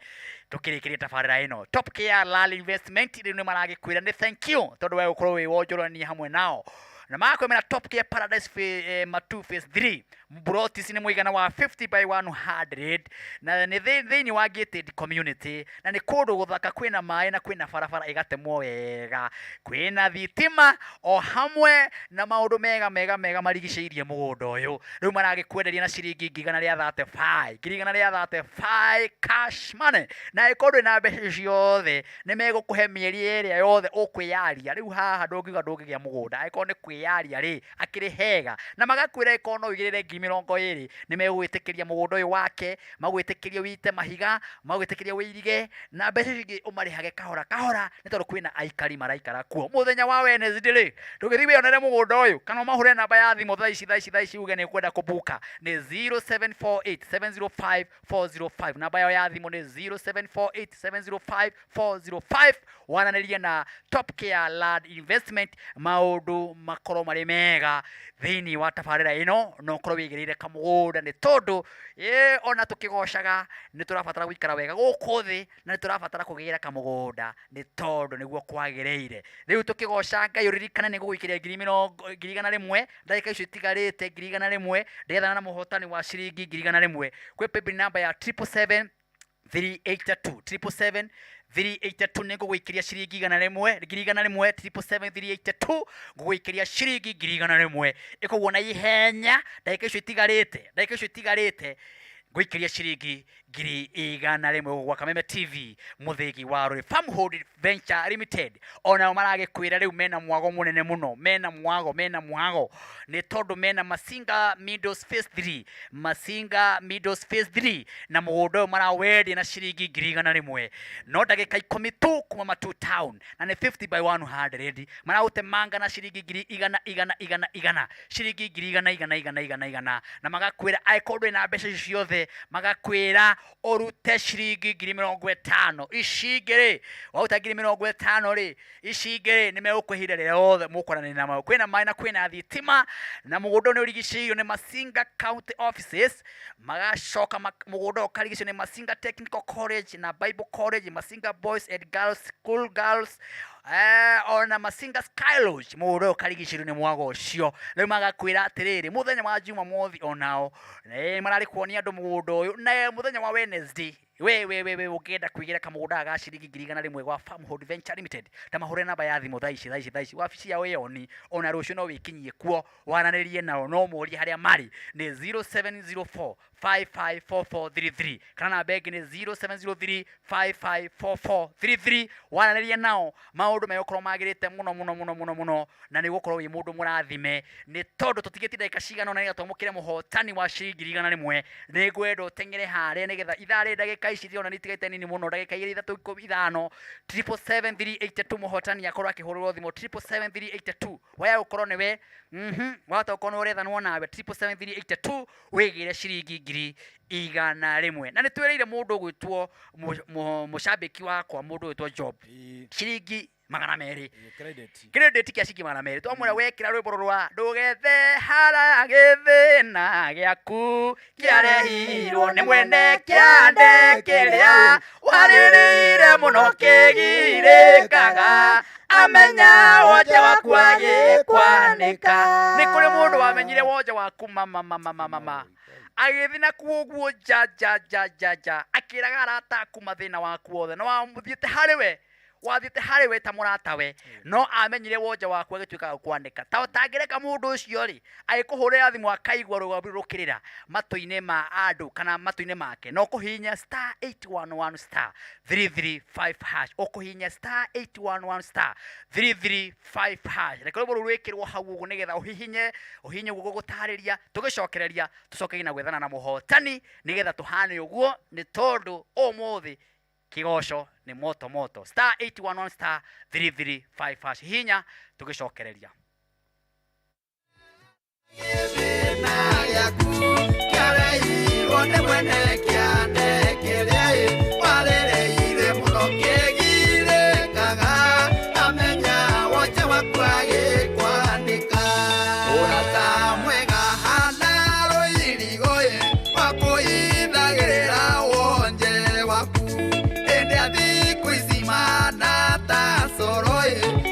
Tũkĩrĩkĩria tabarĩra ĩno, Top Care Lal Investment rĩu nĩ maragĩkwĩra nĩ thank you tondũ we gũkorwo wĩ wonjorania hamwe nao, na magakwĩmera Top Care Paradise Matu Phase 3 mburoti ici nĩ mũigana wa 50 by 100, na nĩ thĩinĩ wa gated community, na nĩ kũndũ gũthaka, kwĩna maĩ na kwĩna barabara ĩgatemwo wega, kwĩna thitima o hamwe na maũndũ mega mega mega marigicĩirie mũgũnda ũyũ. Rĩu maragĩkwenderia na ciringi 135,000, 135,000 cash money, na ĩkorwo ndũrĩ na mbeca ciothe, nĩ megũkũhe mĩeri ĩrĩa yothe ũkwĩyaria. Rĩu haha ndũngiuga ndũngĩgĩa mũgũnda angĩkorwo nĩ kwĩyaria rĩ akĩrĩ hega. Na magakwĩra ĩkorwo no ũigĩrĩre 20,000, nĩ megũgwĩtĩkĩria mũgũnda ũyũ wake, magwĩtĩkĩrie wĩite mahiga, magwĩtĩkĩrie wĩirige, na mbeca icio ingĩ ũmarĩhage kahora kahora, nĩ tondũ kwĩna aikari maraikara kuo. Mũthenya wa Wednesday rĩ, ndũgĩthiĩ wĩyonere mũgũnda ũyũ, kana ũmahũrĩre namba ya thimũ thaa ici, thaa ici, thaa ici, uge nĩ ũkwenda kũbuka, nĩ 0748 705 405. Namba yao ya thimũ nĩ 0748 705 405. Waranĩrie na Top Care Land Investment, maũndũ makorwo marĩ mega thĩinĩ wa tabarĩra ĩno, na ũkorwo wĩigĩrĩire kamũgũnda, nĩ tondũ ona tũkĩgocaga nĩ tũrabatara gũikara wega gũkũ thĩ, na nĩ tũrabatara kũgĩra kamũgũnda, nĩ tondũ nĩguo kwagĩrĩire. Rĩu tũkĩgoca Ngai, ũririkane nĩ ngũgũikĩria ngiri mĩrongo 100,000. Ndagĩka icio itigarĩte, 100,000, ndethana na mũhotani wa ciringi 100,000 kwĩ paybill namba ya 777,382, 777,382. Nĩ ngũgũikĩria ciringi 100, 100,000, 777,382. Ngũgũikĩria ciringi 100,000 ĩkũguo na ihenya. Ndagĩka icio itigarĩte, ndagĩka icio itigarĩte, ngũikĩria ciringi 100,000 gwa Kameme TV, mũthĩgi wa rũrĩ. Farmhold Venture Limited onao maragĩkwĩra rĩu mena mwago mũnene mũno, mena mwago, mena mwago, nĩ tondũ mena Masinga Meadows Phase 3, Masinga Meadows Phase 3, na mũgũnda ũyũ marawendia na ciringi 100,000, no ndagĩka 10 tu kuma Matu Town, na nĩ 50 by 100. Maraũtemanga na ciringi ngiri igana igana igana igana, ciringi ngiri igana igana igana igana igana, na magakwĩra angĩkorwo ndũrĩ na mbeca icio ciothe, magakwĩra ũrute ciringi 50,000. Ici ingĩ rĩ, waruta 50,000 rĩ, ici ingĩ rĩ, nĩ megũkũhe ihinda rĩrĩa rĩothe mũkwaranĩria nao. Kwĩna maĩ na kwĩna thitima, na mũgũnda ũyũ nĩ ũrigicĩirio nĩ Masinga County Offices. Magacoka mũgũnda ũyũ ũkarigicĩrio nĩ Masinga Technical College na Bible College, Masinga Boys and Girls School Girls, ona Masinga Sky Lodge. Mũgũnda ũyũ ũkarigicĩrio nĩ mwago ũcio. Rĩu magakwĩra atĩrĩrĩ, mũthenya wa Jumamothi onao mararĩ kuonia andũ mũgũnda ũyũ, na mũthenya wa Wednesday we we we we ũngĩenda kwĩgĩra kamũgũnda ga ciringi 100,000 gwa Farmhold Venture Limited, ta mahũre namba ya thimũ thaa ici, thaa ici, thaa ici. Wabici yao ĩyoni, ona rũciũ no wĩkinyie kuo waranĩrie nao, no morie harĩa marĩ, nĩ 0704 554433, kana namba ĩngĩ nĩ 0703 554433. Waranĩrie nao, maũndũ megũkorwo magĩrĩte mũno mũno mũno mũno mũno, na nĩ ũgũkorwo wĩ mũndũ mũrathime, nĩ tondũ tũtigĩtie ndagĩka cigana ũna nĩgetha twamũkĩre mũhotani wa ciringi 100,000. Nĩ ngwenda ũteng'ere harĩa nĩgetha ithaa rĩrĩ ndagĩka Ndagĩka ici ndĩrona nĩ itigaite nini mũno, ndagĩka igĩrĩ, ithatũ, ikũmi, ithano. 777382 mũhotani akorwo akĩhũrĩrwo thimũ. 777382 waya gũkorwo nĩwe. Wahota gũkorwo nĩ ũrethanwo nawe. 777382 wĩgĩre ciringi 100,000. Na nĩ twĩrĩire mũndũ ũgwĩtwo mũcambĩki wakwa, mũndũ ũgwĩtwo Job, ciringi 200 credit. Credit kĩa ciringi 200. Twamwĩra wekĩra rwĩmbo rũrũ rwa ndũgethe hara gĩthĩna gĩaku kĩarehirwo nĩ mwene kĩande kĩrĩa warĩrĩire mũno kĩgirĩkaga amenya wonje waku agĩkwanĩka. Nĩ kũrĩ mũndũ wamenyire wonje waku mama mama mama mama agĩthiĩ na kuo ũguo nja nja nja nja nja akĩraga arata aku mathĩna waku wothe, na wamũthiĩte harĩ we, wathiĩte harĩ we ta mũratawe, no amenyire wonje waku agĩtuĩka wa gũkwanĩka. Ta ũtangĩreka mũndũ ũcio rĩ agĩkũhũrĩra thimũ akaigua rũgambi rũkĩrĩra matũ-inĩ ma andũ kana matũ-inĩ make. No kũhihinya star 811 star 335 hash, ũkũhihinya star 811 star 335 hash. Reke rwĩmbo rũu rwĩkĩrwo hau ũguo nĩgetha ũhihinye, ũhihinye ũguo gũgũtarĩria. Tũgĩcokereria tũcoke nginya gwethana na mũhotani nĩgetha tũhane ũguo, nĩ tondũ ũmũthĩ kĩgoco nĩ moto moto. Star 811 star 335 hash, hihinya tũgĩcokereria. Kĩarehirwo nĩ mwene kĩande kĩrĩa warĩrĩire mũno kĩgirĩkaga amenya wonje waku agĩkwanĩka. Ũrata mwega hana rũirigo wa kũhithagĩrĩra wonje waku hĩndĩ ya thikũ ici mana ta coro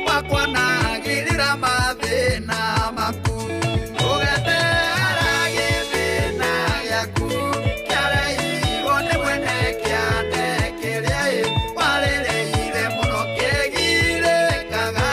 wa kwanagĩrĩra mathĩna maku. Ũgetera gĩthĩna gĩaku kĩarehirwo nĩ mwene kĩande kĩrĩa warĩrĩire mũno kĩgirĩkaga.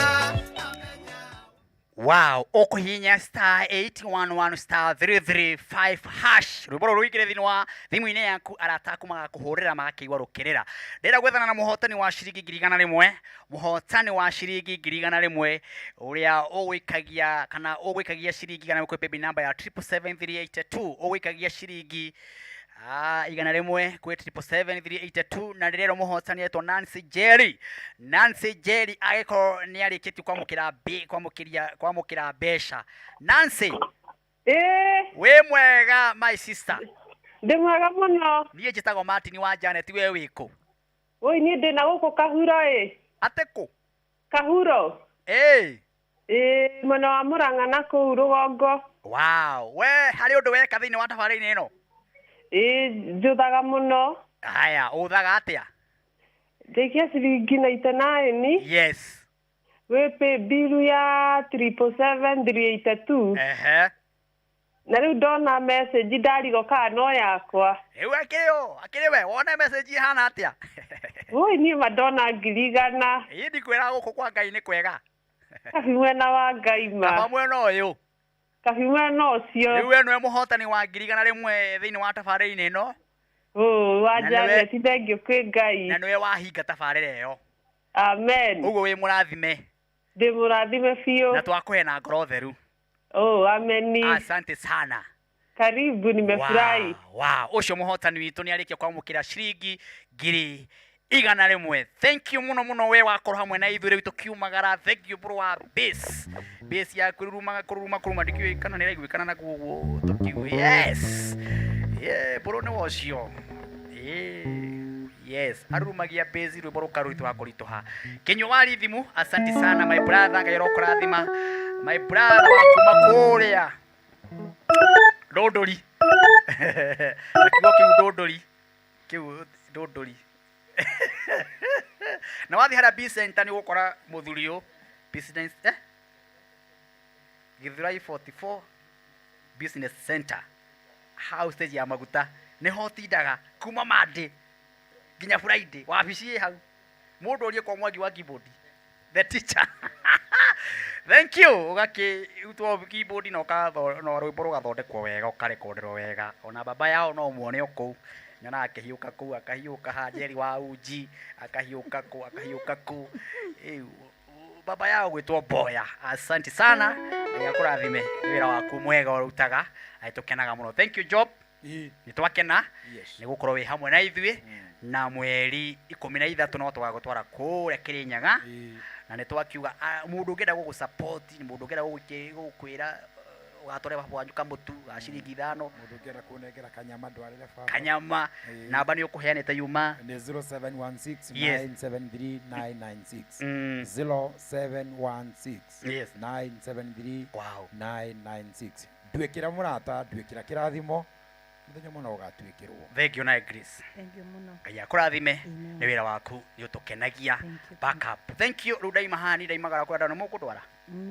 Wow, ũkũhihinya star 811 star 335 hash, rwĩmbo rũrũ rũingĩre thĩinĩ wa thimũ-inĩ yaku, arata aku magakũhũrĩra magakĩigua rũkĩrĩra. Ndĩrenda gwethana na mũhotani wa ciringi 100,000, mũhotani wa ciringi 100,000 ũrĩa ũgũikagia kana ũgũikagia ciringi igana kwĩ paybill number ya 777382, ũgũikagia ciringi 100 kwĩ 777382. Na rĩrĩa mũhotani etwo Nancy Jerry. Nancy Jerry agĩkorwo nĩ arĩkĩtie kwamũkĩra kwamũkĩria kwamũkĩra mbeca. Nancy, wĩ mwega my sister? Ndĩ mwega mũno. Niĩ njĩtagwo Martin wa Janet, we wĩkũ? Oi, niĩ ndĩ na gũkũ Kahuro ĩ. Atĩ kũ? Kahuro. Ĩ. Ĩ, mwena wa Mũrang'a na kũu rũgongo. Wow, we harĩ ũndũ weka thĩinĩ wa tabarĩra-inĩ ĩno? Ĩ, njũthaga mũno. Haya, ũthaga atĩa? Njaikia ciringi 99. Wĩ pay bill ya 777382. Na rĩu ndona message ndarigwo kana no yakwa. Rĩu akĩrĩ ũ? Akĩrĩ we, wone message ĩhana atĩa? Oi, niĩ ma ndona 100,000. Ĩ, ndikwĩraga gũkũ kwa Ngai nĩ kwega. Kabi mwena wa Ngai ma. Kaba mwena ũyũ. Kabi mwena ũcio. Rĩu we nĩwe mũhotani wa 100,000 thĩinĩ wa tabarĩra-inĩ ĩno. Ũ, wa Na nĩwe- Janet, thengiũ kwĩ Ngai. Na nĩwe wahinga tabarĩra ĩyo. Amen. Ũguo wĩ mũrathime. Ndĩ mũrathime biũ. Na twakũhe na ngoro theru. Oh, ameni. Asante sana. Karibu, nimefurahi. Wow, ũcio mũhotani witũ nĩ arĩkia kwamũkĩra ciringi 100,000. Thank you mũno mũno we wakorwo hamwe na ithuĩ rĩu tũkiumagara. Thank you bro wa bass. Bass ya kũruruma kũruruma kũruruma, ndikĩũĩ kana nĩ ĩraiguĩkana na guo tũkiu. Yes. Yeah, bro nĩ ũcio. Yeah. Yes, arurumagia bass rwĩmbo rũkarũritũha kũritũha. Kinyua wa rithimu, asante sana my brother, Ngai arokũrathima. My brother wa kuma kũrĩa Ndũndũri. Na kiugo kĩu ndũndũri, kĩu ndũndũri. Na wathiĩ harĩa B Center nĩ ũgũkora mũthuri ũyũ business, Githurai 44 Business Center, hau stage ya maguta nĩho ũtindaga kuma Monday nginya Friday, wabici ĩ hau. Mũndũ orie kwa Mwangi wa keyboard, the teacher. Thank you. Ũgakĩrutwo keyboard na na rwĩmbo rũgathondekwo wega, ũkarekonderwo wega. Ona baba yao no muone o kũu. Nyonaga akĩhiũka kũu, akahiũka ha Jerry wa Uji, akahiũka kũ, akahiũka kũ. Ĩu, baba yao gwĩtwo Mboya. Asante sana. Ngai akũrathime nĩ wĩra waku mwega ũrutaga. Nĩ tũkenaga mũno. Thank you Job. Nĩ twakena nĩ gũkorwo wĩ hamwe na ithuĩ, na mweri 13 no tũgagũtwara kũrĩa Kĩrĩnyaga, na nĩ twakiuga mũndũ ũngĩenda gũgũ support, mũndũ ũngĩenda gũgũkwĩra ũgatware baba wanyu kamũtu ga ciringi 5. Mũndũ ũngĩenda kũnengera kanyama ndwarĩre baba. Kanyama. Namba nĩ ũkũheanĩte yuma? Nĩ 0716 973 996. 0716 973 996. Nduĩkĩra mũrata, nduĩkĩra kĩrathimo, mũthenya mũna ũgatuĩkĩrwo. Thank you na Grace. Thank you mũno. Ngai akũrathime. Amen. Nĩ wĩra waku nĩ ũtũkenagia. Back up, thank you. Rĩu ndaima haha ni ndaimagara kwenda nĩ mũkũndwara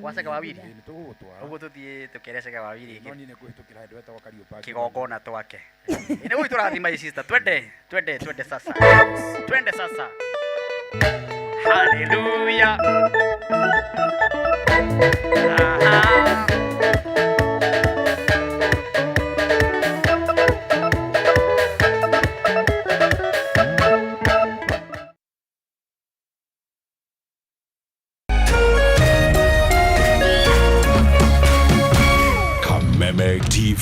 gwa Ceke wa Wiri. Nĩ tũgũgũtwara. Ũguo tũthiĩ tũkere Ceke wa Wiri. No niĩ nĩ kũhĩtũkĩra handũ hetagwo Kariũmba. Kigongona twake nĩ gũi tũrathima ĩ sister, twende twende twende sasa, twende sasa, haleluya. Aha. Kameme TV.